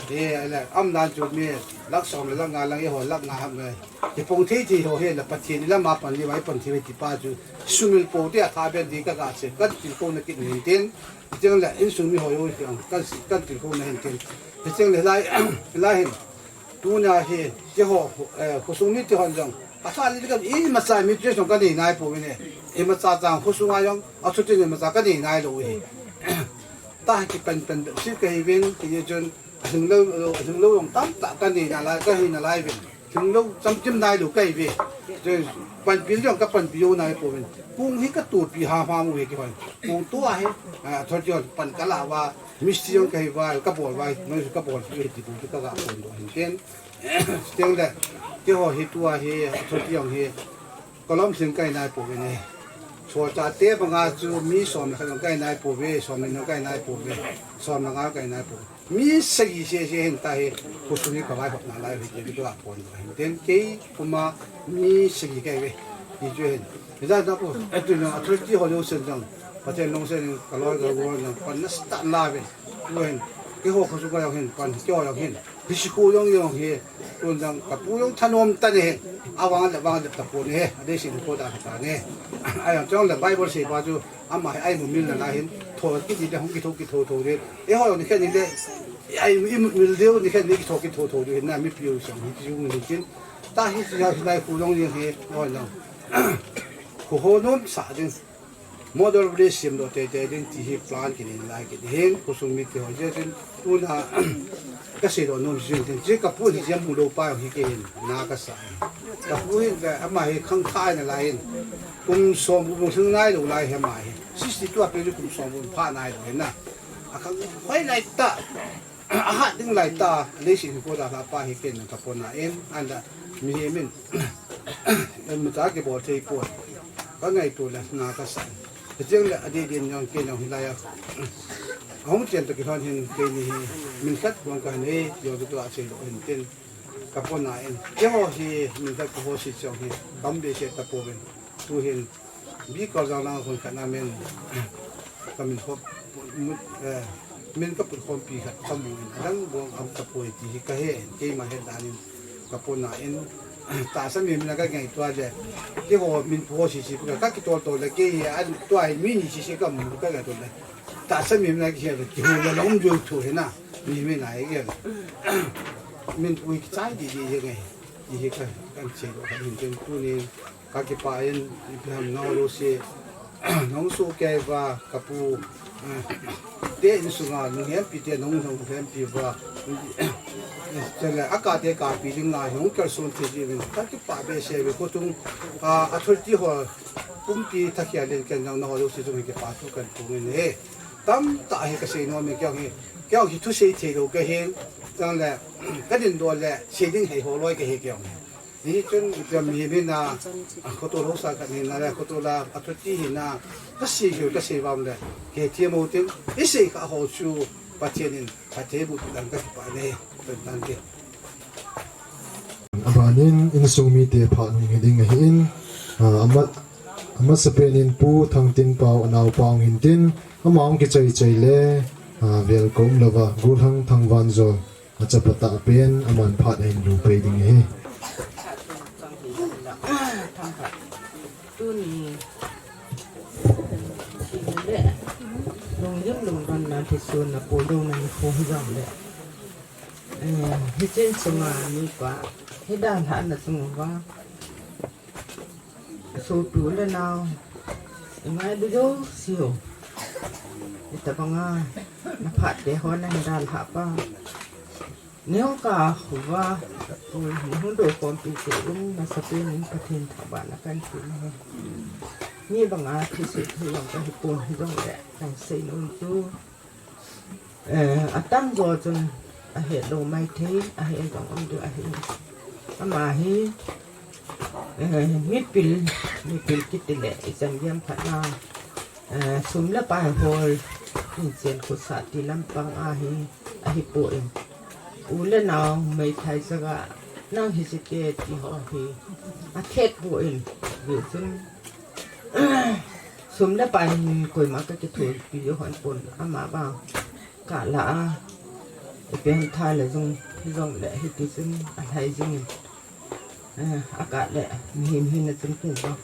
e, le, um dan chu mi, lakh som le lakh nga lang i ho, lakh nga ham le. I pong thei thei ho hi le, Pathen i lama pan i va i pon thei ve ti pa chu, sumil po te a tha ben ti ka ga se, kan tilkhouna kit nin tin. Ti teng le, insung mi ho jong hi, kan, kan tilkhouna hin tin. Ti teng le, lai, lai hin. Tuna hi, keiho, eh, khosung mite hon jong. Atha ni kam imacha mi te jong ka nei nai pouvin e. Imacha chang khosunga jong, athutin imacha ka nei nai lou hi. Ta hi kipan pan si ka hi vin, ti ni chun, ahing lou, ahing lou jong tamtah ka nei nalai, ka hi nalai vin. Hing lou, chamkim nai lou ka hi ve. Chun, panpi jong ka panpi jou nai pouvin. Kong hi ka topi ham ham u hi kihon. Kong to ahi, ah, thot jong pan ka la uva. Mistri jong ka hi uva, ka bol uva, noi ka bol pi hi ti bu ka ga phondoh hin tin. Tin le, keiho hi tua hi, thot jong hi, ka lom sing ka hi nai pouve ne. Solchah te banga chu mi som le khat jong ka hi nai pouve, som le ni jong ka hi nai pouve, som le nga ka hi nai pouve. Mi sagi sese hin ta hi, khosung hi ka vaihop nalai u hi ti ka ga phondoh hin tin. Kei puma mi sagi ka hi ve. Ti chu hin. Hijeh a chu, eh, tuni authority ho jousen jong, Pathen lungset in ka loi ka gol jong, pan nasatah in la uve. Tuhin, keiho khosung ka jong hin, pan keiho jong hin. Hiche khu jong jong hi, tun jong ka pu jong thanom tah in hin, avang le vang le tapon ahi, adei sin ko da ka ne. Ajong chule Bible seipa chu, ama hi a imut mil nalai hin, tho kiti le hung kitho kitho tho ding. Eiho jong nikhat ni le, a imut mil diu, nikhat ni kitho kitho tho diu hin, na mipi u sang hi ti jong hin tin. Ta hi, hilai khu jong jong hi, oi lang. Khu ho nom sa ding. Model village semdoh teitei ding ti hi plan kinei lai kit hin, khosung mite ho jeh chun tuna kaseidoh nom jing tin, chu kapu hi jeh a mulou pa hi kei hin na kasa. Kapu hi ama hi khangthah nalai hin, kum som kum lhing nailou lai hi ama hi. Sixty-two a pet kum som kum pha nailou hin na. Akhang hoi lai tah. Ahat ding lai tah, leiset hi koi dalhah pa hi kei in kapona in, anda mihem in, muta kibol thei poi. Kangaito le na kasa. Chuteng le adeh deh in jong kei jong hilai a, ahung chen toh kilhon hin keini hi, min khat bou kanei, jong tu a sei lou hin tin. Kapona in. Keiho hi, min khat kaho se jong hi, kam behseh tapouvin. Tuhin, B. Koljang lang hun khat na min, kamin khop, mut, eh, min kaput khompi khat kamu in, adang bou um tapoi ti hi kahe, keima het dan in kapona in, tahsa mihem in kangaito a le, keiho min pu ho sese pu kakitol tol le, kei hi, an, tua hi mi ni sese kamu kangaito le, tahsa mihem in kihe le, kihou le, lom jui thu hi na, mihem in a hi kihe le. Min pu hi kichai didi hi ngai, ti hi ka, kan sei lou, kan hin tin tunin, kakipah in, ipi ham nangho jouse, nahung sohkei uva, kapu, eh, te insunga, lunghempi te, nahung, nahung hempi uva, chule, akate kapi ding ngai, nahung kalson thei jeh uvin, kakipah behseh uve, khotung, ah, authority ho, pumpi thakhel in ken jong nangho jouse jong hi kipa thu kan phong in ahi. Tamtah hi kasei nom in, kei jong hi, kei jong hi thusei thei lou kahin, chule, kadindoh le, sei ding hei ho loi kahi kei jong hi. Hichun ipi ham mihem hina, a, khotol haosa khat hina le, khotol a, authority hina, kasei hiu, kasei vam le, kei themmo tin, isei kha ho chu, Pathen in, phatthei boh ding kakipah e, pen tante. Abanin, insung mite phat hung hi ding ahin, a, ama, amasapen in Pu Thangtinpao, anaopa hung hin tin, ama hung kichai chai le, a, vel kaum louva, Golhang Thangvanjol, achapa tah pen, aman phat ahin lu pei ding ahi. Tuni, thina le, lunglim lungdonna thisun na pui lou na nikho hi jong le. Eh, hiche sunga mipa, hi dalhah na sung uva. Sopi u le nao, ingailu jouse ho. Hitabanga, na phat te ho nahin dalhah pa. Neo ka uva, pu, nahung doh khompi te um, masapen in Pathen thangvahna kan pe nahi. Mi banga thusei thei jong kahi pon hijongle, kasei nom chu. Eh, atamjo chun ahet lou maithei, ahet jong um diu ahi. Ama hi, eh, mipil, mipil kiti le, ichan gei ham khat na, eh, sum le pai hol, inchen khutsah ti lampang ahi, ahipoi. U le nao, meithai chaga, nang hi site ti ho hi, athet poi, vechun, sum le pai hin koima kakithopi jou hon pon, ama vang, kalah a, ipi ham tha le jong, jong le hiti chun alhai jingin, eh, akah le, mihem hina chun kum vang.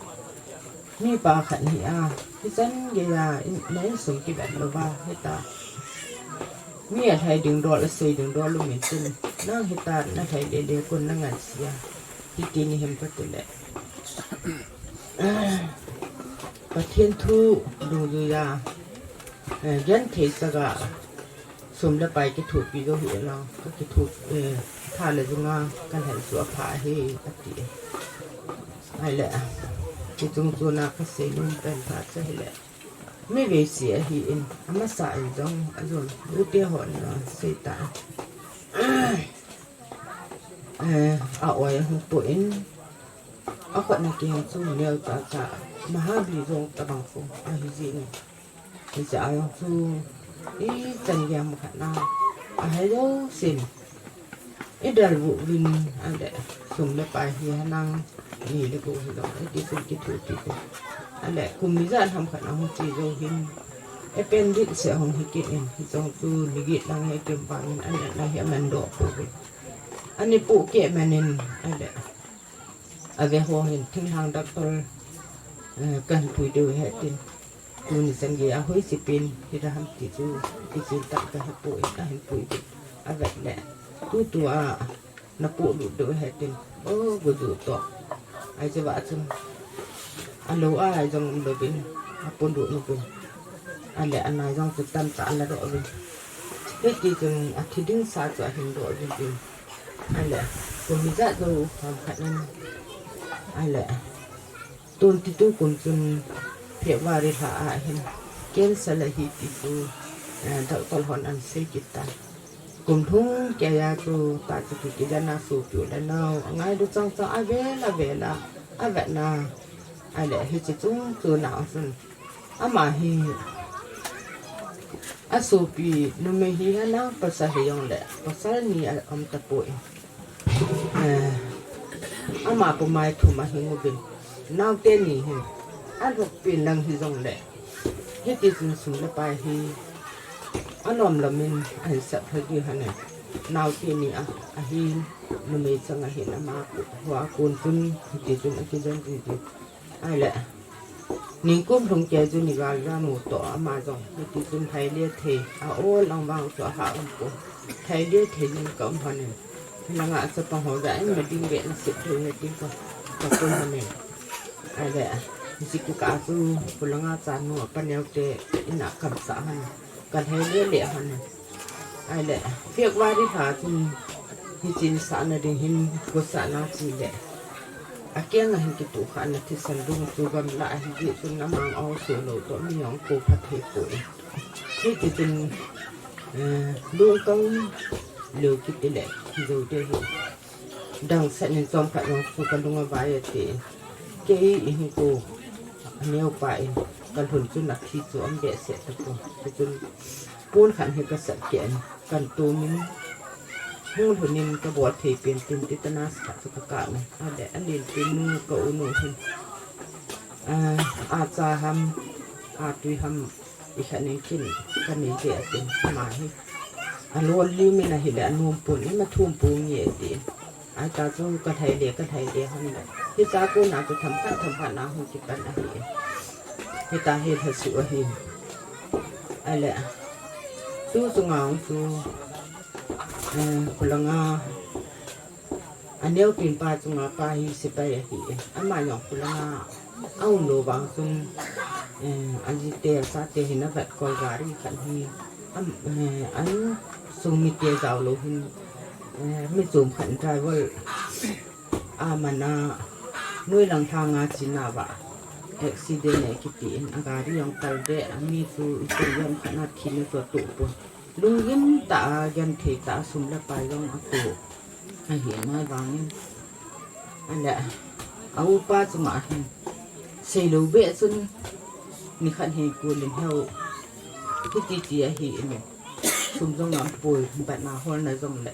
Mipa khat hi a, hichan geiya, in, na insung kivet louva, hita. Mi alhai ding dol, asei ding dol um in tin, nang hita, nalhai lele kon nangansea. Hiti nahi em kati le. Pathen thu dungjuiya, eh, genthei chaga, sum le pai kithopi jou hih e lang, kakitho, eh, tha le junga, kalhai chu apha ahi, ati e. Ahile, hiche chungchona kasei nom pen phat chu ahile, mi veise ahin, amasa in jong, ajom, ute hon asei tan. Eh, a-oi ahung poi in, akhutna keng chu neocha cha, Mahabali jong tabang khu ahi jin. Hiche a jong chu, ichan gei ham khat na, ahai jousen, idalvuh uvin, ale, sum le pai hi henlang, ni le ko hilou, iti chun kithopi ko. Ale, kum ijat ham khat na hung che jou hin, appendix ahung hi kit in, hiche jong chu ni get lang hi akim vangin, anatna hi amandoh pouvin. Ani pohkeh man in, ale, ave ho hin thinglhang doctor, eh, kahin pui diu ahi tin. Tuni chan geiya hoiche pen hiding ham ti chu, kichen tah kahepoi, ahin pui diu. Avet le, tutua napohlut diu ahi tin. O, gojuh toh. Ahi cheva chun, alou a jong umlouvin, apolut uvin. Ahile anai jong chu tamtah ala doh uvin. Hiti chun athi ding sa chu ahin doh uvin tin. Ahile kum ijat jou ham khat in. Ahile twenty-two kum chun February lha a hin cancer ahi ti chu, eh, doctor hon ana sei kit tan. Kum lhung keiya chu ta chu ki, kidang a sopi u le nao angailu chang chang avel avel a avetna. Ahile hiche chung chun a chun ama hi asopi numei hi ahinla pasal hijongle pasal ni aum tapoi. Eh, ama puma thum ahing uvin. Naote ni hin alhokpi lang hijongle hiti chun sum le pai hi alom lom in ahin sap lha ji hon e. Naote ni a, ahin numei chang ahin ama hu a kon chun hiti chun akijen ji ji. Ahile ningkum lhung kei chun igal janu toh ama jong hiti chun lhaile thei a ol ang vang chu aha um pon. Lhaile thei in ka um hon in. Hilanga chapang ho ja in ma ding ve na sep thei na ding ka, ka pon hon in. Ahile hiche kikah chu khulanga chanu apa neo te in a kam sah hon in. Ka lhaile le hon in. Ahile February lha chun hiche in sahna ding hin kosahna chule akeng a hin kitoh khahna thisan dung chu gamla ahi jeh chun amang a o so lou toh mi jong ko pha thei poi. Hiti chun, eh, lungkang leo kiti le jou te hi. Dang sah in chomkhat jong chu ka lung avai e tin. Kei ihin ko, aneo pa in, ka lhun chun athi chu aum behseh tapon. Chuchun pon khat hi ka sat keh in, kan tum in, hung lhun in ka bol thei pen tin tetanus khat chu ka kap in. Ahile, alen pen nu ka u nu hin. Ah, acha ham, atui ham, ikhat nin kin ka nei ve atin, ama hi alol lim in ahile anom pon, ima thum ponge atin. Ahi ta chu ka lhaile, ka lhaile hon le. Hicha kona chu themkhat themkhat na hung kipan ahi. Hita hi lhasuh ahi. Ahile, tu chunga hung chu, eh, khulanga, aneo pen pa chunga pa hi sepai ahi. Ama jong khulanga aum lou vang chun, eh, ajite achate hin avet kol gari khat hi, am, eh, an sung mite jao lou hin, eh, mi chom khat driver a man a, noilang lhanga china va accident e kiti in, agari jong kal de, ami chu ipi jong khat na thina chu atoh pon. Lunggim tah a, genthei tah a, sum le pai jong atoh ahi nai vangin. Ahile, a upa chunga hin seilou beh chun nikhat hi kul in heu. Hiti ti ahi in. Sum jong aumpoi, batna holna jong le.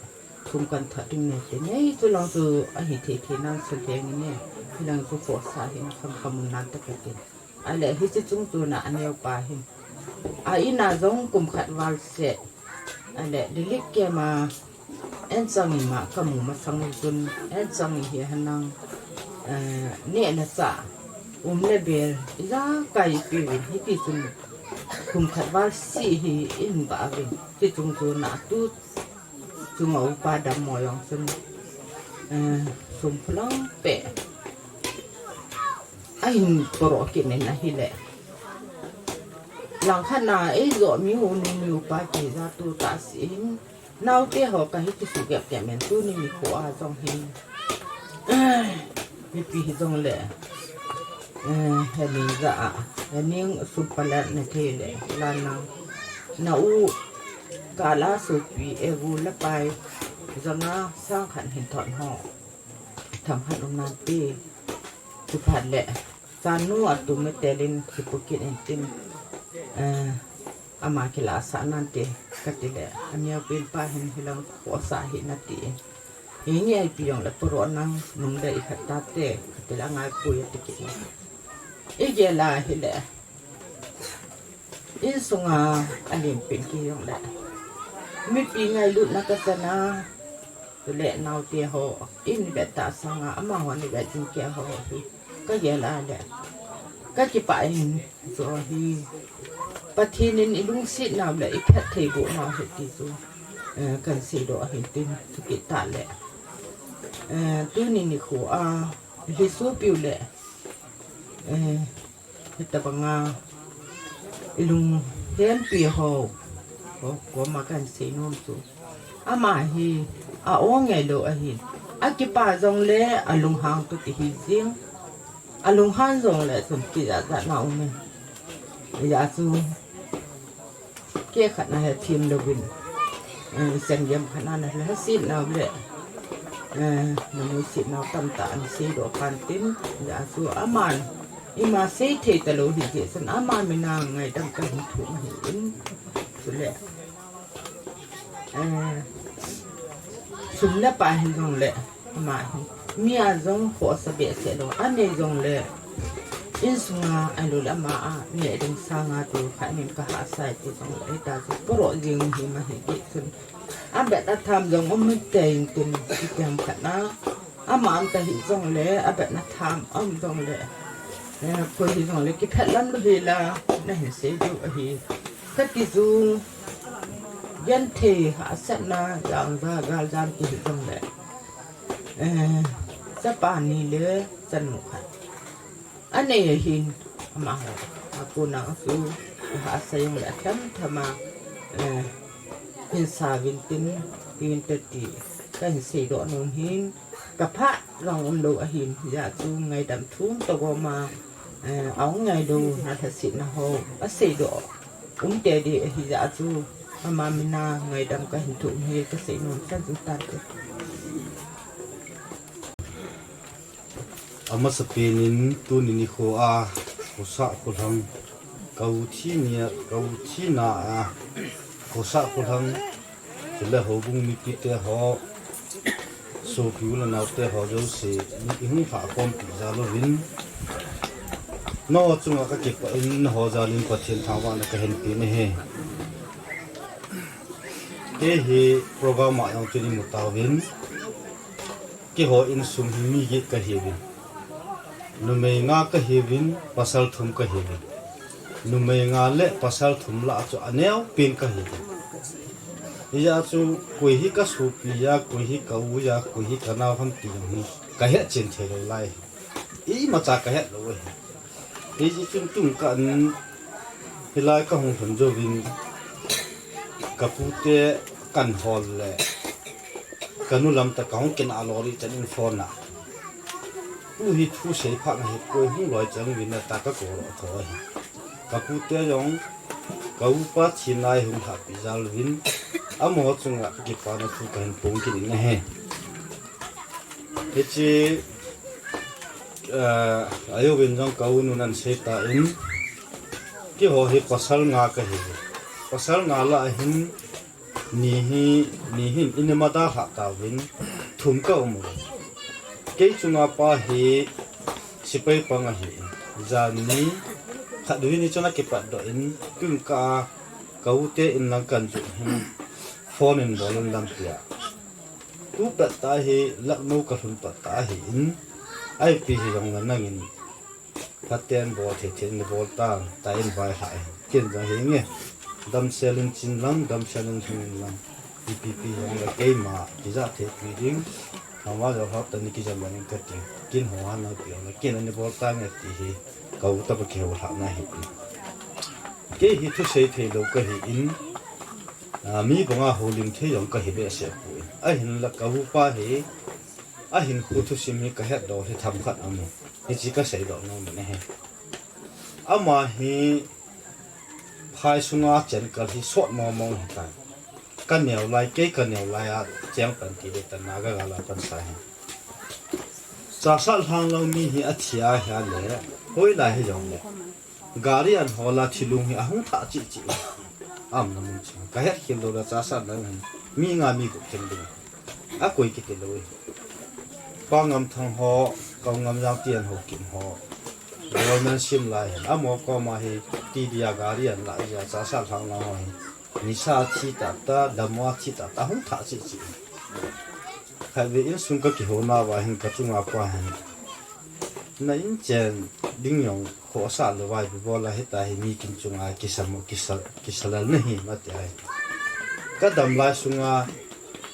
Sum kan thot ding nei te nei, chulang chu ahi thei thei nan sulheng in e. Hilang chu khohsah hin kham kham un nan ta kati. Ahile hiche chung chun a aneo pa hin. A in a jong kum khat val seh. Ahile, Lily kema, Enchang in ma kamu masang u chun, Enchang in hi henlang, eh, nehna cha, um le bel, ijakai ipeuvin, hiti chun, kum khat val seh hi in ba uvin, ti chung chun a tu, chunga upa dammo jong chun, eh, sum phulang peh. Ahin poro kit in ahile. Langkhat na eijoh mi u nu mi upa kija tu tah seh hin. Naote ho kahi kisuh gep gep in tuni nikho a jong hin. Mipi hijongle. Eh, hening ja a. Hening sum palat na thei le. Lana. Na u kala sopi e gu le pai. Janga sang khat hin thot ho. Themkhat um nante. Chuphat le. Chanu atum e telin kipu kit in tin, eh, ama kilah sah nante kati le, aneo pen pa hin hilang khohsah hih in ati in. Hinge ipi jong le puro nang nung le ikhat tate kati le angai poi ati kit in. Igel a hile. Insunga alen pen kei jong le. Mipi ngailutna kachan a. Chule naote ho, in vet tah sanga, amaho in vet jing kei ho hi. Kagel a le. Kakipah in, jo hi. Pathen in ilungset nau le, iphatthei boh nau hi ti chu. Eh, kan seidoh ahi tin, chukit tah le. Eh, tuni nikho a, lhisopiu le. Eh, Hitabanga Ilung hempi ho, ho, koma kahin seinom chu, ama hi a-ong ngai lou ahin. Akipa jongle alunghang toh kihi jing. Alunghang jongle chun kijat jat na um e. Hijeh chun kei khat na hethem louvin, eh, sangem khat na na lhasetna le, eh, namusetna tamtah ana seidoh pan tin, hijeh chun aman ima seithei talou hijeh chun ama mina ngaidam kahin thum ahin. Chule, eh, sum le pai hijongle, ama hi mi a jong khohsa behseh lou, anei jongle insunga ahiloule ama a neh ding sanga tu khat nin kahahsa e ti jongle, hita chu poro jing hi ma hijeh chun abet atham jong um tei tin, ipi ham khat na, ama um ta hijongle, abet na tham um jongle, eh, koi hijongle kiphet lam lou hela, nahin sei diu ahi. Kati chu, genthei hahsatna, jangja galjam ti hijongle, eh, chapa ni le chanu khat anei ahin, amaho a kona chu ahahsa jongle athemthema, eh, hin sa uvin tin, tin tati kahin seidoh nom hin, kaphah jong umlou ahin, hijeh chun ngaidam thum toh koma, eh, a-ong ngai lou na lhasetna ho aseidoh um tei ding ahijeh chun ama mina ngaidam kahin thum hi kasei nom chan jing tante. Amasapen in tuni nikho a, khosah kholhang, ka u thi nia, ka u thina a, khosah kholhang, chule houbung mipite ho, sopi u le naote ho jouse, ihung lhahkhompi jal uvin, nangho chunga kakipah in, nangho jal in Pathen thangvahna kahin pe nahi. Kei hi program a jong chu imu tauvin, keiho insung hi mi get kahiuvin, numei nga kahiuvin, pasal thum kahiuvin. Numei nga le pasal thum lah chu aneopen kahiuvin. Hijeh chun koi hi kasopi a, koi hi ka u a, koi hi kanao ham ti jong hi kahetchen theilou lai hi. Imacha kahetlou ahi. Hijeh chun tun kah in hilai kahung lhun jouvin, kapute kahin hol le, kanu lamtah kahung kinah lou ri chan in phone a, tu hi thusei phat nahi, koi hung loi chan uvin tia kakou lou tho ahi. Kapute jong ka upa thina hi hung lhahpi jal uvin, amaho chunga kakipana thu kahin phong kit in ahi. Hiche, eh, ajouvin jong ka u nun ahin seitan, keiho hi pasal nga kahi. Pasal nga lah a hin, ni hi, ni hin eima dalhah tauvin, thum kaum uve. Kei chunga pa hi sepai pang ahin, jan ni khat vei ni chun akipatdoh in, tun kah a ka ute in lang kahin jot hin, phone in bol in lampi a, tu pettah hi Lucknow kalhun pettah ahin, ipi hijongle nangin phaten bol thei thei in bol tan, tin ahin vailhah in. Ken jong henge, damsel in chen lang, damsel in lhung in lang, ipi pi hijongle keima kijah thei pi ding, ama jong lhah tah in kijam in kati, ken ho hana pi jongle ken ana bol tange ti hi, ka u tah pa kihoulhahna ahi. Kei hi thusei theilou kahin, a, mi banga houlim thei jong kahi behseh poi. Ahinla ka upa hi, ahinkho thusim hi kahetdoh hi themkhat aum e. Hiche kaseidoh nom in ahi. Ama hi phai sunga chenkal hi sot mong mong ahitai. Kaneo lai, kei kaneo lai a cheng pan tile ta Naga gal a pansa ahi. Chahsah lhanglou mi hi athi ahile, hoilai hijongle gari ahin hol a thilung hi ahung thah cheh cheh. Aumna mun cheh. Kahet khel lou le Chahsah lang hin mi nga mi gup khen ding. Akoi kiti lou e. Pa Ngamthang ho, Ka u Ngamjang ti ahin houkim ho, government sim lai hin, amaho koma hi T D a gari ahin lah jeh a Chahsah lhanglou ho hi nisa athi tahtah, dam a athi tahtah, ahung thah cheh cheh. Khatvei insung kakihouna uva hin kachunga pa hin, na inchen ding jong khohsah lou vai, ipi bol a hitia hi mi kin chunga kisa mo, kisa, kisa lel nahi, ati ahi. Kadam lai sunga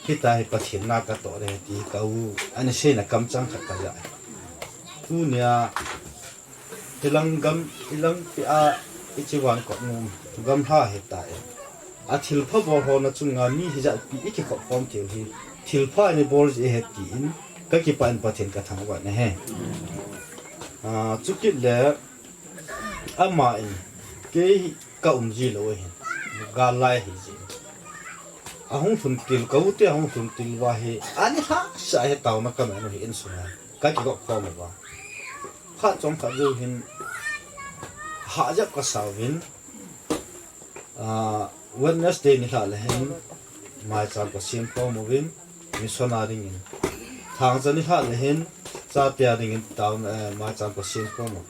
hitia hi Pathen na katoh ding ahi ti ka u ana seina kamchang khat kajah. Tunia hilang gam, hilang pia Hiche van kot nom gamla hita e. A thilpha bol ho na chunga mi hijat pi i kikhop khom thei u hi thilpha ni bol ji ahi tin ka kipah in Pathen ka thangvah e. A, chukit le ama in kei ka um ji lou ahi. Gal lai hi ji. Ahung lhun til, ka u te ahung lhun til uva hi, ani lhahsa hi taona ka man u hi insunga. Ka kikhop khom uva. Khat chom khat jou hin, hah jep ka sa uvin, ah, Wednesday nilhah le hin, maicham ka sem khom uvin, mission a dingin. Thangcha nilhah le hin, chate a dingin, taona, eh, maicham ka sem khom u.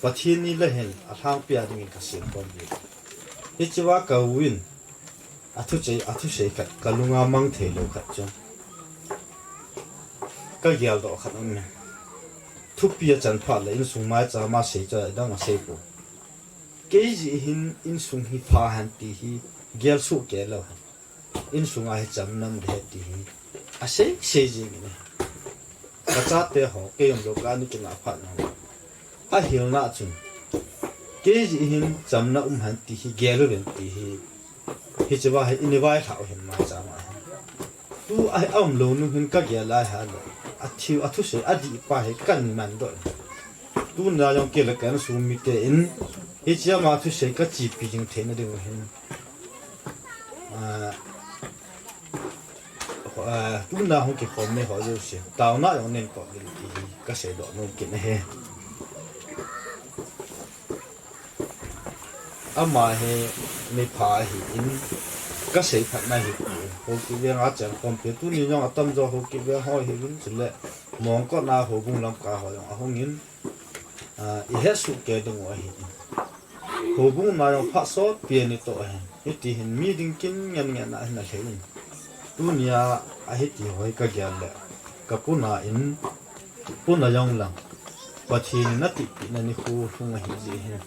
Pathen ni le hin, alhangpi a dingin ka sem khom uvin. Hichea ka u in, a thusei, a thusei khat, ka lunga mang thei lou khat chu. Ka geldoh khat um e. Thupi a chan phat le insung maicham a sei chu adang a sei poi. Kei jeh hin insung hi pha hen ti hi gel soh kei lou hen. Insunga hi chamna um ding ahi ti hi asei sei jing in ahi. Ka chate ho, kei umlou kah a ana kinah phat nau. Ahilna chun, kei jeh hin chamna um hen ti hi gel uvin ti hi, hichea hi ini vailhah u hin maicham a hin. Tu a, a umlou nu hin ka gel a hile, a thil, a thusei, adih pa hi kan mandoh in. Tuna jong kei le ka insung mite in, hichea ama thusei ka chepi jing theina ding u hin. Ah, ah, tuna hung kikhom mi ho jouse, taona jong nen kop ding ti hi ka seidoh nom kit ahi. Ama hi mipha ahin, ka seiphatna hi, Haokip veng a cheng khompi, tuni jong atamjo Haokip veng ho ahiuvin, chule Mongkot a houbung lamkai ho jong ahungin, ah, i hesoh kei ding u ahin. Houbung na jong phat sotpi ani toh ahin. Hiti hin mi ding kin ngen ngen a hin alhei in. Tunia ahiti ho hi ka gel le, ka puna in, puna jong lang, Pathen in atipehna nikho lhung ahi jeh hin.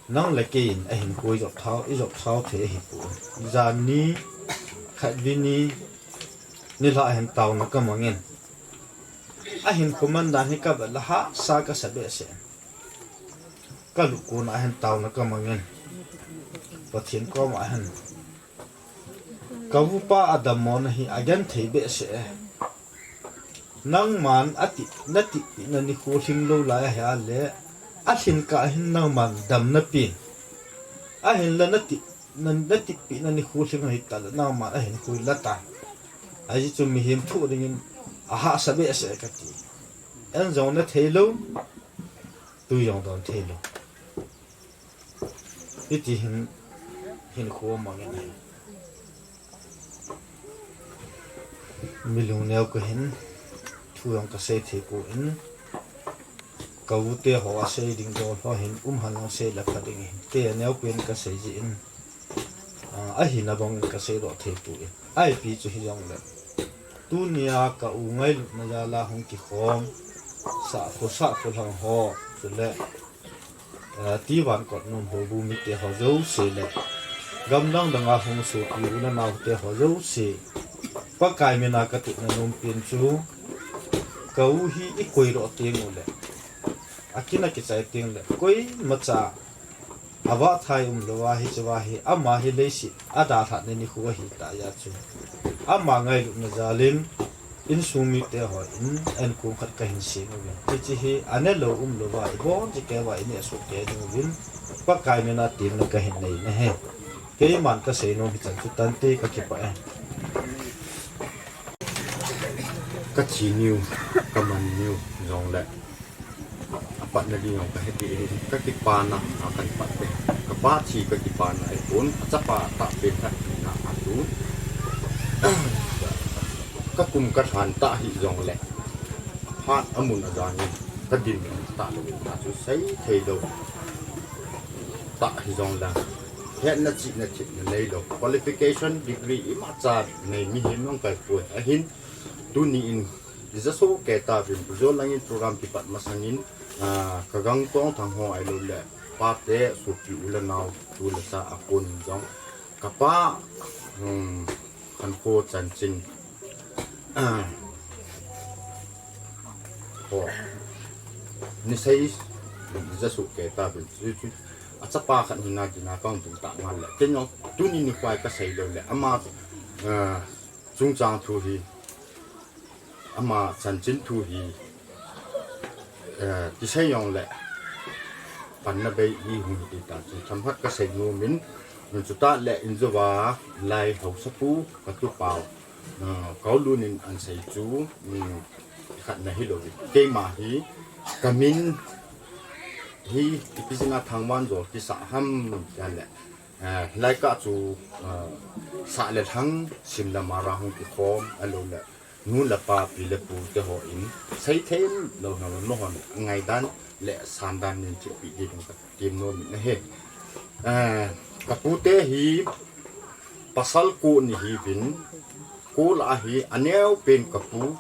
Nang le kei in ahinkho i jop thao, i jop thao thei ahipoi. Jan ni, khatvei ni, nilhah hin taona ka mangin. Ahinkho man dan hi ka vet le hahsa ka sa behseh. Ka lungkona hin taona ka mangin. Pathen koma hin. Ka upa adammona hi agenthei behseh e. Nangman ati, natipehna nikho lhing lou lai ahile, alhin kah hin nangman damna pen. Ahinla nati, na, natipehna nikho lhing ahita le, nangman ahinkho hi la tan. Ajeh chu mihem thoh dingin ahahsa behseh kati. En jong ne thei lou, tui jong don thei lou. Hiti hin, hinkho mangin ahi. Mi lungneo ka hin, thu jong ka sei thei poi, ka u te ho asei ding dol ho hin, um hen lang sei le pha ding ahi. Kei aneopen ka sei jeh in, ah, ahina bangin ka seidoh thei poi. Ipi chu hijongle, tunia ka u ngailutna jal a hung kikhom, sahkhol, sahkhol lhang ho, chule, eh, T one kot nom houbung mite ho jouse le, gamdang dang a hung sopi u le nao te ho jouse, Pakai mina ka tepna nompen chu, ka u hi i koidoh teng u le, akin akichai teng le, koimacha avahthai umlou a hichea hi, ama hi leiset a dalhahna nikho ahi tah jeh chun, ama ngailutna jal in, insung mite hon, ankong khat ka hin sem uvin. Hiche hi, anelou umlou a, ibon chikei uva, ineh soh kei ding uvin, Pakai mina temna ka hin nei ahi. Keiman ka seinom hichan chu tante ka kipah e. Ka thi niu, ka man niu, jongle. Apatna ding jong ka heti, ka kipana, a kan pat te. Ka pa thi ka kipana ahipon, achapa tahpen khat hina atu. Ka kum ka lhan tah hijongle, aphat amun ajangin, ka din tah lou, achu sei thei lou. Tah hijongle, hetna chihna thepna neilou. Qualification degree imacha nei mihem jong ka hipoi. Ahin, tuni in, ija soh kei tauvin, ijol langin program kipat masangin, ah, ka gangtong thang ho ahiloule, pate, sopi u le nao, tu le cha akon jong. Ka pa, um, khankho chanchin, ah, ho, nisei, ija soh kei tauvin, chu, chu, achapa khat hina dinga kahung tung tah ngal le. Kei jong tuni nikho a kasei lou le. Ama, eh, chungchang thu hi, ama chanchin thu hi, eh, kisei jong le. Panna bei hi hung hi ta chu. Themkhat kasei nom in, chutah le injouva lai haosapu, katupau, eh, Kaolun in ahin sei chu, um, khat na hilou. Keima hi, kamin hi, ipi jeh a Thangvanjol kisah ham, tia le. Eh, hilai kah chu, eh, sah le lhang, sim le mar a hung kikhom, ahilou le. Nu le pa, pi le pu te hon, seithei lou na lou, nahon, ngaidan le sandan nin thilpeh ding ka tem nom in ahi. Eh, kapu te hi, pasal ko ni hi vin, ko lah a hi, aneo pen kapu,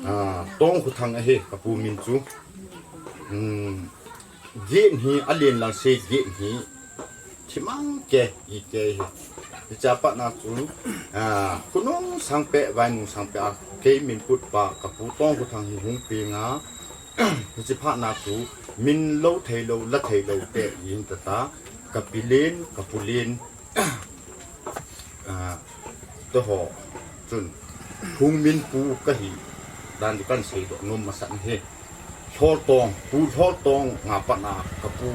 Ah, Tongkhothang ahi, kapu min chu. Hmm, Gen hi, alen lang sei Gen hi. Thimang ke, i ke hi. Hiche a pat na chu, ah, khonung sangpeh, vainung sangpeh a, kei min put pa, kapu Tongkhothang hi hung peng a. Hiche phat na chu, min lo thei lou, la thei lou te, i hin ta ta, kapi len, kapu len. Ah, teho chun, Phungminpu kahi dan chu kahin seidoh nom masat ahi. Lholtong, Pu Lholtong a pat na kapu,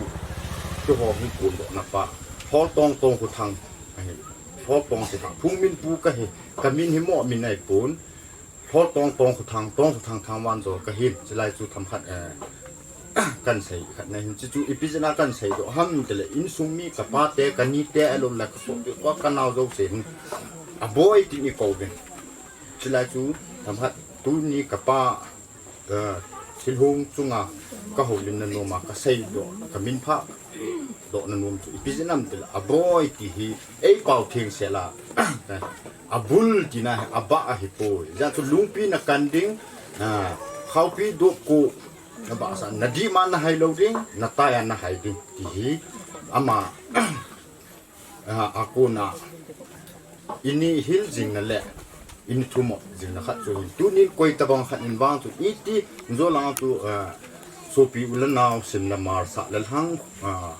teho hi kondoh na pa. Lholtong Tongkhothang ahi. Lholtong chu Phungminpu kahi, kamin hi mo min ahipon. Lholtong Tongkhothang, Tongkhothang Thangvanjol kahin, chulai chu themkhat, eh, kahin sei khat na hin, chuchu ipi jeh a kahin seidoh ham tile, insung mi kapa te, kani te, ahilou le kasopi, ka, kanao jouse hin, aboi tin i kou vin. Chulai chu themkhat tuni kapa, eh, thilhung chunga kahoulimna nom a kaseidoh, kamin pha doh na nom chu ipi jeh ham tile, aboi ti hi, ei pao thengsel a, abul tina hi, abah ahipoi. Hijeh chun lungpi na kan ding, ah, khaopi dop ko, na bahsah, na dih ma na hai lou ding, na tai a na hai ding, ti hi, ama, ah, a kona, ini hil jing na le, ini thumop jing na khat chu hin. Tunin koi tabang khat in vang chu, iti, injo lang chu, ah, sopi u le nao, sim le mar, sah le lhang, ah,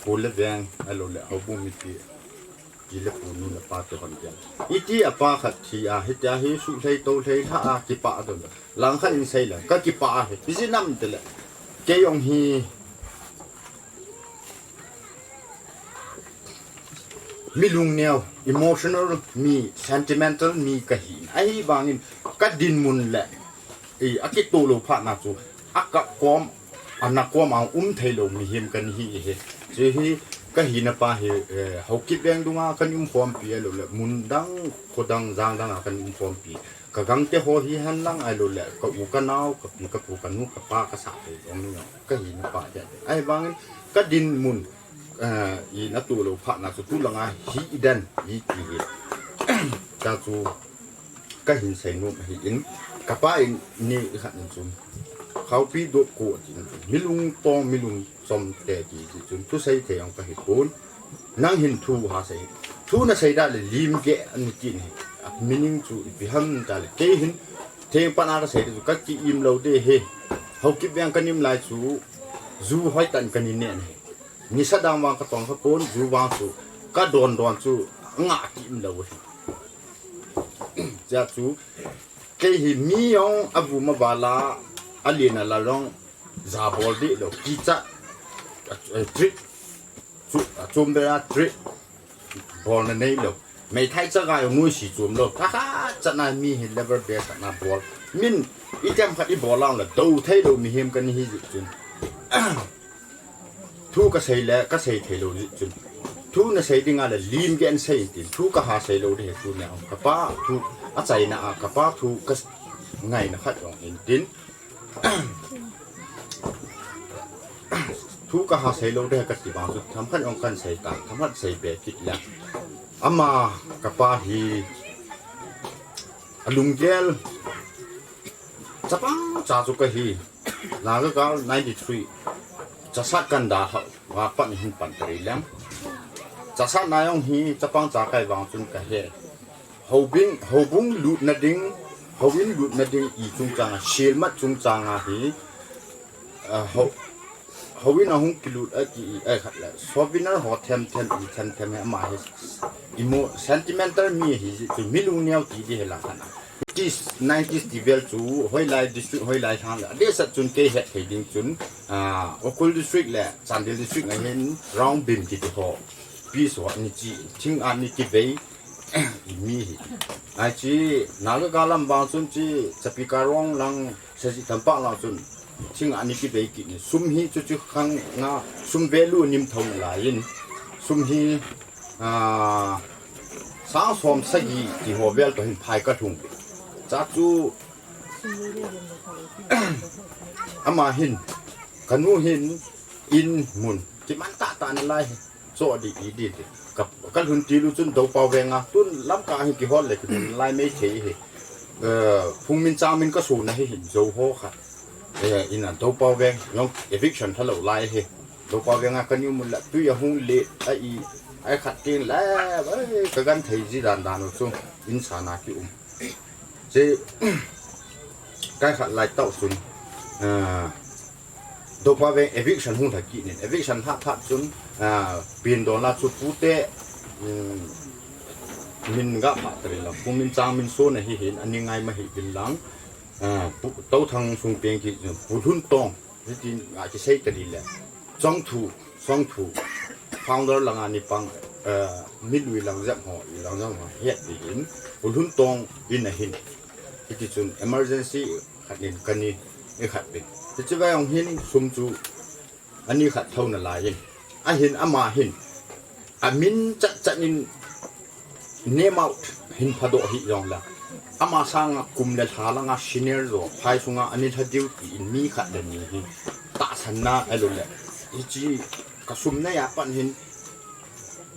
Pu le veng, ahilou le, houbung mipi, pi le pu, nu le pa te hon veng. Iti a pa khat thi a, hitia hi suhlhei tohlhei lha a, kipah a don. Langkhat in sei le, kakipah a hi, ipi jeh ham tile. Kei jong hi, mi lungneo, emotional mi, sentimental mi kahi. Ahivangin, kadinmun le, i, akitoh lou phat na chu, akap kom, ana kom a um thei lou mihem kahin hi e. Chuhi kahina pa hi, eh, Haokip veng dunga kahin umkhompi ahilou le, mun dang, kho dang, jang dang a kahin umkhompi. Ka gangte ho hihen lang ahilou le, ka u ka nao, ka pi ka pu, ka nu ka pa, ka sahthei jong ni jong, kahina pa hi. Ahivangin, kadinmun, eh, i natoh lou phat na chu, tu langa hi i den, i ti hi. Chuchu, kahin seinom ahin, kapa in ni khat in chun, khaopi dop ko tin, mi lungtong, mi lungchom te ti, ti chun, thusei thei jong kahipon, nang hin thu hasei, thu nasei da le lim geh ani tin hi, meaning chu ipi ham tile, kei hin, theng pan a kasei chu, kaki im lou ding ahi, Haokip veng kahin um lai chu, ju hoitah in kahin ne ahi, nisa dang vang katong khapon, ju vang chu, kadon don chu, ngah ki im lou ahi. Hijeh chu, kei hi mi jong avum aval a, alen alal jong, jabol deh lou, kichat, a, a, trick, chu, achom be a trick, bolna neilou. Meithai chaga jong noise chom lou. Thakhat chan a mi hi level base a na bol. Min, item khat ibol a le, dou thei lou mihem kahin hi jeh chun. Thu kasei le, kasei thei lou jeh chun. Thu nasei ding a le, lim geh in sei in tin. Thu kaha sei lou ding ahi tunia. Kapa thu, achaina a, kapa thu kangaina khat jong in tin. Thu kaha sei lou ding ahi kati vang chu, themkhat jong kahin sei ta, themkhat sei be kit le. Ama, kapa hi, alunggel, chapang cha chu kahi, Naga gal ninety-three, Chassad kahin da hou, va pan hin pan tari lem. Chassad na jong hi, chapang cha kahi vang chun kahe. Houbung, houbung lutna ding, houin lutna ding i chungchang a, selmat chungchang a hi, ah, hou, Houin a hung kilut a ti, eh, khat le. Souvenir ho them them, i them them he ama hi. Imo sentimental mi hi ji chu mi lungneo ti di he la khat na. Eighties, nineties ti vel chu, hoilai district, hoilai lhang le. Adeh sat chun kei het thei ding chun, ah, Ukhrul district le Chandel district a hin Raongbim kiti ho. Peace ho ni chi, thing a ni kivei mi hi. Ai chi, Naga galam bang chun chi, Chapika Rong lang, Saji Tampak lang chun, thing a ni kivei kit ni. Sum hi chu chu khang nga, sum value nim thou lai in. Sum hi, ah, sang som sagi ti ho vel to hin phai ka thung. Cha chu, ama hin, ka nu hin, in mun, kiman ta ta na lai hi. Cho di i di di. Ka, ka lhun ti lu chun Dopau Veng a. Tun lam ka hi kihol le kihol lai mei thei hi. Eh, Phungmin Changmin ka su na hi hin zo ho kha. Eh, ina Dopau Veng, yong eviction tha lo lai hi. Dopau Veng a ka ni mun la tui a hung le a i. Ai khat ting la, ai, ka gan thei ji dan dan u chu. In sa na ki um. Che, kai khat lai tau chun. Ah, Dopau Veng eviction hung lha kit nin. Eviction lha phat chun, ah, pin don la chu pute, um, min ga pha tari la. Phungmin Changmin so na hi hin, ani ngai ma hi bin lang. Ah, pu, Tauthang sung peng ki, pu Lhuntong. Hitin, ah, ki sei tari le. Chongthu, Chongthu. Founder lang ani pang, ah, mi lui lang jep ho, i lang jep ho. Het di hin. Pu Lhuntong in a hin. Hiti chun emergency khat nin ka ni, ni khat pin. Hichi vai ong hin sum chu ani khat thou na lai in. A hin ama hin. A min chat chat nin name out hin phadoh hi jong la. Ama sanga kum le lha langa senior zo. Phai sunga ani lha diu ti in mi khat le ni hi. Tahsan na elo le. Hichi ka sum na ya pan hin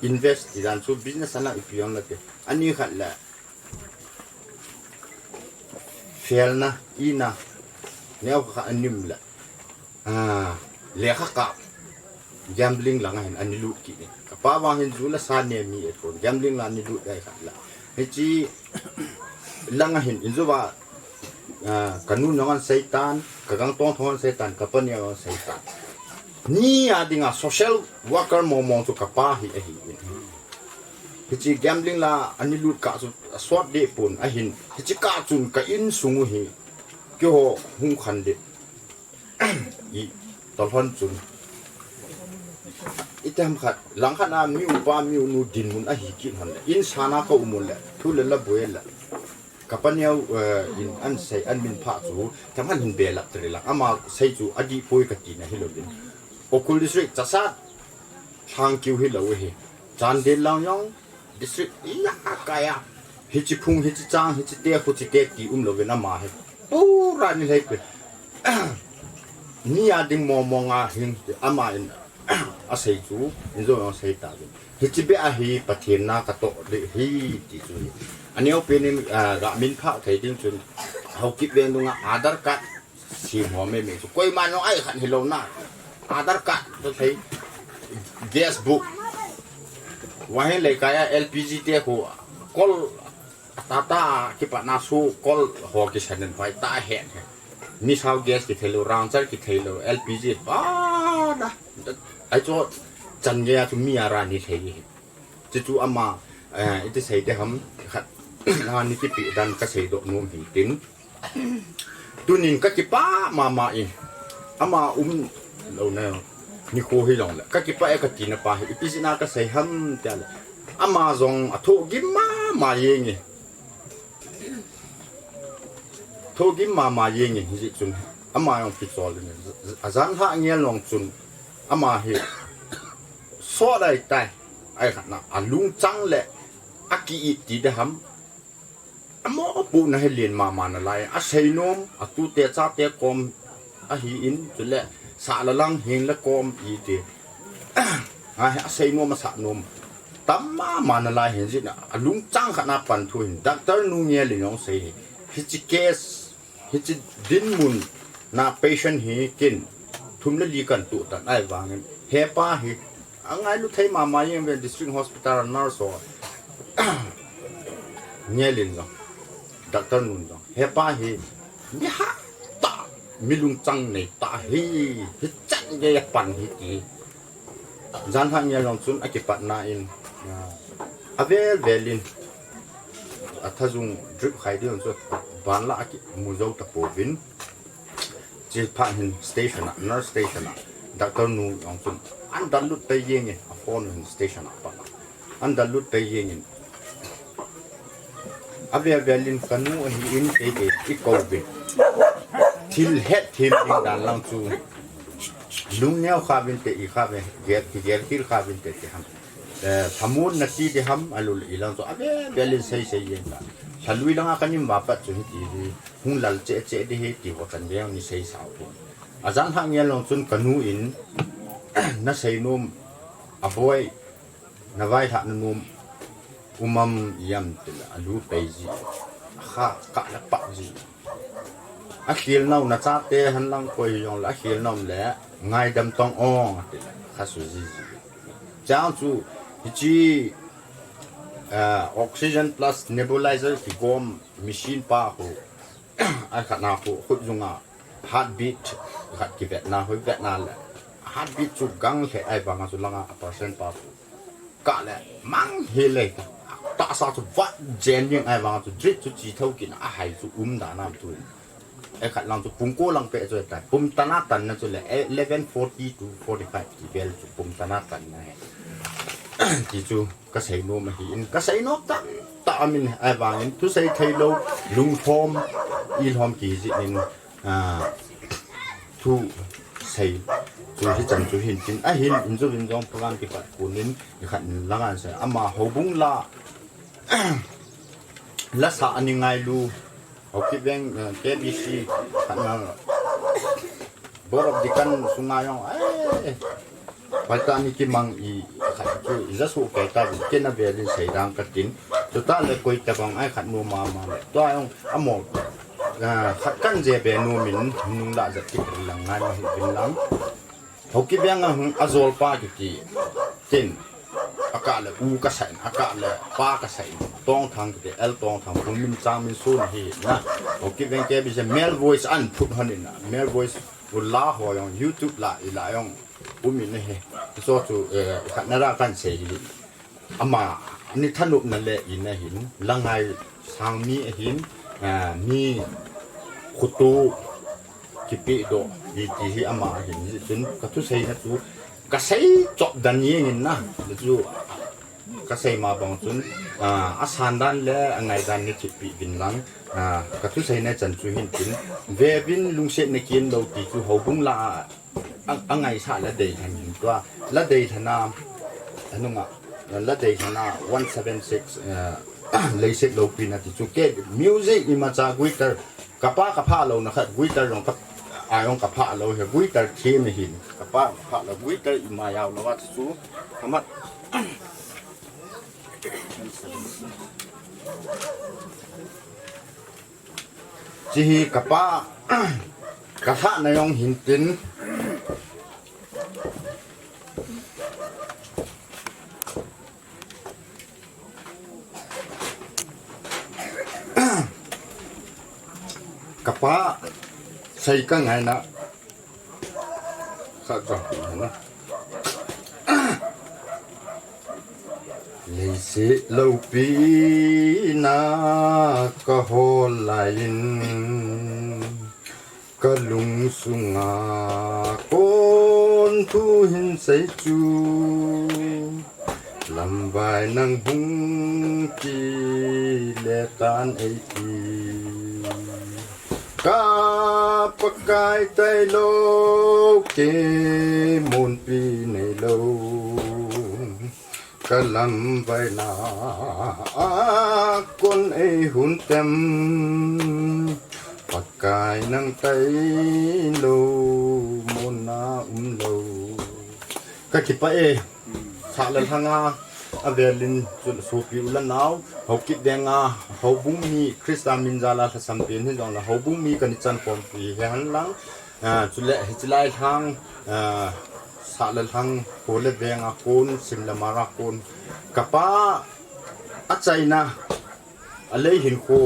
invest ti dan chu business ana ipi jong la te. Ani khat le. Felna, ina, neo kha anim la. Ah, lekha ka gambling langa hin ani lut kit ni. Ka pa vang hin ju la sa ne mi e kon. Gambling la ani lut dai khat la. Hichi langa hin in ju va, ah, ka nu nong an seitan, ka gang tong thong an seitan, ka pa neo an seitan. Ni a dinga social worker mo mo chu ka pa hi ahi in. Hichi gambling la ani lut ka chu a sot de pun a hin. Hichi ka chun ka in sung u hi. Keiho hung khan de. I tolhon chun. I tem khat, lang khat a mi upa mi unu dinmun ahi kit hon le. In sana ka umun le. Thu le la bue le. Ka pa neo, eh, in an sei, an min pha chu. Tem han hin be lap tre la. Ama sei chu a di poi ka ti na hi lo din. Ukhrul district chasat. Thang kiu hi lo hi. Chandel lang jong district ila kaya. Hichi phung, hichi chang, hichi te, huchi te ti um lo vin ama hi. Pura ni lhei pe. Ni a ding mo mo nga hing ama in a sei chu, in zo a sei ta vin. Hichi be a hi Pathen na ka to de hi ti chu hi. Ani o pe ni, ah, ga min pha thei ding chun. Haokip veng dunga Aadhaar card. Sim ho me me chu. Koima nong ai khan hi lo na. Aadhaar card to thei. Gas book. Wahin lei kaya L P G te ko. Kol ta ta kipat na su kol ho ki sanen vai ta hen. Ni sao gas ki thei lo, rangchar ki thei lo, L P G pa na. Ai cho chan ge a chu mi a ra ni thei hi. Chu chu ama, eh, iti sei te ham khat. Na ni kipi dan ka sei do nom hi tin. Tunin ka kipah mama in. Ama um lo na ni kho hi long le. Ka kipah e ka tina pa hi. Ipi jeh a ka sei ham tia le. Ama jong a thoh gim mama jeng e. Thoh gim mama jeng e hijeh chun. Ama jong kichol in. A jan lha ngel long chun. Ama hi. So dai tai. Ai khat na. A lungchang le. A ki-it ti de ham. A mopohna hi len mama nalai, a seinom, a tute chate kom ahi in, chule, sah la lang hing la kom iti. A, a seinom, a sahnom. Tam mama nalai hin jin, a lungchang khat na pan thu hin, Doctor Nu Ngelin jong sei hi. Hichi case, hichi dinmun na patient hi kin, thum le li kan tuh tan ai vangin. Hepa hi, a ngailu thei mama jeng ve district hospital nurse ho. Ngelin jong. Doctor Nun jong. Hepa hi. Mi hatah. Mi lungchang nei tah hi. Hichan Gei a pan hi ti. Jan hah ngia jong chun a kipatna in, ah, a vel vel in a thajung drip khai ding chu ban la a ki mu zo ta pouvin. Chi phat hin station a, nurse station a, doctor nu jong chun an dan lut pai jeng in a phone hin station a pan a. An dan lut pai jeng in. A vel vel in ka nu ahi in kei kei i kou ve. Thil het thim ding dan lang chu. Lung neo kha vin te i kha ve, gel ki gel kil kha vin te ti ham. Eh, thamun na ti ti ham a lul i lang chu. A vel vel in sei sei yen ta. Thalui langa ka nim va pat chu hi ti hi. Hung lal che che di hi ti ho kan ve ni sei sao tu. A jan hah ngia long chun ka nu in na sei nom a boi. Na vaihah na nom um am iam ti le, a lu pei ji. Kha ka le pak ji. A khel nau na chate han lang koi jong le, a khel nau le, ngaidam tong ong ti le, kha su ji ji. Chang chu, hichi, ah, oxygen plus nebulizer kigom machine pa khu, a khat na khu, khut jung a, heartbeat khat kivetna, hoi vetna le. Heartbeat chu gang lheh ai vanga chu langa a percent pa chu. Ka le, mang hi le, tahsa chu vat jen jeng ai vanga chu, drip chu chi tho kin a hai chu um da nam tu. Ai khat lang chu pung ko lang pe chu tai. Pum tana tan na chu le, eleven forty to forty-five ti vel chu pum tana tan na he. Ti chu ka sei nom ahi in, ka sei nom tam ta amin ai vangin, thu sei thei lo, lungthom, ilhom ki ji in, ah, thu sei chu hi chan chu hin tin, a hin in chu vin jong program ki pat kunin, i khat in langa sei, ama houbung la, la sa ani ngai lu, Haokip Veng, eh, K B C, khat na, Board of Deacon sunga jong, eh, Paita ni kimang i khat chu i ja su kei ta, kei na velin sei dang ka tin. Chuta le koi ta bang ai khat nu mama le. Tua jong a mol. Ah, khat kan je be nu min nung la ja ki lang ngai ma hi bin lang. Haokip Veng a hung a jol pa ki ti. Tin. A ka le u ka sai, a ka le pa ka sai. Tongthang ki ti, L Tongthang, Pungminchang min sun hi na. Haokip Veng K B C male voice an phut hon in na. Male voice u la ho jong YouTube la i la jong. Umi na he. So chu, eh, khat na ra kan sei hi. Ama, ni thanop na le i na hin, la ngai sang mi a hin, ah, mi khutu kipi do, i ti hi ama a hin. Chun ka thu sei na chu, ka sei chop dan jeng in na, chu ka sei ma bang chun, ah, a san dan le a ngai dan ni kipi vin lang, ah, ka thu sei na chan chu hin tin, ve vin lungset na kin lo ti chu houbung la a, a ngaisah la dei lhan hin tua, la dei lhana, a nunga, la dei lhana one seven six, eh, Leiset Lopi na ti chu ke, music imacha guitar, ka pa ka pha lo na khat guitar jong ka, a jong ka pha lo he, guitar thim hin, ka pa ka pha lo guitar ima jao lo a chu, amat. Chi hi ka pa, ka lhah na jong hin tin. Ka pa, sei ka ngai na. Kha ka pi na. Leiset Lopi na ka hol lai in, ka lung sunga kon thu hin sei chu. Lamvai nang hung ti le tan ei ti. Ka Pakai tailou, kei munpi neilou, ka lamvaina a kon ei hun tem. Pakai nang tailou, muna umlou. Ka kipah e. Sah le lhanga, a velin chu sopi u le nao, Haokip Veng a, houbung mi, Christa min jal a lhasam pen hi jong le, houbung mi ka ni chan khompi hi hen lang, ah, chule, hichi lai lhang, ah, sah le lhang, kho le veng a kon, sim le mar a kon, ka pa, a chaina, a lei hinkho,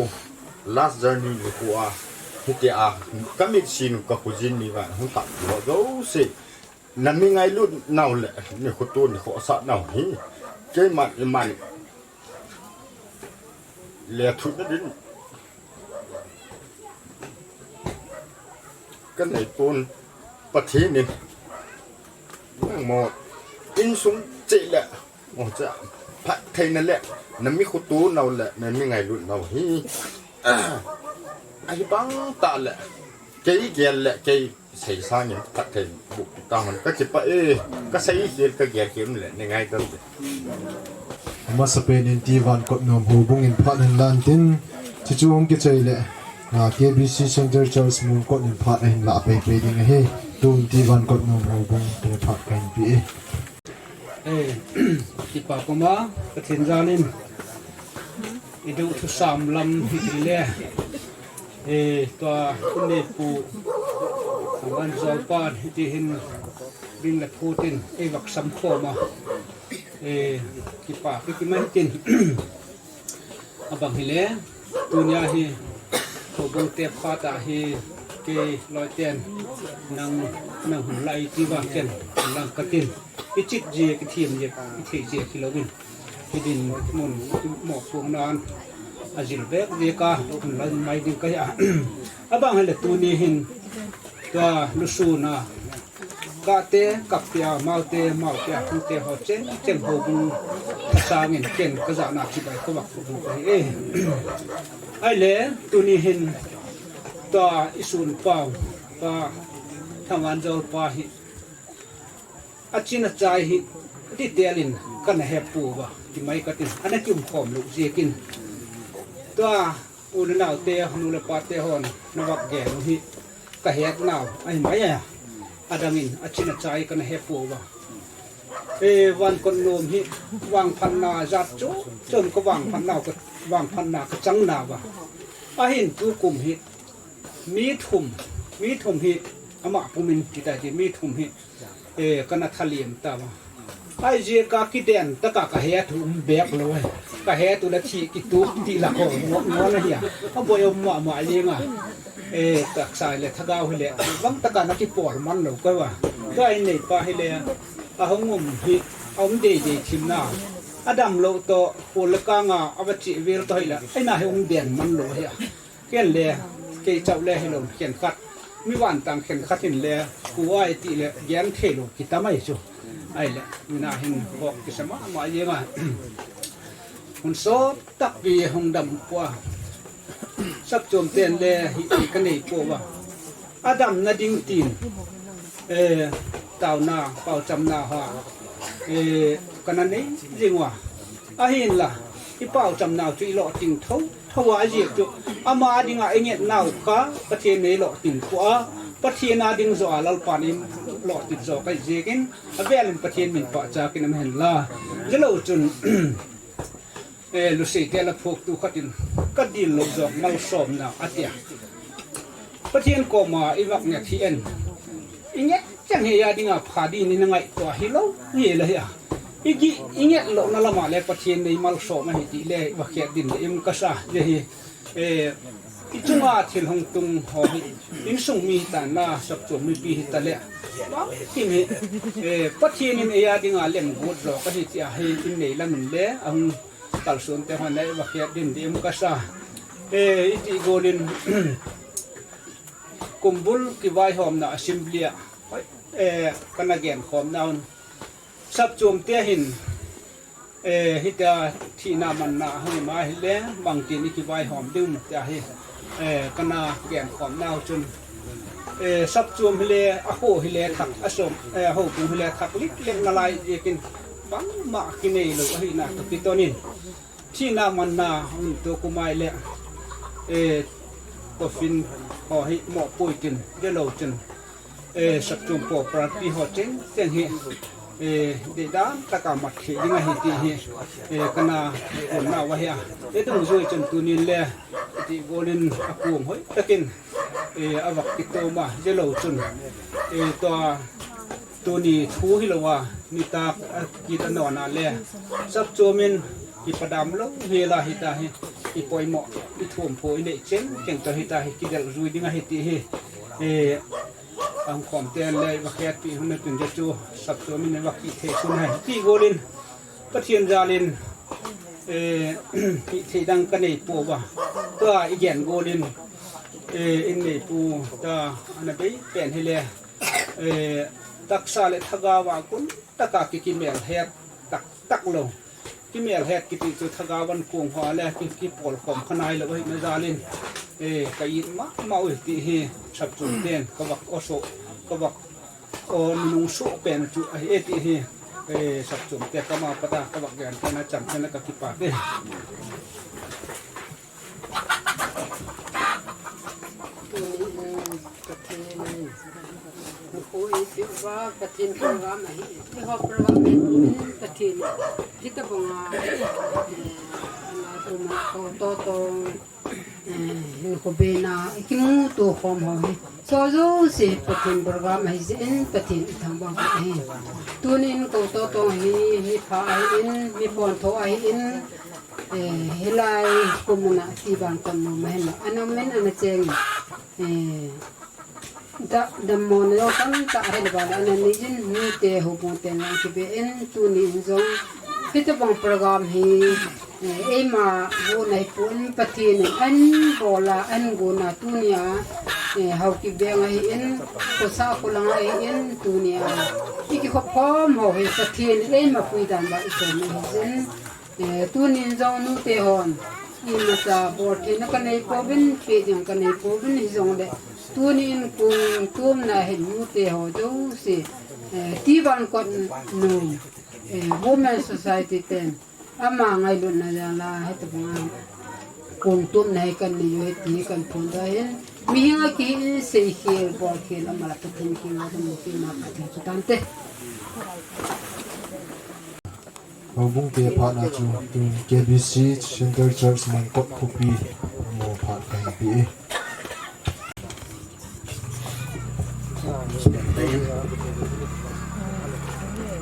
last journey ni khu a, hiti a, ka mitsin ka khojin ni va, hung thah lo jouse. Na mi ngailut nau le, mi khutu ni khosa nau hi. Keiman iman le thu na din. Ka nei pon Pathen in. Nang mo insung che le. Mo cha. Phat thei na le. Na mi khutu nau le, na mi ngailut nau hi. Ahi bang ta le. Kei gel le, kei Seisangin phatthei bu tahon ka kipah e, ka seikhel ka gelkhel le nei ngaidam te. Amasapen in T. Vankotnom houbung in phat hin lan tin, chuchu hung kichai le, a, K B C Center Church Mongkot in phat ahin la peipei ding ahi. Tun T. Vankotnom houbung te phat kahin pe e. Eh, kipa koma, Pathen jalin, i dou thusam lam hiti le, eh, tua, i neipu, Thanganjol pan hiti hin, ding le phutin, ei vak sam khoma, eh, kipa, ki, ki mai tin. Abang hile, tunia hi, houbung te phat a hi, kei loiten, nang, nang hun lai ti va ken, lang katin, i chit je, i thiem je, i thei je, ki lovin. Hi din mun, mo pung nan, a jil bek je ka, hun lai mai ding ka ya. Abang hile, tuni hin, tua, lusuna, Kate, kapia, maute, maupia, hute ho chen, chen houbung, kasangin ken, kajana chibai, kavak houbung, kahi e. Ahile, tuni hin, tua i sun pau, tua Thanganjol pa hi, achin achai hi, detail in, kana hepouva, ti mai katin, ana kium khom lou jeh in. Tua, U le nao te, nu le pa te hon, na vak gel u hi, ka het nau, ahi mai a. Adang in, achin achai kana hepouva. E, Vankotnom hi, vangphatna jat chu, chun ka vangphatna, ka vangphatna ka chang nauva. Ahin tukum hi, mi thum, mi thum hi, ama pumin kita ti, mi thum hi, Eh, kana thalem tauva. Ahi jeh a kiden tah a ka het u um bek lou e. Ka het u le thi kitup ti la ko ngo, ngo na hi a. Aboi um mama jeng a. Eh, taksa le thagau hile. Bang tah a na kipol man lou ka va. Ka in nei pa hile. Ahung um hi. Aum dei dei thim na. Adam lou toh, pol le kang a, ava chi vel toh hile. Ahi na hi um den man lou hi a. Ken le, kei chau le hilou, khenkhat. Mi vantang khenkhat in le, ku ai ti le, gen thei lou, kitam ahi chu. Ahile, mina hin, bok kisa mama jeng a. Hun sot takpi hung dam poi. Sapchom ten le, hi, hi ka nei pouva. Adam na ding tin. Eh, tauna, paochamna ha. Eh, kana nei jing uva. Ahinla, i paochamnau chu i lolhing tho, tho a jeh chu. Ama dinga i nget nau kha, Pathen in ei lolhing poi a, Pathen a ding jo a Lalpan ei lolhing jo ka hi jeh in, avel in Pathen min pachat in um hen la. Jeh lou chun, eh, Lusei te la phok tu khat in, ka dil lou jo malsomna, ati a. Pathen koma i vak nget hi en. I nget chang hi a dinga pha ding in na ngaito hilou, hi la hi a. I gih, i nget louna lama le Pathen in ei malsom ahi ti le, i va khet ding le, i um kasa, le hi, eh, i chunga thil hung tung ho hi, insung mi hita na, sapchom mipi hita le, bangkim hi, eh, Pathen in ei a dinga lenggot jo ka hi ti a hi, in nei lam in le, ahung kalson te hon le, i va khet ding le, i um kasa, eh, i ti golin, Kumbul kivaihomna assembly a, eh, kana genkhomna un. Sapchom te hin, eh, hitia thina manna hung ima hile, bangtin i kivaihom ding tia hi, eh, kana genkhomna u chun. Eh, sapchom hile, akho hile, thak, asom, eh, houbung hile, thak lik lik nalai, jekin bangma kinei lou, ahina toh kiton in. Thina manna, hun to kumai le, eh, coffin ho hi mo poi tin, jeh lou chun, eh, sapchom po party ho cheng cheng hi, eh, deidan tah a mat thei ding ahi ti hi, eh, kana, eh, na va hi a. Eh, dungjuiyin chun tunin le, ti golin akong hoi takin, eh, avak kitom a, jeh lou chun, eh, tua, Tuni thu hilou a, nitak, a, kit a nona le. Sapchom in, kipa dam lou, hi la hita hi, i poimo, i thumpho, i nei cheng, cheng toh hita hi, kidel jui ding ahi ti hi. Eh, Ang khom ten le va khet pi hun na tun ja chu sap chu min va ki thei sun hai. Ti golin Pathian jalin, eh, ki thei dang ka nei po ba. Tua i gen golin, eh, in nei pu ta ana bei pen hi le, eh, taksa le thaga va kun taka ki ki mel het tak tak lo. Ki mel het ki ti chu thaga van kung ho le ki, ki pol khom khanai lo hi na jalin. Eh, ka i ma ma u ti hi sap chu ten ka vak oso ka vak O nung su pen chu ahi e ti hi, eh, sap chum te kama pata ka vak gen te na cham te na ka kipa te. Tuni in Pathen, ko i pi va Pathen program ahi, i ho program ahi, Pathen, hita bonga, eh, ana tu ma ko to to. Eh, hin ko bena, i kimu to khom ho hi. So jouse Pathen program ahi jeh in Pathen i thangvah u hi. Tunin ko to to hi, mi pha ahi in, mi pon tho ahi in, eh, hilai ko muna ti ban kon mo ma hin. Ana min ana cheng. Eh, Da, dammo na jong tamtah ahi le bana nei jin, mite houbung te nang kibe in, tuni in jong, hitabang program hi, eh, eima guna hi pon Pathen in ahin bol a, ahin guna tuni a, eh, Haokip veng ahi in, khosa kholang ahi in, tuni a, i kikhop khom ho hi Pathen in eima pui dan ba i som ahi jin. Eh, tunin jong nute hon, imacha bol theina ka nei pouvin, pe ding ka nei pouvin, hijongle, tunin kong tumna hin nute ho jouse, eh, ti van kot nu, eh, Women Society ten, ama ngailutna jal a, hitabang a, kong tumna hi kan nei u ahi ti kan phongdoh in, mihing a kihi in seikhel, bolkhel, ama la Pathen kiang a dam u pi ma Pathen chu tante. Houbung te phatna chu tun K B C Central Church Mongkot khopi mo phat kahin pe e.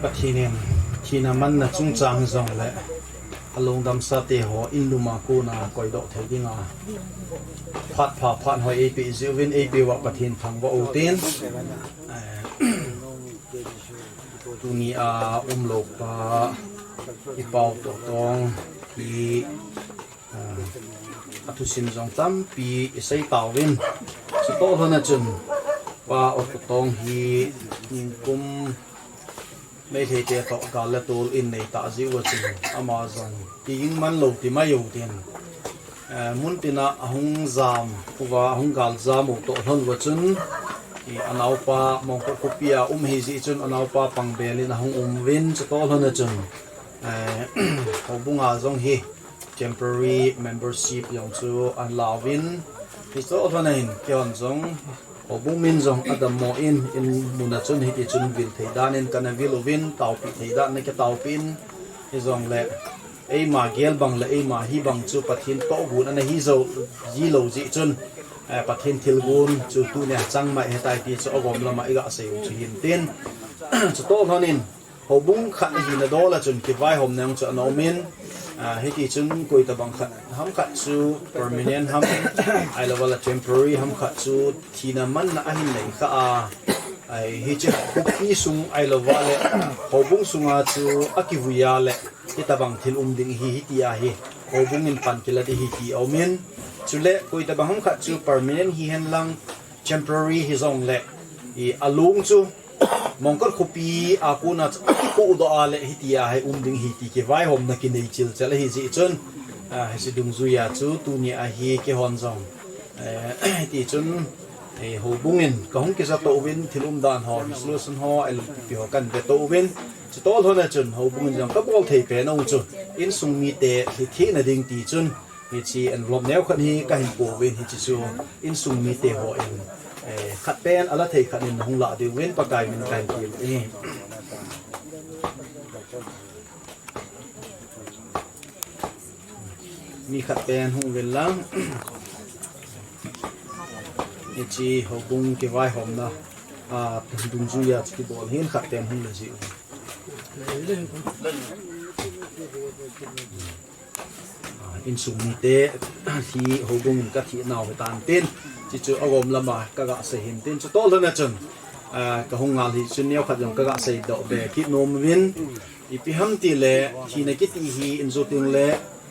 Pathen in thina manna chungchang jongle alungdamsa te ho in lum a kona koidoh thei dinga phat pha phat hoi eipe jiuvin eipe uva Pathen thangvah u tin. Eh, Tuni a umlou pa, i Pau Tohtong hi, ah, a thusim jong tampi i sei tauvin. Chutoh lhon a chun, Pa O Tohtong hi nikum Meitei te toh gal le tol in nei tah jeh uva chun, ama jong kiging man lou ti mai u tin. Eh, mun tina ahung jam uva, ahung gal jam u toh lhon uva chun, i anaopa Mongkot khopi a um ahi jeh chun anaopa pangbel in ahung um uvin, chutoh lhon a chun, eh, houbung a jong hi temporary membership jong chu ahin la uvin, hichu lhon a hin keihon jong Houbung min jong adammo in, in mun a chun hiti chun vil thei dan in kana vil uvin, taopi thei dan in ka taopi in, hijongle eima gel bang le eima hi bang chu Pathen tohgon ana hi jou ji lou jeh chun, eh, Pathen thilgon chu tunia chang mai ahitai ti chu agom lama iga sei u chu hin tin. Chutoh lhon in, Houbung khat ahina dol a chun kivaihomna jong chu ana um in, ah, hiti chun koi tabang khat, ham khat chu permanent ham, ahilou le temporary ham khat chu thina manna ahin nei kha a, ai, hiche khopi sung ahilou le houbung sunga chu akivui a le hitabang thil um ding ahi, hiti ahi, houbung in pan kila ding ahi ti aum in, chule koi tabang ham khat chu permanent hihen lang temporary hijongle, i alung chu Mongkot khopi a kona chu akipoh doh a le hiti a hi um ding ahi ti kivaihomna kinei chilchel ahi jeh chun, ah, hiche dungjuia chu tunia hi keihon jong, eh, hiti chun, eh, houbung in kahung kija to uvin thil umdan ho, resolution ho, L P P ho kahin ve to uvin, chutoh lhon a chun houbung in jong kabol thei pen u chu insung mite lhithei na ding ti chun, Hiche envelope neo khat hi kahin po uvin hiche chu insung mite hon, eh, khat pen ala thei khat in hung lah diuvin Pakai min kahin tem e. Mi khat pen hung uvin lang. Hiche houbung kivaihomna, a, dungjuia chu kibol hin khat pen hung la jiuvin. Ah, insung mite hi houbung in kathina u hitan tin, hiche chu agom lama kaga sei hin tin, chutoh lhon a chun, Ah, ka hung ngal hi chun neokhat jong ka ga seidoh be kit nom uvin. Ipi ham ti le, thina kiti hi in jo ting le,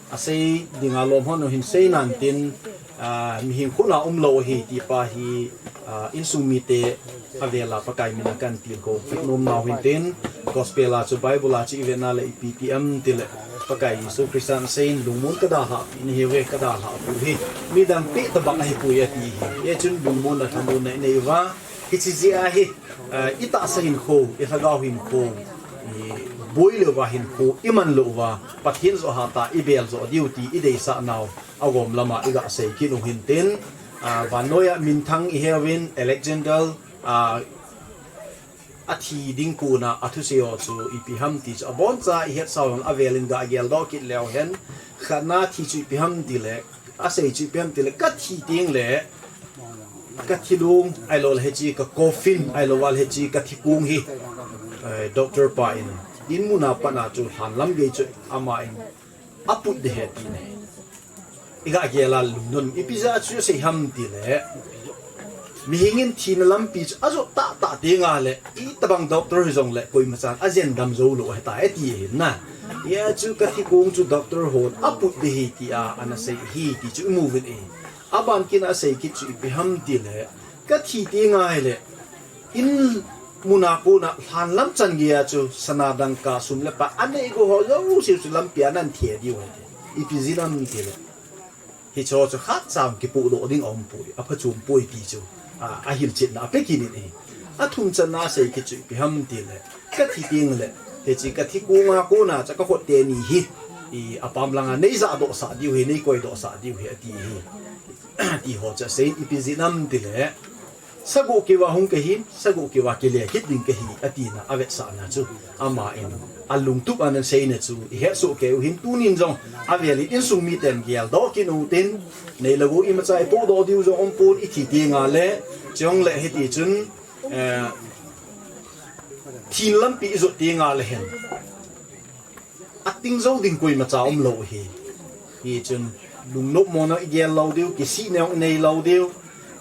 a sei dinga lom hon hin sei nan tin, ah, mihing khut a um lou hi ti pa hi, ah, insung mite a vela Pakai min a kan tilkhou kit nom nau hin tin, gospel a chu Bible a chu i ve na le ipi ti am ti le, Pakai Jesu Christa in a sei in lungmon ka dalha pi na hi ve ka dalha pu hi. Midang pi tabang ahi pui a ti hi. Ye chun lungmon a thamun na i nei uva, Hichi jeh a hi, eh, i tahsa hinkho, i lhagao hinkho, i boi lou va hinkho, i man lou va, Pathen joh hatah i bel joh diu ti i deisah nau, a gom lama i ga sei kit u hin tin, ah, vannoi a minthang i he uvin, Alexander, ah, a thi ding kon a, a thusei ho chu ipi ham ti chu, a boncha i hetsau a vel in ga geldoh kit leu hen, khatna thi chu ipi ham ti le, a sei chu ipi ham ti le, ka thi teng le, ka thilong, ahilou le hiche ka coffin, ahilou le hiche ka thikong hi, eh, doctor pa in, in mun a pat a chu lhan lam gei chu ama in a put ding ahi ti ne. I ga gel a lungdon, ipi jeh a chu sei ham ti le, mihing in thina lampi chu a jot tah tah teng a le, i tabang doctor hi jong le, koima chan a jen dam jou lou ahi tai ti ahi na. Hia chu ka thikong chu doctor hon a put ding ahi ti a, ana sei hi ti chu i mu uvin ahi. A ban kit a sei kit chu ipi ham ti le, ka thi teng a le, in mun a kon a lhan lam chan gei a chu sana dangka sum le pai a nei go ho jouse chu lampi a nan thei diu ahi. Ipi jeh ham ti le, hiche ho chu khat cha kipohdoh ding a um poi, a phachom poi ti chu, a, a hilchetna a pe kit in ahi. A thum channa a sei kit chu ipi ham ti le, ka thi teng le, hiche ka thikong a kon a chu ka khut teni hi, i, a pam lang a nei jahdoh sah diu ahi, nei koidoh sah diu ahi a ti ahi. Ti ho chu a sei in ipi jeh ham ti le, sagoh keu a hung ka hin, sagoh keu a kile kit ding ka hi, a tina a vetsahna chu. Ama in a lungtup a ana seina chu i hesoh kei u hin, tunin jong a vel in insung miten geldoh kit u tin, nei le gou imacha i pohdoh diu jong um pon, i thi teng a le, chong le hiti chun, eh, thina lampi i jot teng a le hen, a ting jou ding koima cha um lou ahi. Hichun lungnop mona i gel lou diu, kisih neo i nei lou diu.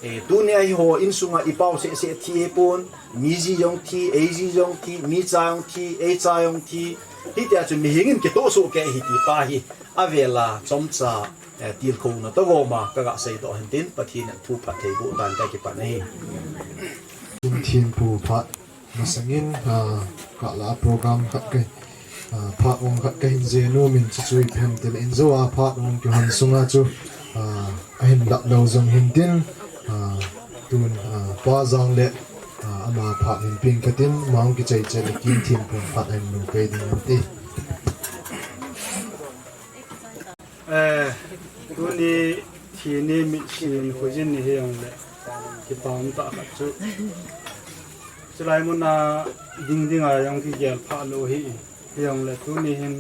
Eh, tuni a hi ho insung a i pau seh seh thi pon, mi ji jong thi, ei ji jong thi, mi cha jong thi, ei cha jong thi. Hitia chu mihing in kitoh soh kei ahi ti pa hi a vel a chomcha, eh, tilkhouna toh gom a ka ga seidoh hen tin, Pathen in thu phatthei boh tan ka kipan ahi. Kum thim pu phat Masangin, ah, kala program khat ka, ah, phat ong khat ka hin jih nom in chu chu ipi ham ti le in jo a phat ong kihon sunga chu, ah, ahin lap lou jong hin tin, ah, tun, ah, Pa Jang le, ah, ama phat hin ping ka tin, ama hung kichai chai le kin thim pun phat ahin lou pei ding in ti. Eh, tuni thi ni mitsi in khojin ni hi jong le, kipa um tah khat chu. Chulai mun a ding ding a jong kigel pha lou hi, hi jong le tuni hin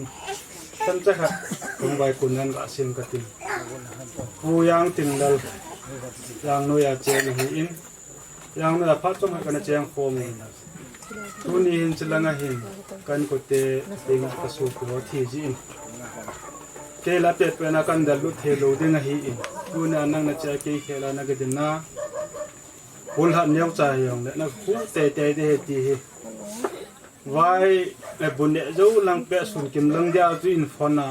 chan cha khat kong vai kun nan ga sim ka tin. Pu Jang Tin Lal, Jang noi a che ni hi in. Jang noi a phat chom khat kana cheng khom in. Tuni hin chilang a hin, ka inkote, teng ka sopi ho thi ji in. Kei la pet pet na kan dal lut thei lou ding ahi in. Tuni a nang na che kei khel a na ga din na. Hul hat neo cha jong le, na khu tei tei de he ti hi. Vai, eh, bun ne jo lang pe sun kim lang dia chu in phone a.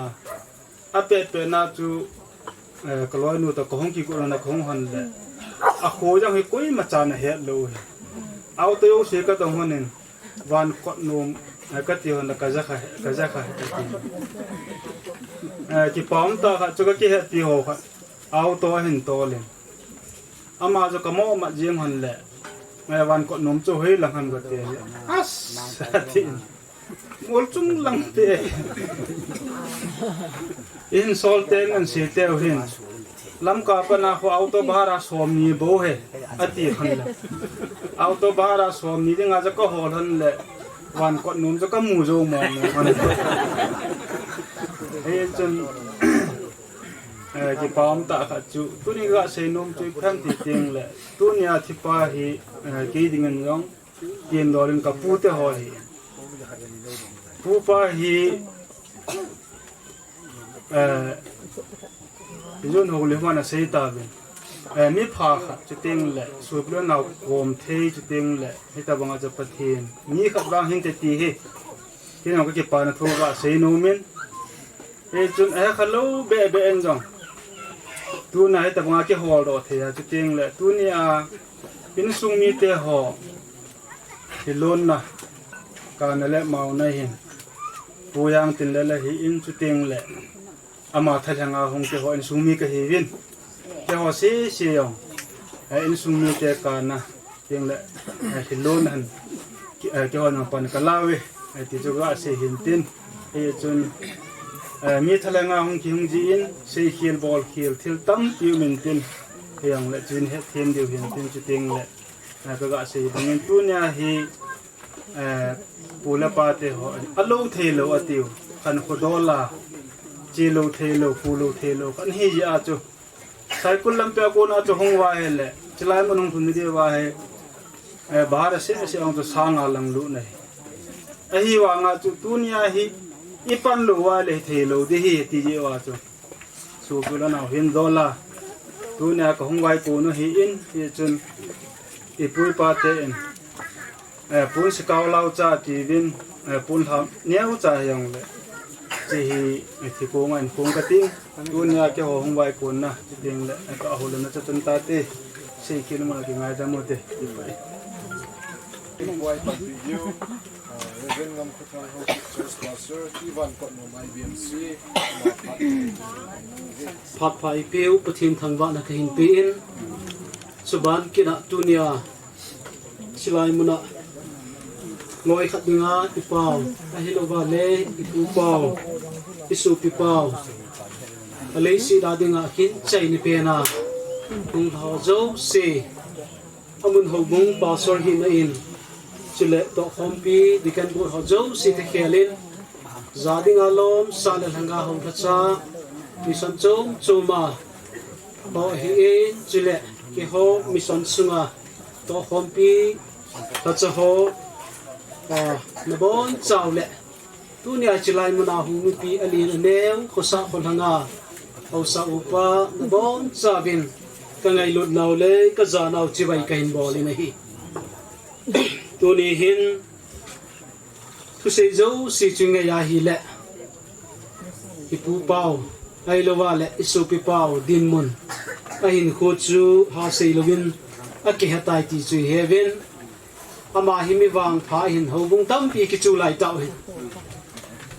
A pet pet na chu, eh, ka loinu toh ka hung kigot na ka hung hon le. A kho jong hi koima chan a het lou hi. Auto jouse ka dong hon in. Van kot nom, eh, ka ti hon le ka ja kha, ka ja kha, ka ti. Eh, kipa um tah khat chu ka kihetpi ho khat. Auto a hin tol in. Ama chu ka mo mat jing hon le. Eh, van kot nom chu hoi lang ham ka ti le. As, a ti. Mol chung lang te. In sol te ngan si te u hin. Lamka pana kho auto bhara som ni bo he. A ti hon le. Auto bhara som ni ding a chu ka hol hon le. Van kot nom chu ka mu jou mo mo hon. Hichun, eh, kipa um tah khat chu. Tuni ka sei nom chu ipi ham ti teng le. Tuni a thi pa hi, eh, kei ding in jong. Tin dol in ka pu te ho hi. Pu pa hi, eh, John Houlim hon a sei ta ve. Eh, mi pha khat chuteng le, supi le nao kom thei chuteng le, hitabanga chu Pathen mi khat vang hinte ti hi, tin jong kakipana thu kasei nom in. Hichun, eh, khalou beh beh in jong, tuna hitabanga kihol doh thei a chuteng le, tunia insung mite ho thilonna, kana le maona hin, Pu Jangtinlal ahin chuteng le, ama thalhenga hung keiho insung mi kahiuvin, keiho sese jong, eh, insung mite kana, chuteng le, eh, thilonna hin, ki-, eh, keiho jong pan kalauvin, eh, ti chu kasei hin tin. Hichun, eh, mi thalhenga hung kihung jin, seikhel bolkhel thil tampi um in tin, hijongle chun hetthem diu hin tin chuteng le, eh, kagasei bangin tunia hi, eh, pu le pate ho, alou theilou atiu, khankho dol a, chelou theilou, pulou theilou, khat hi jeh a chu, Saikul lampi a kona chu hung uva ahile, chulai mun hung lhun diuva hi, eh, bahar a sese jong chu sang nga lang lut ahi. Ahivanga chu tunia hi, ipan lou uva le theilou ding ahi ti jeh uva chu, supi le nao hin dol a, tunia kahung vaikon u ahin, hichun, ipu ipa ten, eh, pun sikau lau cha tiuvin, eh, pun lham neo cha hijongle, hiche hi, eh, thi kong a in kong kati, tunia keiho hung vaikon na, chuteng le, eh, kahoulimna chu chun tate, seikhel mun a kingaidam ute. Reverend Ngamkhothang Haokip Church Pastor, T one Kotnom I B M C, Phat pha eipeu Pathen thangvahna kahin pe in, chuban kit a tunia, chulai mun a, loi khat dinga ipau, ahilouva le ipu pau, isopi pau, aleiset a dinga ahin chaina pen a, hung lha ho jouse, amun houbung pastor hina in, chule tohkhompi, deacon board ho jouse thekhel in, ja dinga lom, sa le lhanga hou lhacha, mission chom chom a, ho ahin, chule keiho mission sunga, tohkhompi, lhacha ho, ah, nabonchau le, tunia chulai mun a hung mipi alen aneo, khosah kholhanga, haosa upa, nabonchauvin, kangailut nau le, kajanau chibai kahin bol in ahi. Tuni hin, thusei jouse chu ngai ahile, ipu pau, ahilouva le isopi pau dinmun, ahinkho chu hasei louvin, akihetai ti chu iheuvin, ama hi mi vangpha ahin, houbung tampi kichu lai tauve.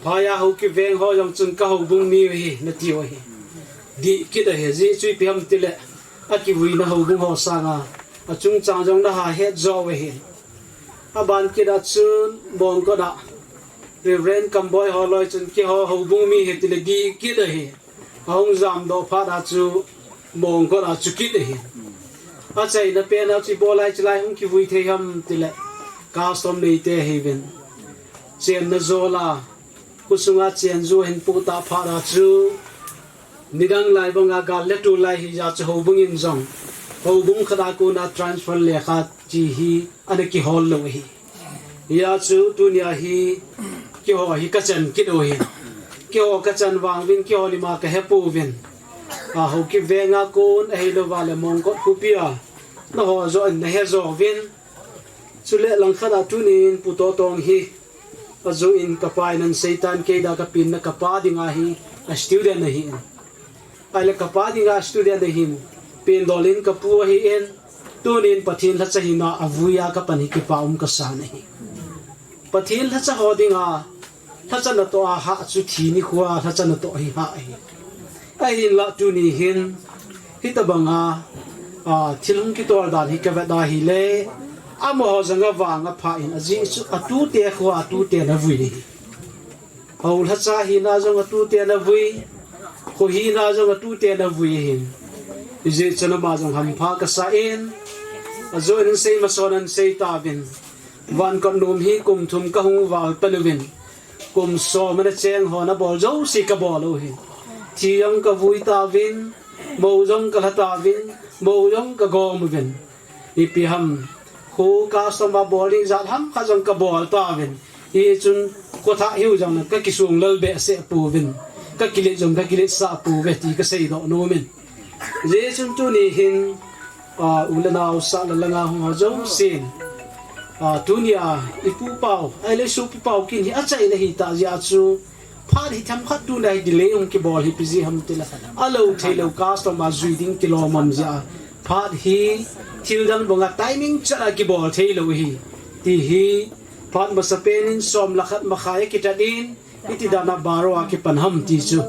Phai a Haokip veng ho jong chun kahoubung mi ahi, natiu ahi. Dih kit ahi, ajeh chu ipi ham tile, akivuina houbung ho sanga, achungchang jong naha het jou ahi. Aban kit a chun, Mongkot a, Reverend Kamboi ho loi chun keiho houbung mi ahi tile dih kit ahi. Ahung jamdoh phat a chu, Mongkot a chu kit ahi. Achaina pen a chu ibolai chulai hung kivui thei ham tile, custom neite ahiuvin. Chenna jol a, khosunga chenju ahin potah phat a chu, nidang lai banga gal le tul lai hija chu houbung in jong, houbung khat a kona transfer lekha chi hi ana kihol lou ahi. Hia chu tunia hi keiho hi kachan kit u ahi. Keiho kachan vang uvin keiho nima kahepouvin. A Haokip venga kon ahilouva le Mongkot khopia naho joh in nahe jouvin. Chule langkhat a tunin Pu Totong hi ajoh in kapa in ahin seitan, kei da kapenna kapa dinga hi a student ahin. Ahile kapa dinga student ahin, pendol in kapu ahin, tunin Pathen lhacha hina avui a kapan hi kipa um kasan ahi. Pathen lhacha ho dinga, lhacha natoh a hah chu thi nikho a lhacha natoh hi hah ahi. Ahinla tuni hin, hitabanga, a, thil hung kitol dan hi kavet ahile, amaho jong avang apha in ajeh chu atute kho a atute ana vui ahi. Hou lhacha hina jong atute ana vui, kho hina jong atute ana vui ahin. Hijeh chun ama jong hampha kasa in, ajoh in ahin sei masan ahin sei tauvin. Vankot nom hi kum thum kahung val pan uvin. Kum som ana cheng ho nabol jouse kabol u ahi. Thi jong kavui tauvin, mou jong kalha tauvin, mou jong kagom uvin. Ipi ham, kho custom a bol ding jat ham khat jong kabol tauvin. Hichun khothah hiu jong kakisong lel behseh pouvin. Kakilet jong kakiletsah pouve ti kaseidoh nom in. Hijeh chun tuni hin, a, u le nao sah le langa hung ho jousen, a, tunia ipu pau, ahile isopi pau kin hi achaina hita jeh a chu, phat hi themkhat tunia hi delay hung kibol hi ipi jeh ham tile, alou theilou customer jui ding kilom ham jeh a, phat hi thildang banga timing chat a kibol theilou hi, ti hi, phat masapen in som le khat makhai akitat in, iti dan a baro a kipan ham ti chu,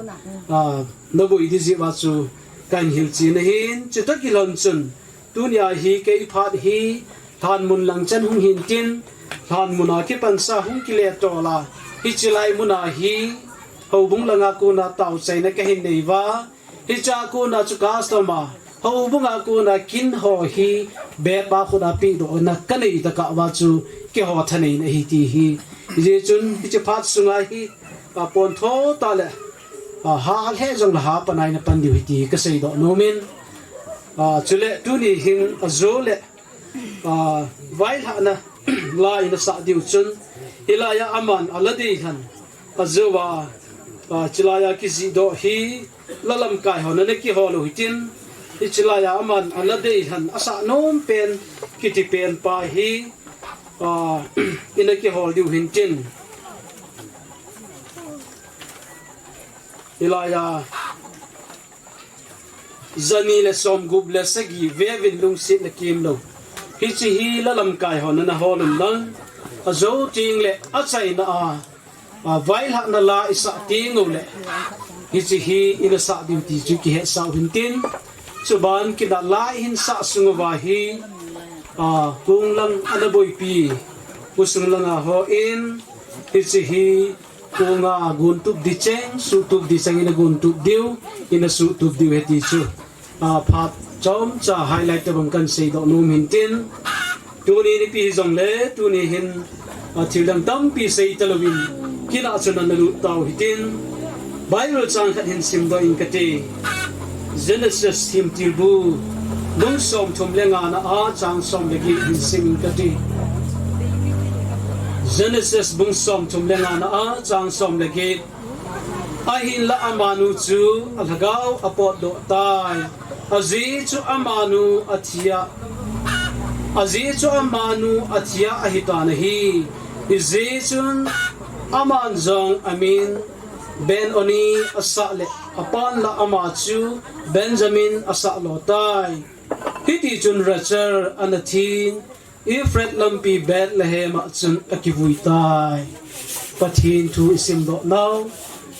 a, naboi di jeh uva chu kahin hilchen ahin, chutoh kilhon chun, tunia hi kei phat hi lhanmun lang chan hung hintin, lhanmun a kipansa hung kile tol a, hiche lai muna hi, houbung langa kona taochaina kahin nei uva, hichea kona chu customer, houbunga kona kin ho hi, bep a khut a pehdohna kanei tokah uva chu, keiho thaneina ahi ti hi. Hijeh chun, hiche phat sunga hi, a, pontho tah le, a, ha lheh jongle ha pan a ina pan diu ahi ti kaseidoh nom in, a, chule tuni hin ajo le, a, vailhahna la ina sah diu chun, hilai a aman ala deilhen, ajou a, a, chulai a kijihdoh hi, la lamkai hon ana kihol u hitin, hiche lai a aman ana deilhen asah nom pen, kiti pen pa hi, a, ina kihol diu hintin. Hilai a, jani le somgup le sagi veuvin lungsetna kimlou. Hiche hi la lamkai hon ana hol un lang, ajou tengle achaina a, a, vailhahna la isah tengule, hiche hi ina sah diu ti chu kihetsah u hintin, chuban kit a la ihin sah sung uva hi, a, kong lang ana boipi, khosung langa hon, hiche hi, konga gontup di cheng, suhtup di cheng ina gontup diu, ina suhtup diu ahi ti chu, a, phat chomcha highlight tobang kahin seidoh nom hintin, tuni nipi hijongle, tuni hin, a, thildang tampi sei talouvin, kin a chun ana lut tau hitin, Bible chang khat hin simdoh ing kate. Genesis themtilbu, bung somthum le ngana a chang som le get hin sim ing kate. Genesis bung somthum le ngana a chang som le get. Ahinla amanu chu alhagao apotdoh tai. Ajeh chu amanu athia, ajeh chu amanu athia ahitan ahi. Hijeh chun aman jong amin Ben-oni asah le, apan la ama chu Benjamin asah lo tai. Hiti chun Rachel ana thin, Ephrath lampi Bethlehem a chun akivui tai. Pathen thu isimdoh nau,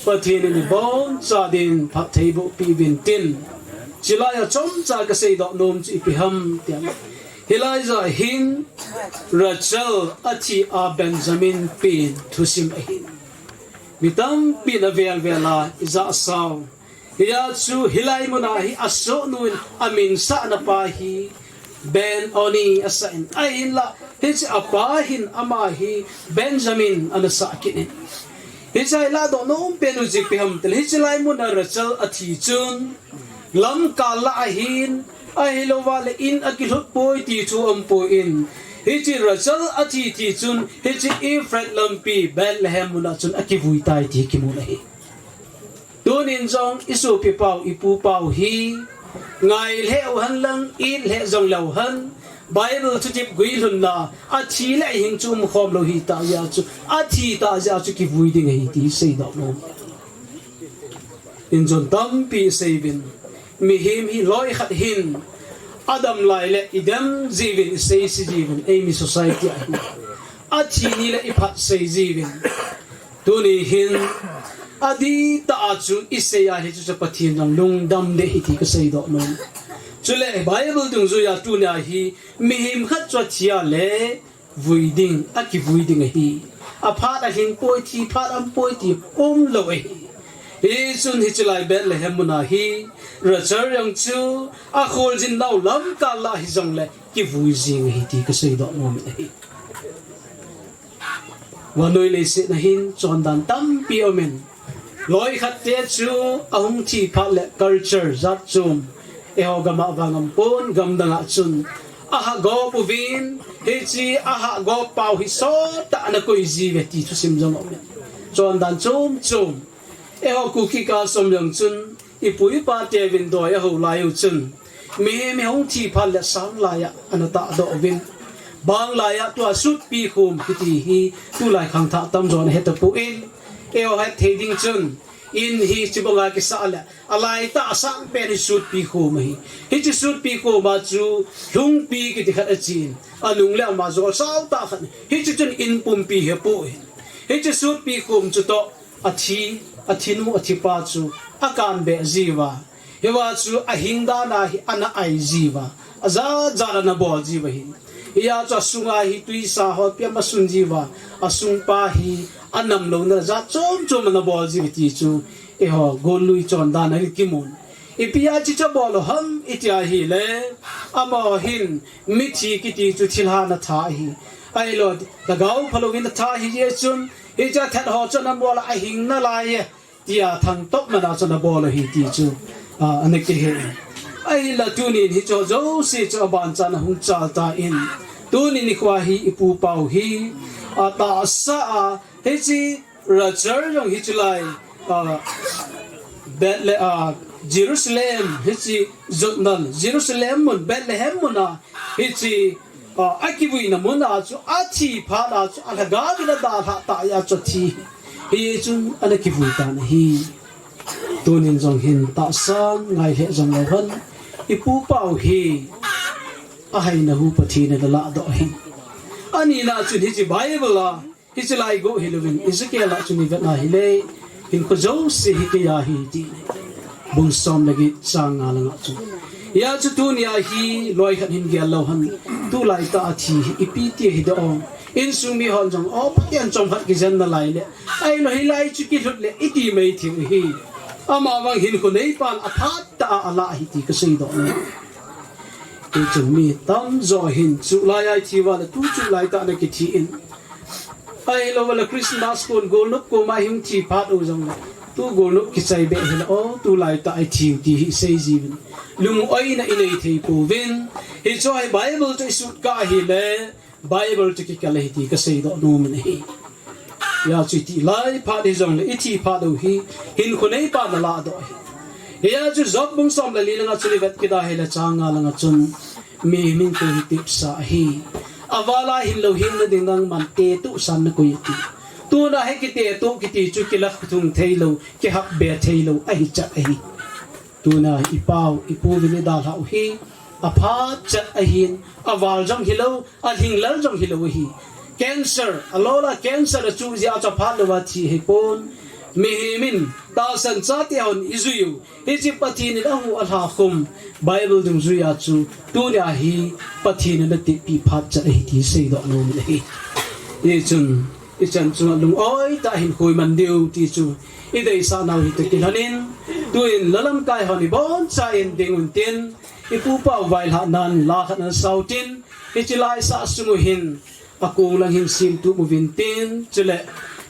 Pathen in iboncha din phattheiboh peh uvin tin. Chulai a chomcha kaseidoh nom chu ipi ham tileh, hilai a hin Rachel athi a Benjamin pen thusim ahin. Mi tampin avel vel a ijah sao. Hia chu hilai muna hi asohnu in amin sahna pa hi Ben-oni asah in. Ahinla, hiche apa hin ama hi Benjamin ana sah kit in. Hiche hi ladoh nom pen u chu ipi ham tileh, hiche lai muna Rachel athi chun, lamkai lah a hin, ahilouva le in akilhut poi ti thu aumpoi in. Hiche Rachel athi thi chun, hiche Ephrath lampi Bethlehem muna chun akivui tai ti kimu ahi. Tunin jong isopi pau, ipu pau hi, ngai lheh u hen lang, it lheh jong leu hen, Bible thutep guilhun na, athi le ahing chu umkhom lou hita jeh a chu, athi ta jeh a chu kivui ding ahi ti seidoh nom. Injong tampi seiuvin, mihem hi loi khat hin, adam lai le idem jiuvin, isei se jiuvin, eimi society a hin, athi ni le iphat sei jiuvin. Tuni hin, adih tah a chu isei a hichu chu Pathen jong lungdam ding ahi ti kaseidoh nom. Chule Bible dungjuia tunia hi mihem khat chu athi a le vui ding, akivui ding ahi. Aphat ahing poi ti, phat aum poi ti umlou ahi. Hichun hiche lai Bethlehem muna hi Rachel jong chu akholjin nau lamkai lah hijongle kivui jing ahi ti kaseidoh nom ahi. Vannoi leiset a hin chondan tampi aumin, loi khat te chu ahung thi phat le culture jat chom, eiho gam a vang aumpon, gamdang a chun ahah gop uvin, hiche ahah gop pau hi sot tah a ana koi jiuve ti thusim jong aumin. Chondan chom chom, eiho Kuki kal som jong chun Ipu ipa teuvin doi aho lai u chun, mihem hi hung thi phat le sang laiya ana tahdoh uvin. Bang laiya tua sutpi khom kiti hi tulai khangthah tamjon ahe tapon, eiho het thei ding chun, in hi chibanga kisah le, alaitah asang pen hi sutpi khom ahi. Hiche sutpi khom a chu lhungpi kiti khat achen, alung le ama jol sao tah khat. Hiche chun in pumpi hepoi. Hiche sutpi khom chu toh, athi, athinu, athipa chu akan beh jiuva. Hiva chu ahing dan a hi ana ai jiuva. Ajat jat ana bol jiuva hi. Hia chu asunga hi tuisa ho piam asun jiuva. Asungpa hi anam louna jat chom chom ana bol jiuva ti chu, eiho gollui chondan a hi kimun. Ipi a hiche chu abol u ham iti ahile, amaho hin mithi kiti chu thilha na tha ahi. Ahilou, lhagao phalouvin atha ahi jeh chun, hiche athat ho chu ana bol a ahing nalai e, tia thangtop mana chu ana bol u ahi ti chu, a, ana kihe. Ahinla tunin hiche ho jouse chu abanchan ahung chal tan. Tunin nikho hi ipu pau hi, atahsa a, hiche Rachel jong hiche lai, a, Bethlehem, a, Jerusalem, hiche jotnan, Jerusalem mun, Bethlehem mun a, hiche, a, akivuina mun a chu, athi phat a chu, alhagao in adalhah tah a chu athi. Hichun ana kivui tan ahi. Tunin jong hin tahsan ngai lheh jong lou hen. Ipu pau hi, ahaina hu Pathen in ana lahdoh ahi. Anina chun hiche Bible a, hiche lai go hilouvin, Ezekiel a chun ivet na hile, hinkho jouse hi keiya ahi ti. Bung som le get chang nga langa chun. Hia chu tunia hi loi khat hin gel lou hen, tulai tah a thi hi ipi ti ahi doh. Insung mi hon jong, o, Pathen chomkhat kijen nalai le, ahilou hilai chu kilhut le, iti mai thei u hi. Amavang hinkho neipan aphat tah a alah ahi ti kasei doh. Hichun mi tamjo hin, chulai a ithi uva le, tu chulai tah a ana kithi in. Ahilou le Christmas kon golnop koma hung thi phat u jong le, tu golnop kichai beh hile, o, tulai tah a ithi u ti hi isei jiuvin. Lungoina inei thei pouvin. Hiche hi Bible chu isutkha ahile, Bible chu kikal ahi ti kasei doh nom in ahi. Hia chu iti lai phat hijongle, ithi phat u hi, hinkho neipan ana lahdoh ahi. Hia chu Job bung som le li langa chun ivet kit a hile chang nga langa chun, mihem in tu hi tepsa ahi. Aval a hinlou hinna ding nangman tetuh san nakoi ati. Tuna hi kitetuh kiti chu kilakhuthung theilou, kihapbe theilou ahi chat ahi. Tuna ipau, ipu vin idalhah u hi, aphat chat ahin, aval jong hilou, alhinglel jong hilou ahi. Cancer, alol a cancer achuh jeh a chu aphat louva thi ahipon. Mihem in, tahsan chate hon ijui u, hiche Pathen in ahu alhakhum, Bible dungjui a chu, tunia hi Pathen in anateppi phat chat ahi ti seidoh nom in ahi. Hichun, ichan chunga lungoi tah a hinkho iman diu ti chu, ideisah nau hi toh kilhon in, tuin la lamkai hon ibonchauvin ding untin, ipu pau vailhahnan la khat ana sa utin, hiche la isah sung u hin, akong lang hin semtup uvin tin, chule,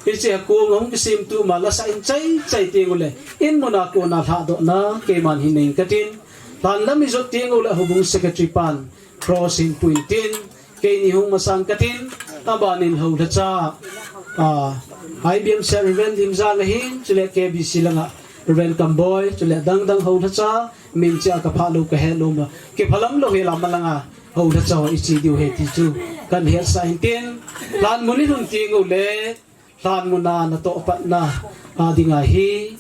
hiche akong ahung kisemtup ma la sah in chaichai teng ule, in muna kona lhahdohna, keiman hin nei inge katin, lhan lam ijot teng ule houbung secretary pan, cross hin pui intin, keini hung masang katin, abanin houlhacha, a, IBM Sir Reverend Limjang ahin, chule KBC langa Reverend Kamboi, chule dangdang houlhacha, min chea kaphah lou kahet lou ma, kiphalam lou hela malanga, houlhacha ho iche diu ahi ti chu, kahin hetsah intin, lhan mun ilhun teng ule, lhan muna natoh patna, a dinga hi,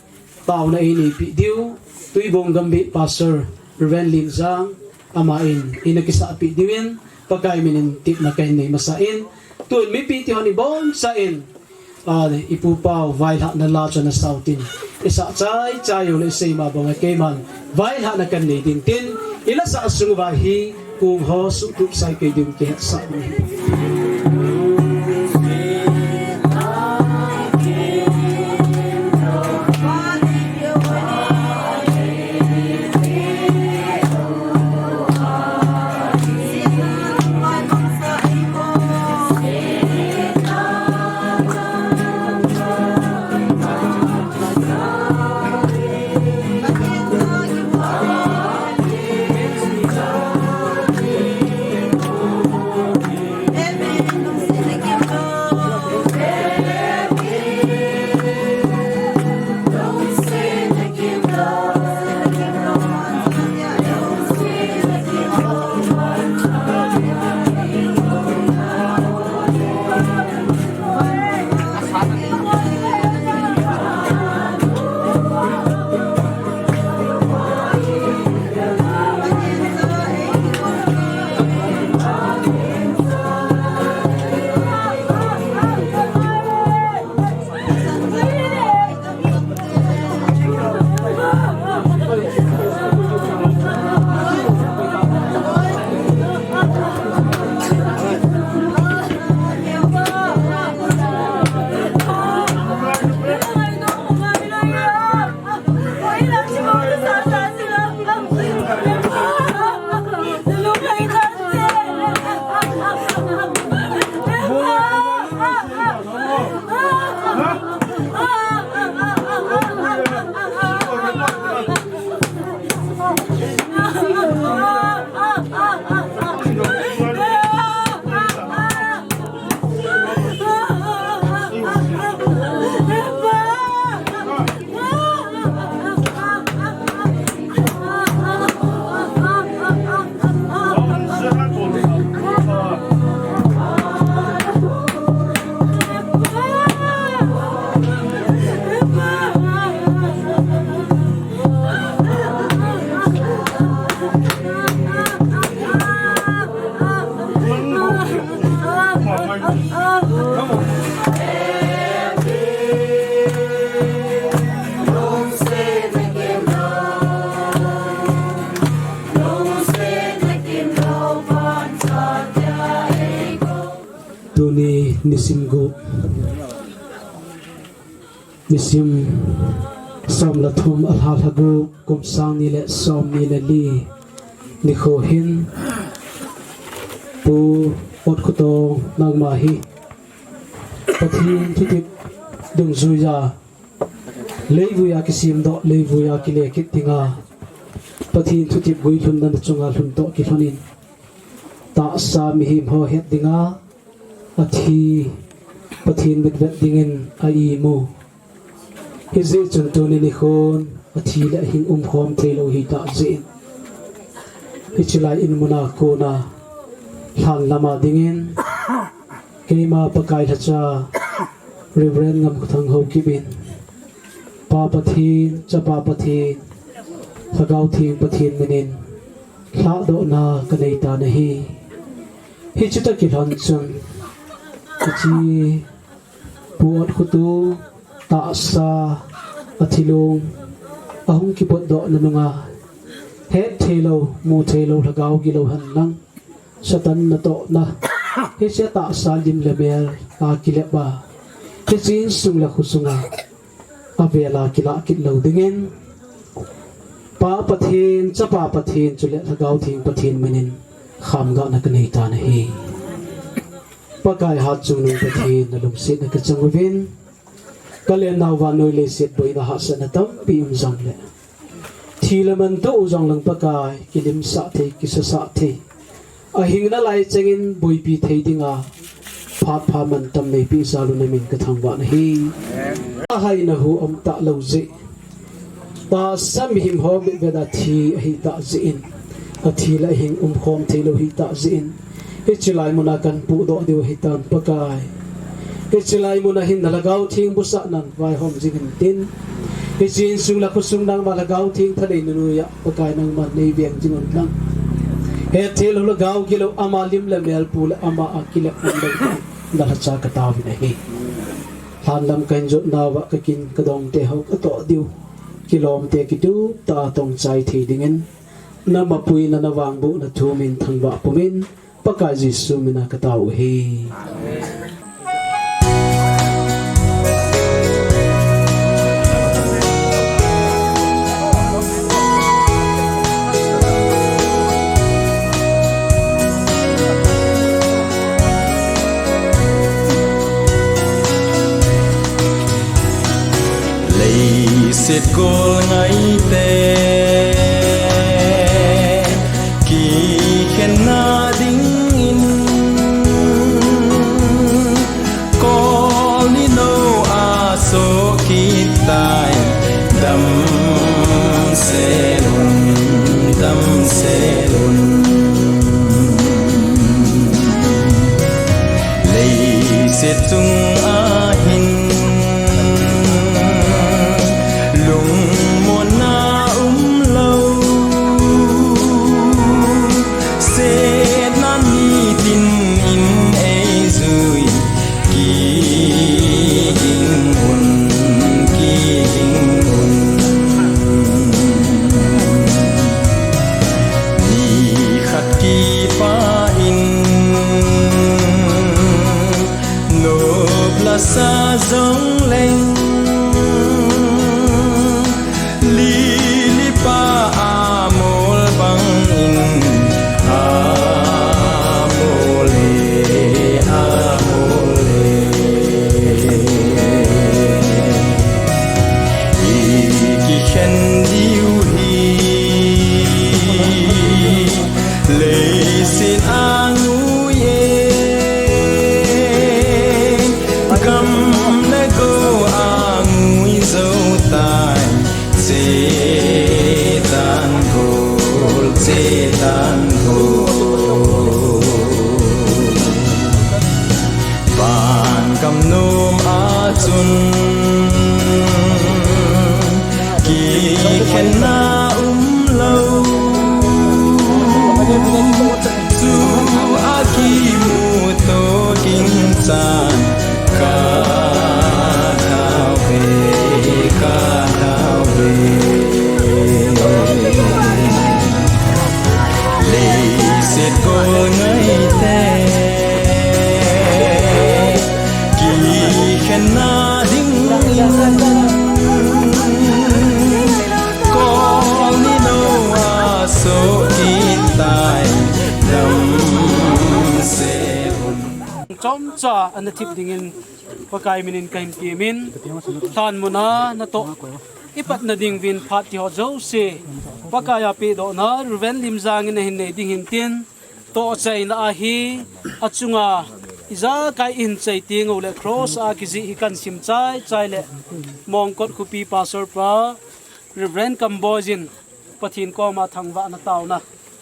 taona eineipi diu, Tuibong Gambih Pastor, Reverend Limjang, aman, eina kisahpi diuvin, Pakai minin tepna kahin nei masa in, tun mipi ti hon ibonchauvin, a, ipu pau vailhahna la chu ana sa utin, isah chaichai ule isei ma banga keiman, vailhahna kahin nei ding tin, ila sah sung uva hi, kong ho suhtup sai kei ding kihetsah in ahi. Nisim gup, nisim som le thum, alha lha gup, kum sang ni le som ni le li nikho hin, Pu Ot Khutong, nangma hi Pathen thutep dungjuiya, leivuiya kisemdoh, leivuiya kile kit dinga, Pathen thutep guilhunna nachunga lhun toh kilhonin, tahsa mihem ho het dinga, athi Pathen mitvet dingin a-imu. Hijeh chun tuni nikhon athi le ahing umkhom theilou hitah jeh in, hiche lai in muna kona lhan lama dingin, keima Pakai lhacha Reverend Ngamkhothang Haokip in, Pa Pathen, Chapa Pathen, Lhagao Theng Pathen minin lhahdohna kanei tan ahi. Hiche toh kilhon chun, hiche Pu Ot Khutong tahsa, athilong, ahung kipotdohna nunga, het theilou, mu theilou, lhagao gilou henlang, Satan natohna, hiche tahsa lim le mel a kilep a, hiche insung le khosunga, avela kilah kit lou dingin, Pa Pathen, Chapa Pathen, chule Lhagao Theng Pathen minin khamgahna kanei tan ahi. Pakai hatchungnung Pathen, nalungsetna kachang uvin, kalemnau vannoi leiset boina hahsatna tampi um jongle, thi le man toh u jong lang Pakai, kilimsah thei, kisasah thei, ahing nalai chengin boipi thei dinga phat pha mantam neipeh jal un namin kathangvah nahi. Ahaina hu umtah lou jeh, tahsa mihem ho mitvet a thi ahitah jeh in, athi le ahing umkhom theilou hitah jeh in, hiche lai muna kahin pudoh diu ahitan Pakai. Hiche lai muna hin na Lhagao Theng busahnan vaihom jing intin, hiche insung le khosung nangma Lhagao Theng thaneina noiya Pakai nangman neiveng jing unlang, het theilou, lhagao gilou, ama lim le mel pu le ama a kilep umlou, na lhacha kataovin ahi. Lhanlam kahin jotnauva kakin kadongte ho katoh diu, kilomte kituptah a tongchai thei dingin, na mapuina, na vangbohna thu min thangvah pumin, Pakai Jesu mina katao u ahi. Leiset gol ngaite kikhenna dingin, kol ni nou a soh kit tai, damsel un, damsel un. Leiset chung a hin lungmonna umlou, setna nitin in eijui, kiging un, kiging un. Nikhat kipah in nop lasa jongleng, lili pa amol bangin amol e, amol e. I kikhen diu hi leiset a ngui e, gam le go a ngui jou tai, che tan gol, che tan gol. Vangam nom a chun kikhenna umlou, tua kimuto ding chan ka tao ve, ka tao ve. Leiset gol ngaite Chomcha ana thip dingin Pakai minin kahin temin, lhan muna natoh ipatna dinguvin phat tiho jouse Pakai a pedohna Reverend Limjang in ahin nei ding hintin, tohchaina ahi, achunga ijakai ihin chai tenguleh cross a kijih hi kahin sim chaichai leh Mongkot khopi Pastor pa Reverend Kamboi jin Pathen koma thangvahna taona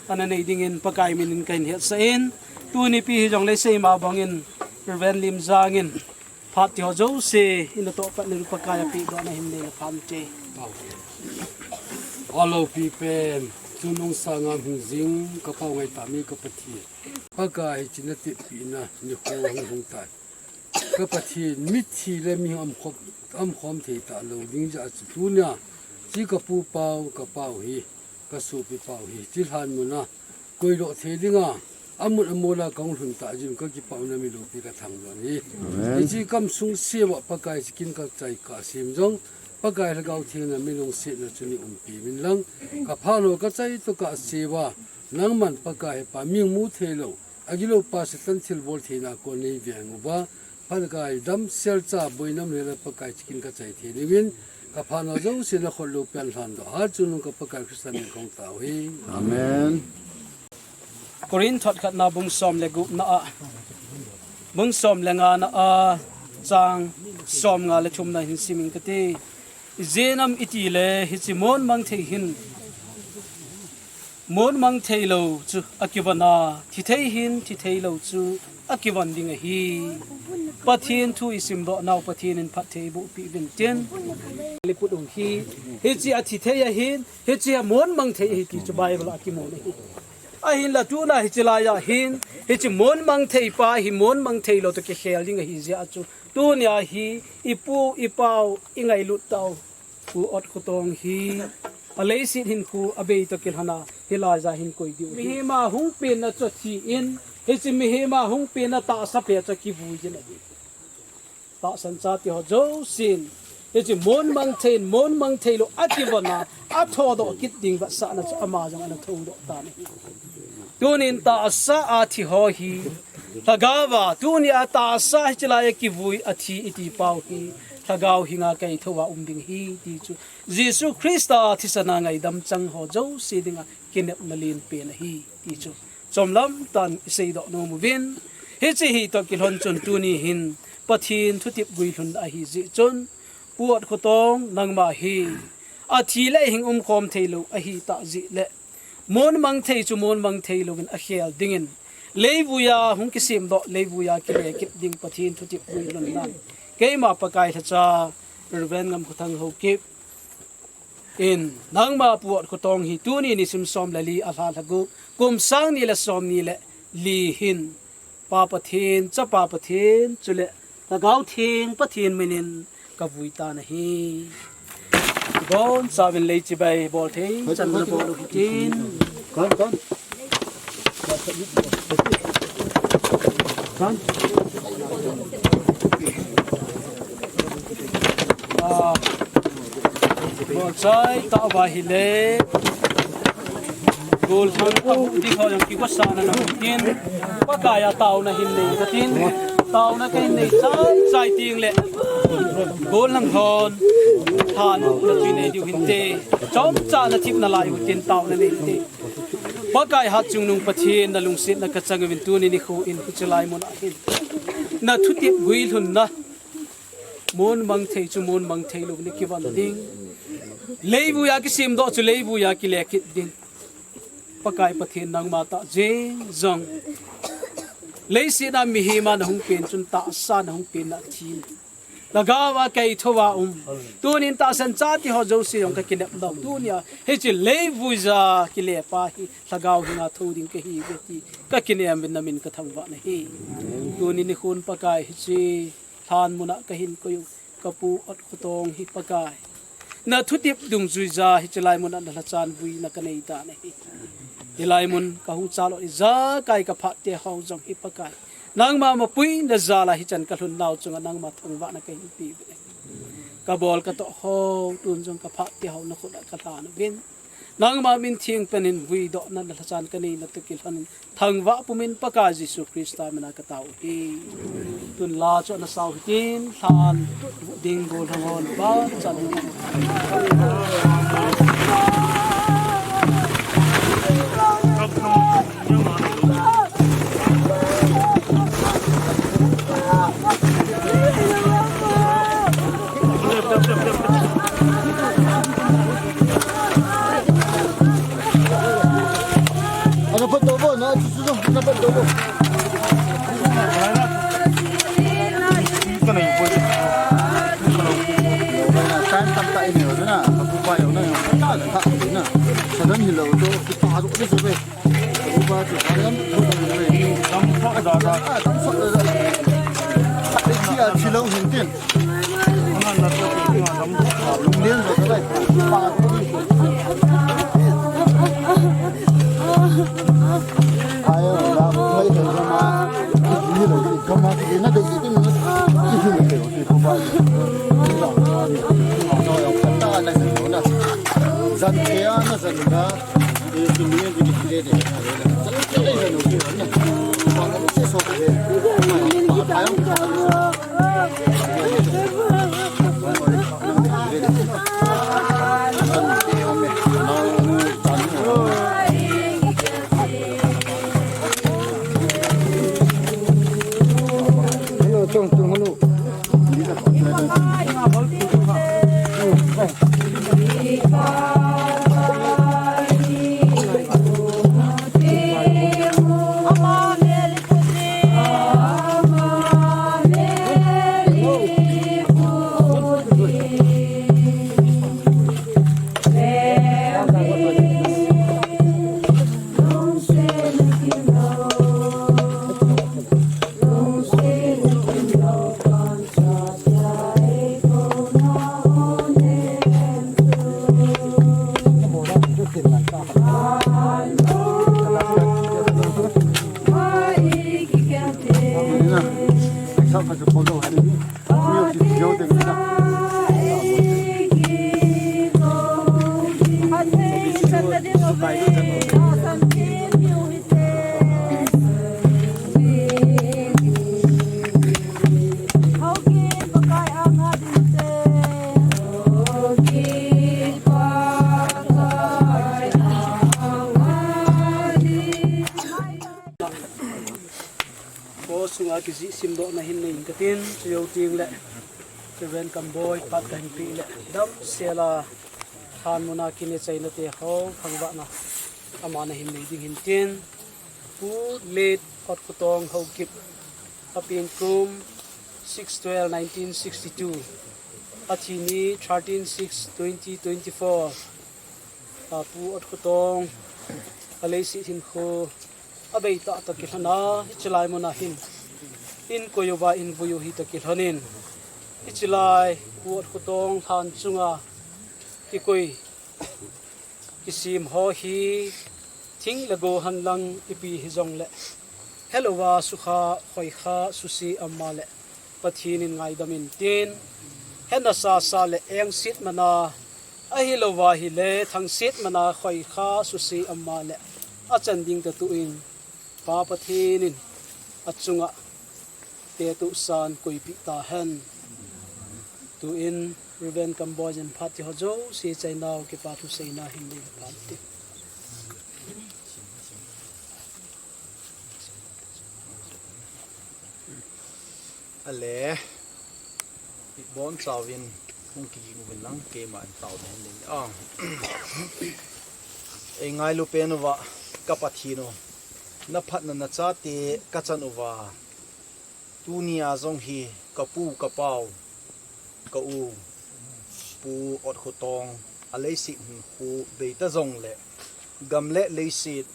ana nei dingin Pakai minin kahin hetsah in, tuni pi hijongleh seima bangin Reverend Limjang in phat tiho jouse ina tohpatna Pakai a pedohna hin nei le phan te. Alo pipen, chungnung sanga hung jing, ka pau ngaitah mi ka Pathen. Pakai hiche natepina nikho hung hung tai. Ka Pathen, mithi le mi umkhom, umkhom thei talou ding jeh a chu tunia, hiche ka pu pau, ka pau hi, ka sopi pau hi, hiche lhan muna koidoh thei dinga, amun amola kahung lhun tah jeh in ka kipana mi loupi ka thangvah in ahi. Amen. Hiche ka umsung seuva Pakai hiche kin ka chai ka sem jong, Pakai Lhagao Theng in na milungsetna chu nei umpi uvin lang, ka phat nao ka chai toh ka seuva, nangman Pakai hi pa mi mu theilou, agilou pa Satan thilbol theina kon nei veng uva, Pakai damsel cha boina um le Pakai hiche kin ka chai thei diuvin, ka phat nao jouse na khut lou pen lhan doh. Hat chungnung ka Pakai Christa min kahung tao ahi. Amen. Korinth thot khatna bung som le gupna a, bung som le ngana a, chang som nga le thumna hin simin kati. Ijeh inem itile hiche mon mang thei hin mon mang theilou chu akivon a, thi thei hin thi theilou chu akivon ding ahi. Pathen thu isimdoh nau Pathen in phatthei eiboh peh uvin tin. Liput ung hi, hiche athi thei ahin, hiche amon mang thei ahi ti chu Bible a kimu ahi. Ahinla tuna hiche laiya hin, hiche mon mang thei pa hi mon mang theilou toh kikhel ding ahi jeh a chu. Tunia hi, ipu, ipau, ingailut tau Pu Ot Khotong hi, aleiset hinkho abei toh kilhona, hilaiya hin koi diu ahi. Mihem a hung penna chu athi in, hiche mihem a hung penna tahsa pet chu akivui jin ahi. Tahsan chate ho jousen, hiche mon mang thei in, mon mang theilou akivon a, athodoh kit ding vetsahna chu ama jong ana thodoh tan ahi. Tunin tahsa a thi ho hi, Lhagao a, tunia tahsa hiche laiya kivui athi iti pau hi, Lhagao henga kaithou a um ding ahi ti chu, Jesu Christa thisan a ngaidam chang ho jouse dinga kinepna lenpen ahi ti chu, chomlam tah in iseidoh nom uvin, hiche hi toh kilhon chun tuni hin, Pathen thutep guilhun ahi jeh chun, Pu Ot Khotong nangma hi, athi le hing umkhom theilou ahitah jeh le, mon mang thei chu mon mang theilouvin akhel dingin, leivuiya hung kisemdoh, leivuiya kile kit ding Pathen thutep guilhun nan, keima Pakai lhacha, Reverend Ngamkhothang Haokip in, nangma Pu Ot Khotong hi tuni nisim som le li, alha lha gup, kum sang ni le som ni le li hin, Pa Pathen, Chapa Pathen, chule Lhagao Theng Pathen minin kavui tan ahi. Ibonchauvin lei chibai bol thei chan nabol u hitin. Kan, kan. Kan. Ah, bolchai tah uva ahile, gollhang abuh ding ho jong kigosahna namu tin, Pakai a taona hin nei katin, taona kahin nei chaichai teng le, gollhang hon thanopna chu nei diu hinte, chomcha nathip nalai u tin taona nei hinte. Pakai hatchungnung Pathen nalungsetna kachang uvin tuni nikho in hiche laimun a hin, nathutep guilhunna, mon mang thei chu mon mang theilou in kivon ding, leivuiya kisemdoh chu leivuiya kile kit ding, Pakai Pathen nangma tah jeng jong, leiset a mihem a nahung pen chun tahsa nahung pen na thi. Lhagao a kaithou a um. Tunin tahsan chate ho jouse jong kakinepnau. Tunia hiche leivuiya kile pa hi Lhagao henga thou ding kahiuve ti kakinem uvin namin kathangvah nahi. Tuni nikhon Pakai hiche lhan mun a kahin koi u, ka Pu Ot Khotong hi Pakai, nathutep dungjuiya hiche laimun a nalhachan vuina kanei tan ahi. Hilai mun kahung chalou ijakai kaphat te ho jong hi Pakai, nangma mapuina jal a hichan kalhun nau chunga nangma thangvahna kahin pe uve. Kabol katoh ho tun jong kaphat te ho nakhut a kalhan uvin. Nangma min theng pen in vuidohna le lhachan kanei na toh kilhon in thangvah pumin Pakai Jesu Christa mina katao uhi. Tun la chu ana sao hitin, lhan ding bol hang on ba chan. Ana pat dobo na, chu chu chu, ana pat dobo. Tan tan ta ini na, aku pa yo na, na. Sadan hilo to, kita harus ni sabe. Aku pa tu, sadan. Dam sok da da. Ah, dam sok da da. Hati a chilo hintin. Ko sunga kijih simdohna hin nei inkatin, chujouteng le Reverend Kamboi pat kahin peh le, damsel a lhan muna kine chaina te ho, thangvahna ama nahin nei ding hintin, Pu Late Otkhotong Haokip, apen kum six twelve nineteen sixty-two, athi ni thirteen six twenty twenty-four. A, Pu Otkhotong, aleiset hinkho abei tah toh kilhon a, hiche lai muna hin, in koi uva in vui u hi toh kilhon in, hiche lai Pu Otkhotong lhan chunga kikoi kisem ho hi thing le go hen lang ipi hijongle, helouva sukha, khoikha, suse ama le Pathen in ngaidam intin, hena sasa le engset mana, ahilouva hile thangset mana, khoikha, suse ama le achan ding tatuh in, Pa Pathen in achunga tetuh san koipeh tahen. Tuin Reverend Kamboi in phat ti ho jouse chainau kipa thu seina hin nei phat ti. Ale, bonchauvin hung kiging uvin lang, keima in tao den ding. Ah. Ei ngailu pen uva, ka Pathen u, na phatna nachate kachan uva, tunia jong hi ka pu ka pau, ka u, Pu Otkhotong, aleiset hinkho bei ta jongle, gam le leiset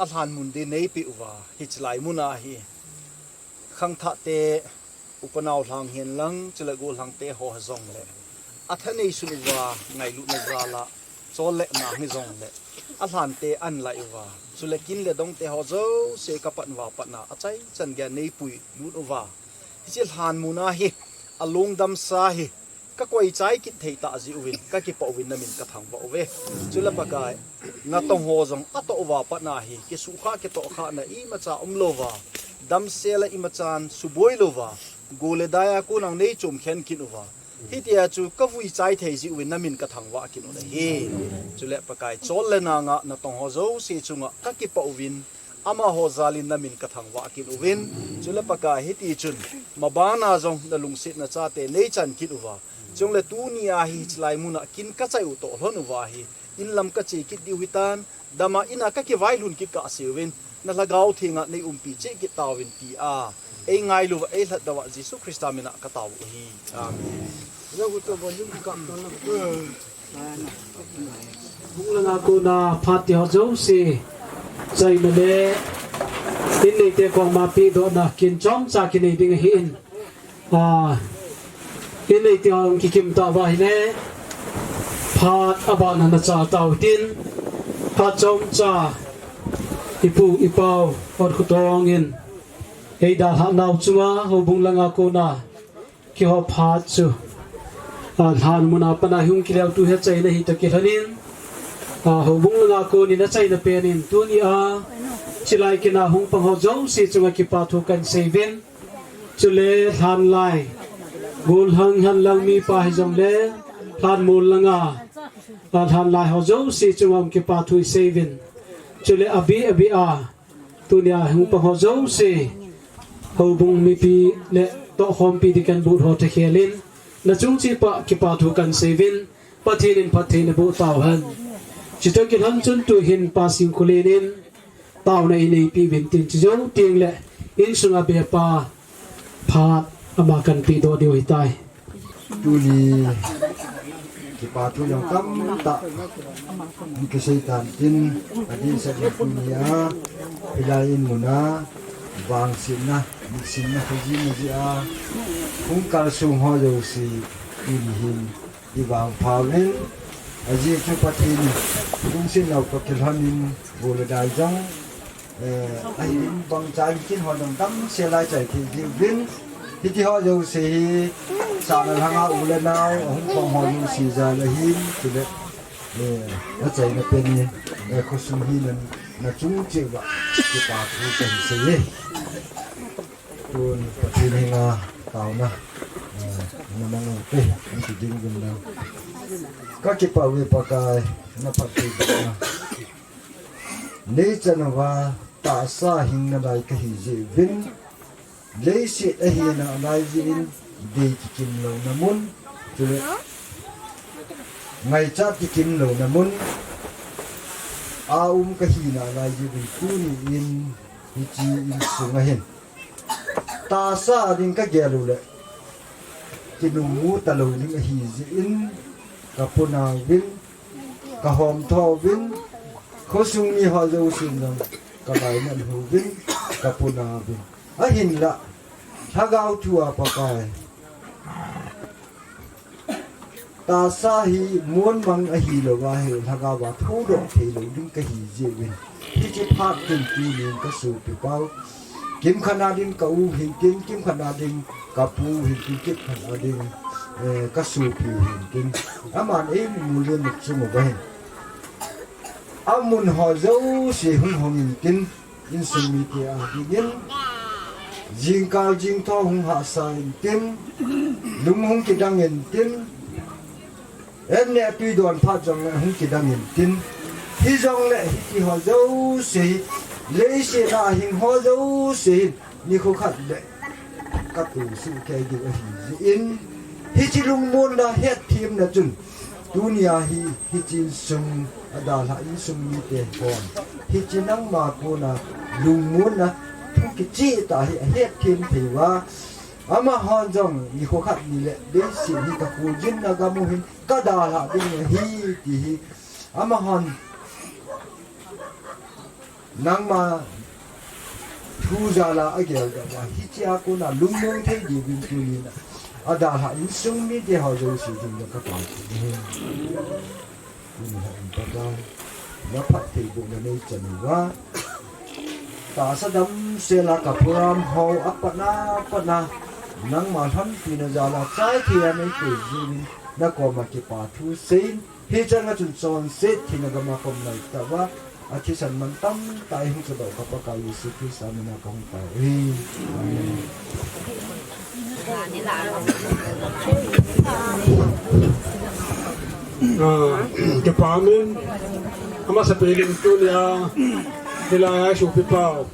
alhan mun ding neipeh uva, hiche lai muna hi khangthah te, upa nau lhang hihen lang, chule gollhang te ho hijongle, athanei sun uva, ngailutna jal a, chol le nang hijongle, alhan te ahin lai uva, chule kin le dong te ho jouse ka pat uva patna achaichan geiya neipui lut uva, hiche lhan muna hi, alungdam sa hi, kakoi chai kit thei tah jeh uvin, kakipah uvin namin kathangvah uve. Chule Pakai, natong ho jong atoh uva patna hi, kisukha, kitohkhana imacha umlouva, damsela imachan suboi louva, go le daiya kona neichom khen kit uva, hitia chu kavui chai thei jeh uvin namin kathangvah kit u ahi. Chule Pakai, chol le nanga natong ho jouse chunga kakipah uvin, amaho jalin namin kathangvah kit uvin. Chule Pakai, hiti chun, mabana jong nalungsetna chate neichan kit uva, chule tunia hi chilai muna kin kachai u toh lhon uva hi, inlam kache kit diu hitan, dama ina kakivailhun kit kahseuvin, na Lhagao Thenga neiumpi cheh kit tauvin tia eingailuva, eilhatdouva Jesu Christa mina katao u ahi. Amen. Bung langa kona phat ti ho jouse, chaina le in neite koma pehdohna kin chomcha kinei ding ahin. Ah, in neite ho kikim tauva ahile, phat abana nachal tauhitin, phat chomcha ipu ipau Hotkhothong in eidalhah nau chunga houbung langa kona kihou phat chu, ah, lhan muna patna hung kileutu hi achaina hitoh kilhonin, ah, houbung langa konin achaina penin tunia chilai kina hung pang ho jouse chunga kipathu kahin seiuvin. Chule lhanlai, gollhang lhanlang mipa hijongle, lhanmol langa, ah, lhanlai ho jouse chunga hung kipathu iseiuvin. Chule abeh abeh a, tunia hung pang ho jouse, houbung mipi le tohkhompi deacon board ho thakhelin, nachung cheh peh a kipathu kahin seiuvin, Pathen in phatthei naboh tauhen. Chutah kilhon chun tuhin Pa Singkholen in taona eineipeuvin tin, chujou tengle insunga bepa phat ama kahin pehdoh diu ahitai. Tuni kipathu jong tamtah hung kisei tan tin, adehset in tunia hilai in muna vangsetna, lungsetna, khojina jeh a hung kalsong ho jouse tuni hin ivangphauvin, ajeh chu Pathen in lungset lou toh kilhonin go le dai jong, eh, ahin bangchan kin ho jong damsel a ichai thei jiuvin, hiti ho jouse hi sahna lhanga u le nao ahung phong ho jouse jal ahin, chule, eh, achaina penin, eh, khosung hina nachung cheh uva kipathu kahin seiye. Tun Pathen henga taona, eh, namang ute, hung kiding uvin lang. Kakipah uve Pakai, naphattheibohna neichan uva, tahsa hing nalai kahi jeh uvin, leiset ahina lai jeh in, dei kikim louna mun, chule ngaichat kikim louna mun a um kahina lai jeh uvin, tuni in hiche insunga hin tahsa ding kagel uleh, kinungmu talou ding ahi jeh in, kapuna uvin, kahomtho uvin, khosung miho jousen jong kalainat uvin, kapuna uvin. Ahinlah, Lhagao thua Pakai, tahsa hi monmang ahilouva hi Lhagao a thudoh theilou ding kahi jeh uvin, hiche phat chun tunin kasopi pau, kimkhat na ding ka u hintin, kimkhat na ding ka pu hintin, kimkhat na ding, eh, kasopi u hintin, aman eimulin nachung uva hin, amun ho jouse hung hong intin, insung mite a dingin, jingkal jingtho hung hahsa intin, lung hung kidang intin, en le tui don phat jongle hung kidang intin, hijongle hiti ho jouse hi, leiset a hing ho jouse hin, nikho khat le katoh suh kei diu ahi jeh in, hiche lungmonna hetthemna chun, tunia hi, hiche insung, adalhah insung mite hon, hiche nangma kona lungmonna thu kicheh tah hi ahetthem thei uva, amahon jong nikho khat ni le leiset hi kakholjinna gam u hin kadalhah ding ahi ti hi, amahon nangma thu jal a ageldoh uva, hichea kona lungmong thei diuvin tunin adalhah insung mite ho jouse dingin kapathu ahi. Tuni hin Pakai, naphattheibohna neichan uva, tahsa damsel a ka program ho apatna, apatna, Nangma lhonpi na jal a chai thei a nei koi jingin, na koma kipa thu seiyin, hichan a chun chonset thina gam a kom nai tauva, a thisan man tamtah i hung chadou ka Pakai Jesu Christa min a ka hung tao e. Amen. Ah, kipa min, amasapen in tunia, hilai a sopi pau,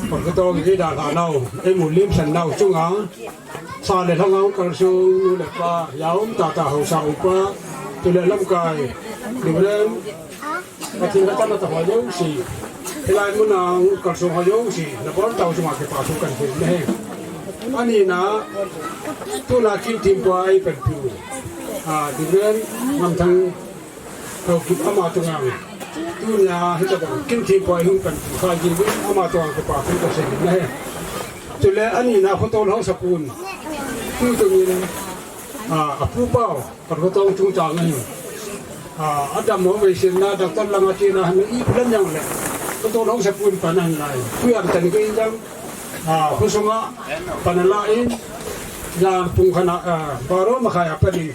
pakatong i dalha nau, i mulim san nau chunga, sa le lhang a kalsong nu le pa, ya um tata hausa upa, tu le lamkai, Reverend, Pathen ka tama ta ho jouse. Hilai mun a kalsong ho jouse. Na bol tau chunga kipa thu kan thei ne. Ani na, tuna kin thim pua i pen pu. Ah, Reverend Ngamthang Haokip ama tunga. Tuna hita kin thim pua i hung pen pu. Kha ji ama tunga kipa thu kan thei ne. Chule ani na photo lo sa pun. Tu tungin, ah, apu pau. Ka kotong chungchang ahi. Ah, adam ho vei sin na, doctor langa chena, hana i plan yang le. Kotong hong sa pun pan ahi lai. Kuyam tani ka in jang. Ah, khusunga, pan ala in. Yang pung khana, ah, baro makhai a pan in.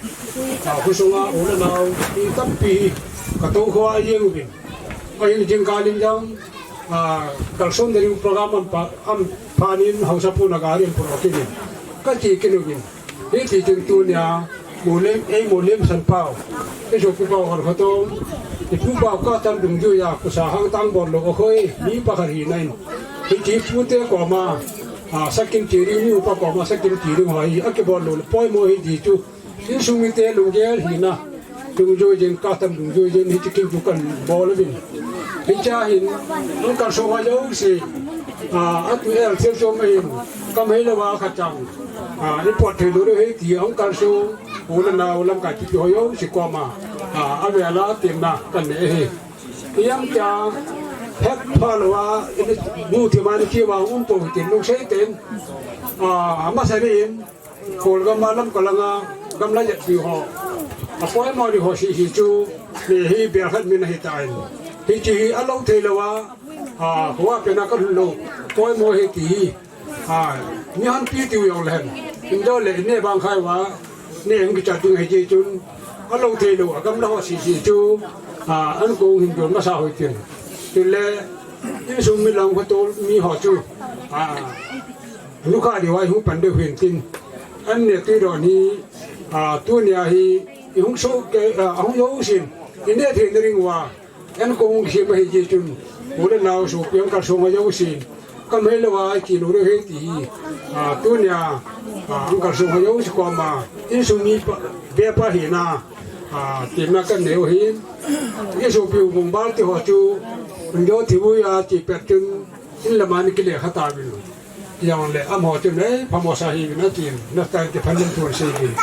Ah, khusunga, u le nao, i tampi, ka to kho a yeng uvin. Ka yeng jing ka ling jang. Ah, kalson dering program am pa, am panin hausa pun a garin pun okin. Ka chi kin uvin. Hiti chun tunia, mulim, ei mulim san pau. Ei sopi pau hor khatong. I pu pau ka tam dungjuia, kusa hang tang bol lo khoi, mi pakhat hi nain. Hiti pute koma, ah, sakin tiring, mi upa koma sakin tiring ho hi, a kibol lo, poimo hiti chu. Insung mite lunggel hina. Dungjui jin, ka tam dungjui jin, hiti kin chu kan bol uvin. Hicha hin, hung kalsong ho jouse. Ah, atu el thil chom ahin, kam hei lou a kha chang. Ah, i pot thei lou hei ti hung kalsong, u le nao lamkai pipi ho jouse koma. Ah, avel a temna kan nei ahi. Iang cha, het pha lou a, i mu thim a ni ki vang um pou tin lungsei ten. Ah, amasa ni in, Kol gam a lam ka langa, gamla jat pi ho. A poimo ni ho si hi chu, ni hi bel khat min ahi tan. Hichi hi a lo thei lou a, a, hua pena ka lou. Poimo hi ti hi. A, ni han pi tiu jong le hen. Indo le ne bang khai va, ne hung kichat ding hi chi chun. A lo thei lou a, gamla ho si hi chu. A, an kong hin jon masa hoi tin. Tin le, insung mi lang ho tol mi ho chu. A, Lukha diu a i hung pan diu hin tin. An ne tui don hi, a, tunia hi, i hung so ke, a, hung jousen. I ne thei na ring uva. An kong hung sem ahi ji chun. U le nao sopi hung kalsong a jousen. Kam hei lou a, i ki lou diu hi ti hi. A, tunia, a, hung kalsong a jouse koma. Insung mi pa, be pa hina. A, temna kan nei u hin. I sopi u bung bal ti ho chu. Hung jou ti u a, ti pet chun. In lam a ni kile kha ta uvin. Jong le, amaho chun, "Ei, phamo sa hi na tin, na tai te phan len tuan sei din.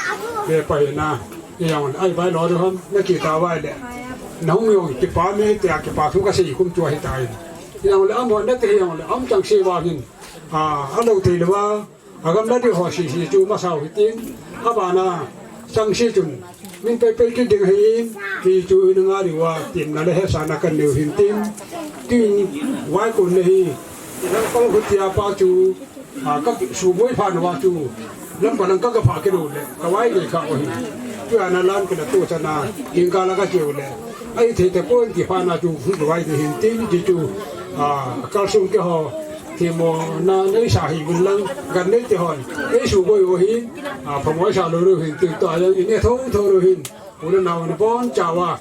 Be pa hi na, jong le, ai vai lo do ham, na ki ta vai le. Na hung jong kipa me te a kipa thu ka sei kum tua hi tai. Jong le, amaho na te jong le, am chang sei va hin. A, a lo te le va, a gam na di ho si si chu ma sau hi tin. A ba na, chang sei chun." Min pei pei kit ding ahin, ti chu in nga diu a, tin na le hesa na kan neu hin tin. Tin, vai kun le hi, lam pang khu tia pa chu, a, ka ki su boi pha na va chu, lam pa lang ka ka pha ki lo le, ka vai le ka ko hi. Tu ana lam ki na tu sa na, in ka la ka cheu le. Ai thei te pon ti pha na chu, khu vai ni hin tin, ti chu, a, kalsong ke ho, Themmo na nei sa hi vin lang, gan nei te hon. Ei su boi u hi, a, phamo sa lou lou hin, tu ta jong in e tho tho lou hin. U le nao na bon chauva.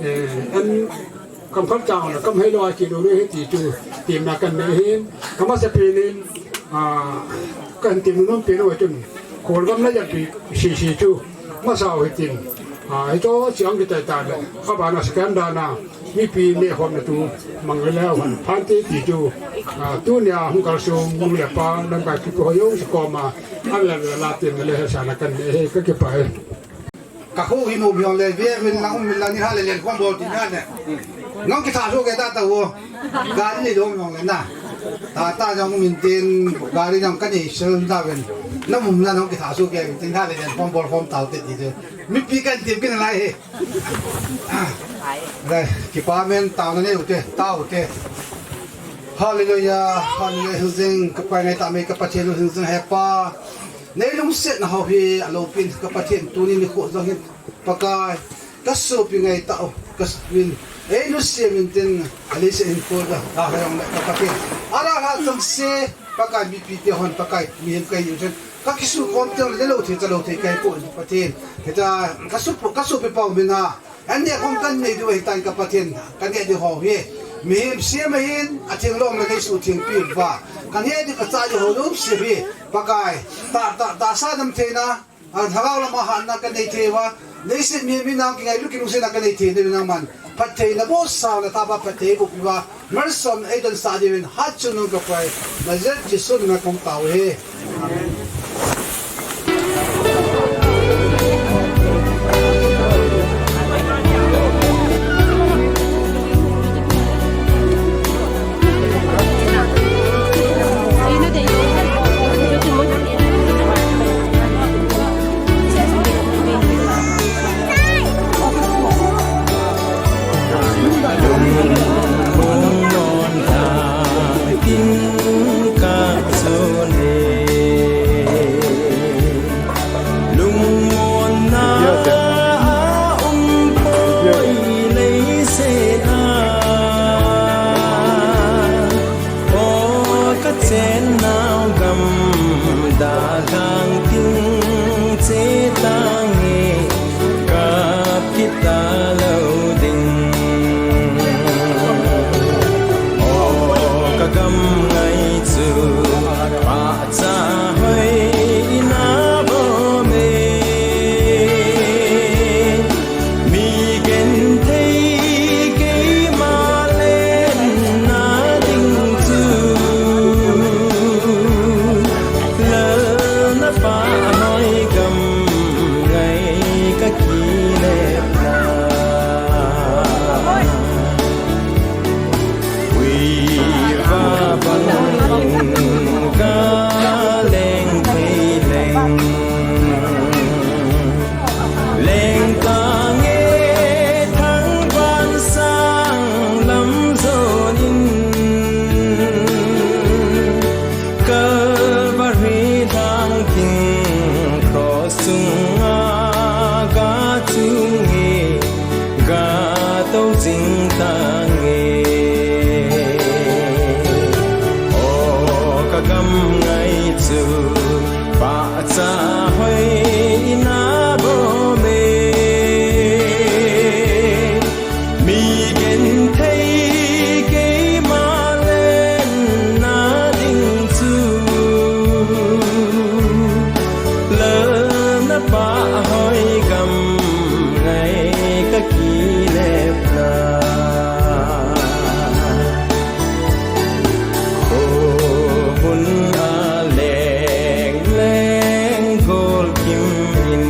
Eh, an kam khat chauva, kam hei lou a ki lou lou hin ti chu, temna kan nei hin. Ka masapen in, a, kan tem nom pen u chun. Kol gam na jat pi si si chu. Masau hitin. A, hito siang kitai ta le. Ka bana second dana. Mipi neh khomna chu mang le le hon phante ti chu, a, tunia hung kalsong nu le pa, lamkai pipu ho jouse koma, a, la, la, la, tem le he sa na kan nei he ka kipah e. Ka khu hi nu biong le, ve min lang, um min lang, ni ha le len khom bol ti na ne. Nong kitha su ke ta ta wo. Gari ni dong jong le na. Ta ta jong min tin, gari jong ka ni sel na ven. Na mum na nong kitha su ke, tin ha le len khom bol khom tau te ti chu. Mipi kan tem kin lai he. Lai, kipa men tao na nei u te, tao u te. Hallelujah, hallelujah, hing jing, ka pai ngai ta me, ka Pathen u hing jing he pa. Nei lungsetna ho hi aloupin ka Pathen, tuni nikho jong hin Pakai, ka sopi ngai tau, ka sopi in ei nusia min tin, a leiset hin ko ka, ka ha jong le ka Pathen. Ara ha chang se, Pakai mipi te hon Pakai mihem kai yu chen. Ka kisu khom te hon le lo thei, cha lo thei kai ko Pathen. Heta ka su, ka sopi pau min ha. An neh khom kan nei diu ahitan ka Pathen, ka neh diu ho hi. Mihem siam ahin, a thenglom le nei suhthengpi uva. Ka neh diu ka chah diu ho lum siam hi. Pakai, ta, ta, tahsa damtheina, a, lhagao lama hatna ka nei thei uva. Leiset mihem in nang kingailu kilungsetna ka nei thei diu nangman. Phattheina bohsana thapa phatthei boh pi uva. Malsom ei donsah diuvin hatchungnung ka pai. Nazareth Jesu min a kong tao hi. Lungmonna a um poi leiset a, o ka chennau gam dalhang ding che tange, kap kit talou ding. O ka gam ngai chu, pahcha hoi in a bom e. Mi genthei keima lenna ding chu, lalna pahhoi gam ngai ka kile. Uiva bang in ka leng thei leng, leng tange thangvah sang lam jon in, Calvary lhang ding cross chunga ga chung e, ga tou jing tange. O ka gam ngai chu, pahcha hoi in a bom e. Mi genthei keima lenna ding chu, lalna pahhoi gam ngai ka kile na. Khomun a leng leng gol kim in,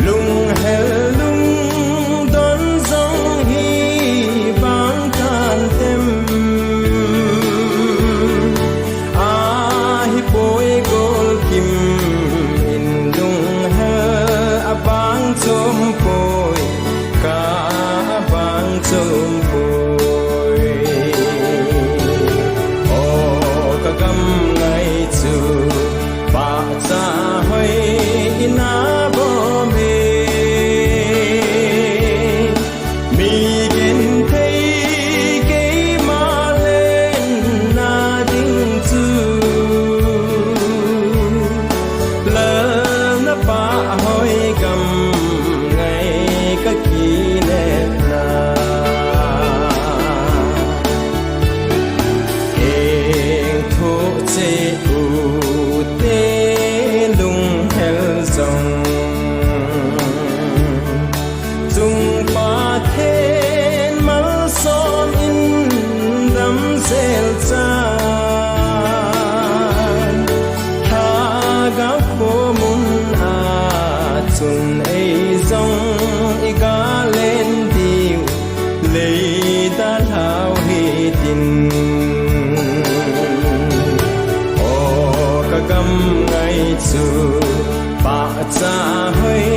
lunghel lungdon jong hi bang tan tem. Ahipoi gol kim in lunghel a bang chom poi, ka bang chom poi. O ka gam ngai chu, pahcha hoi in a bom e. Mi genthei keima lenna ding chu, lalna pahhoi gam ngai ka kile na. Eng thoh cheh u te lunghel jong, Chung Pathen malsom in damsel chan, Lhagao khomun a chun ei jong i ga len diu, leida lhau hitin. O ka gam ngai chu, pahcha hoi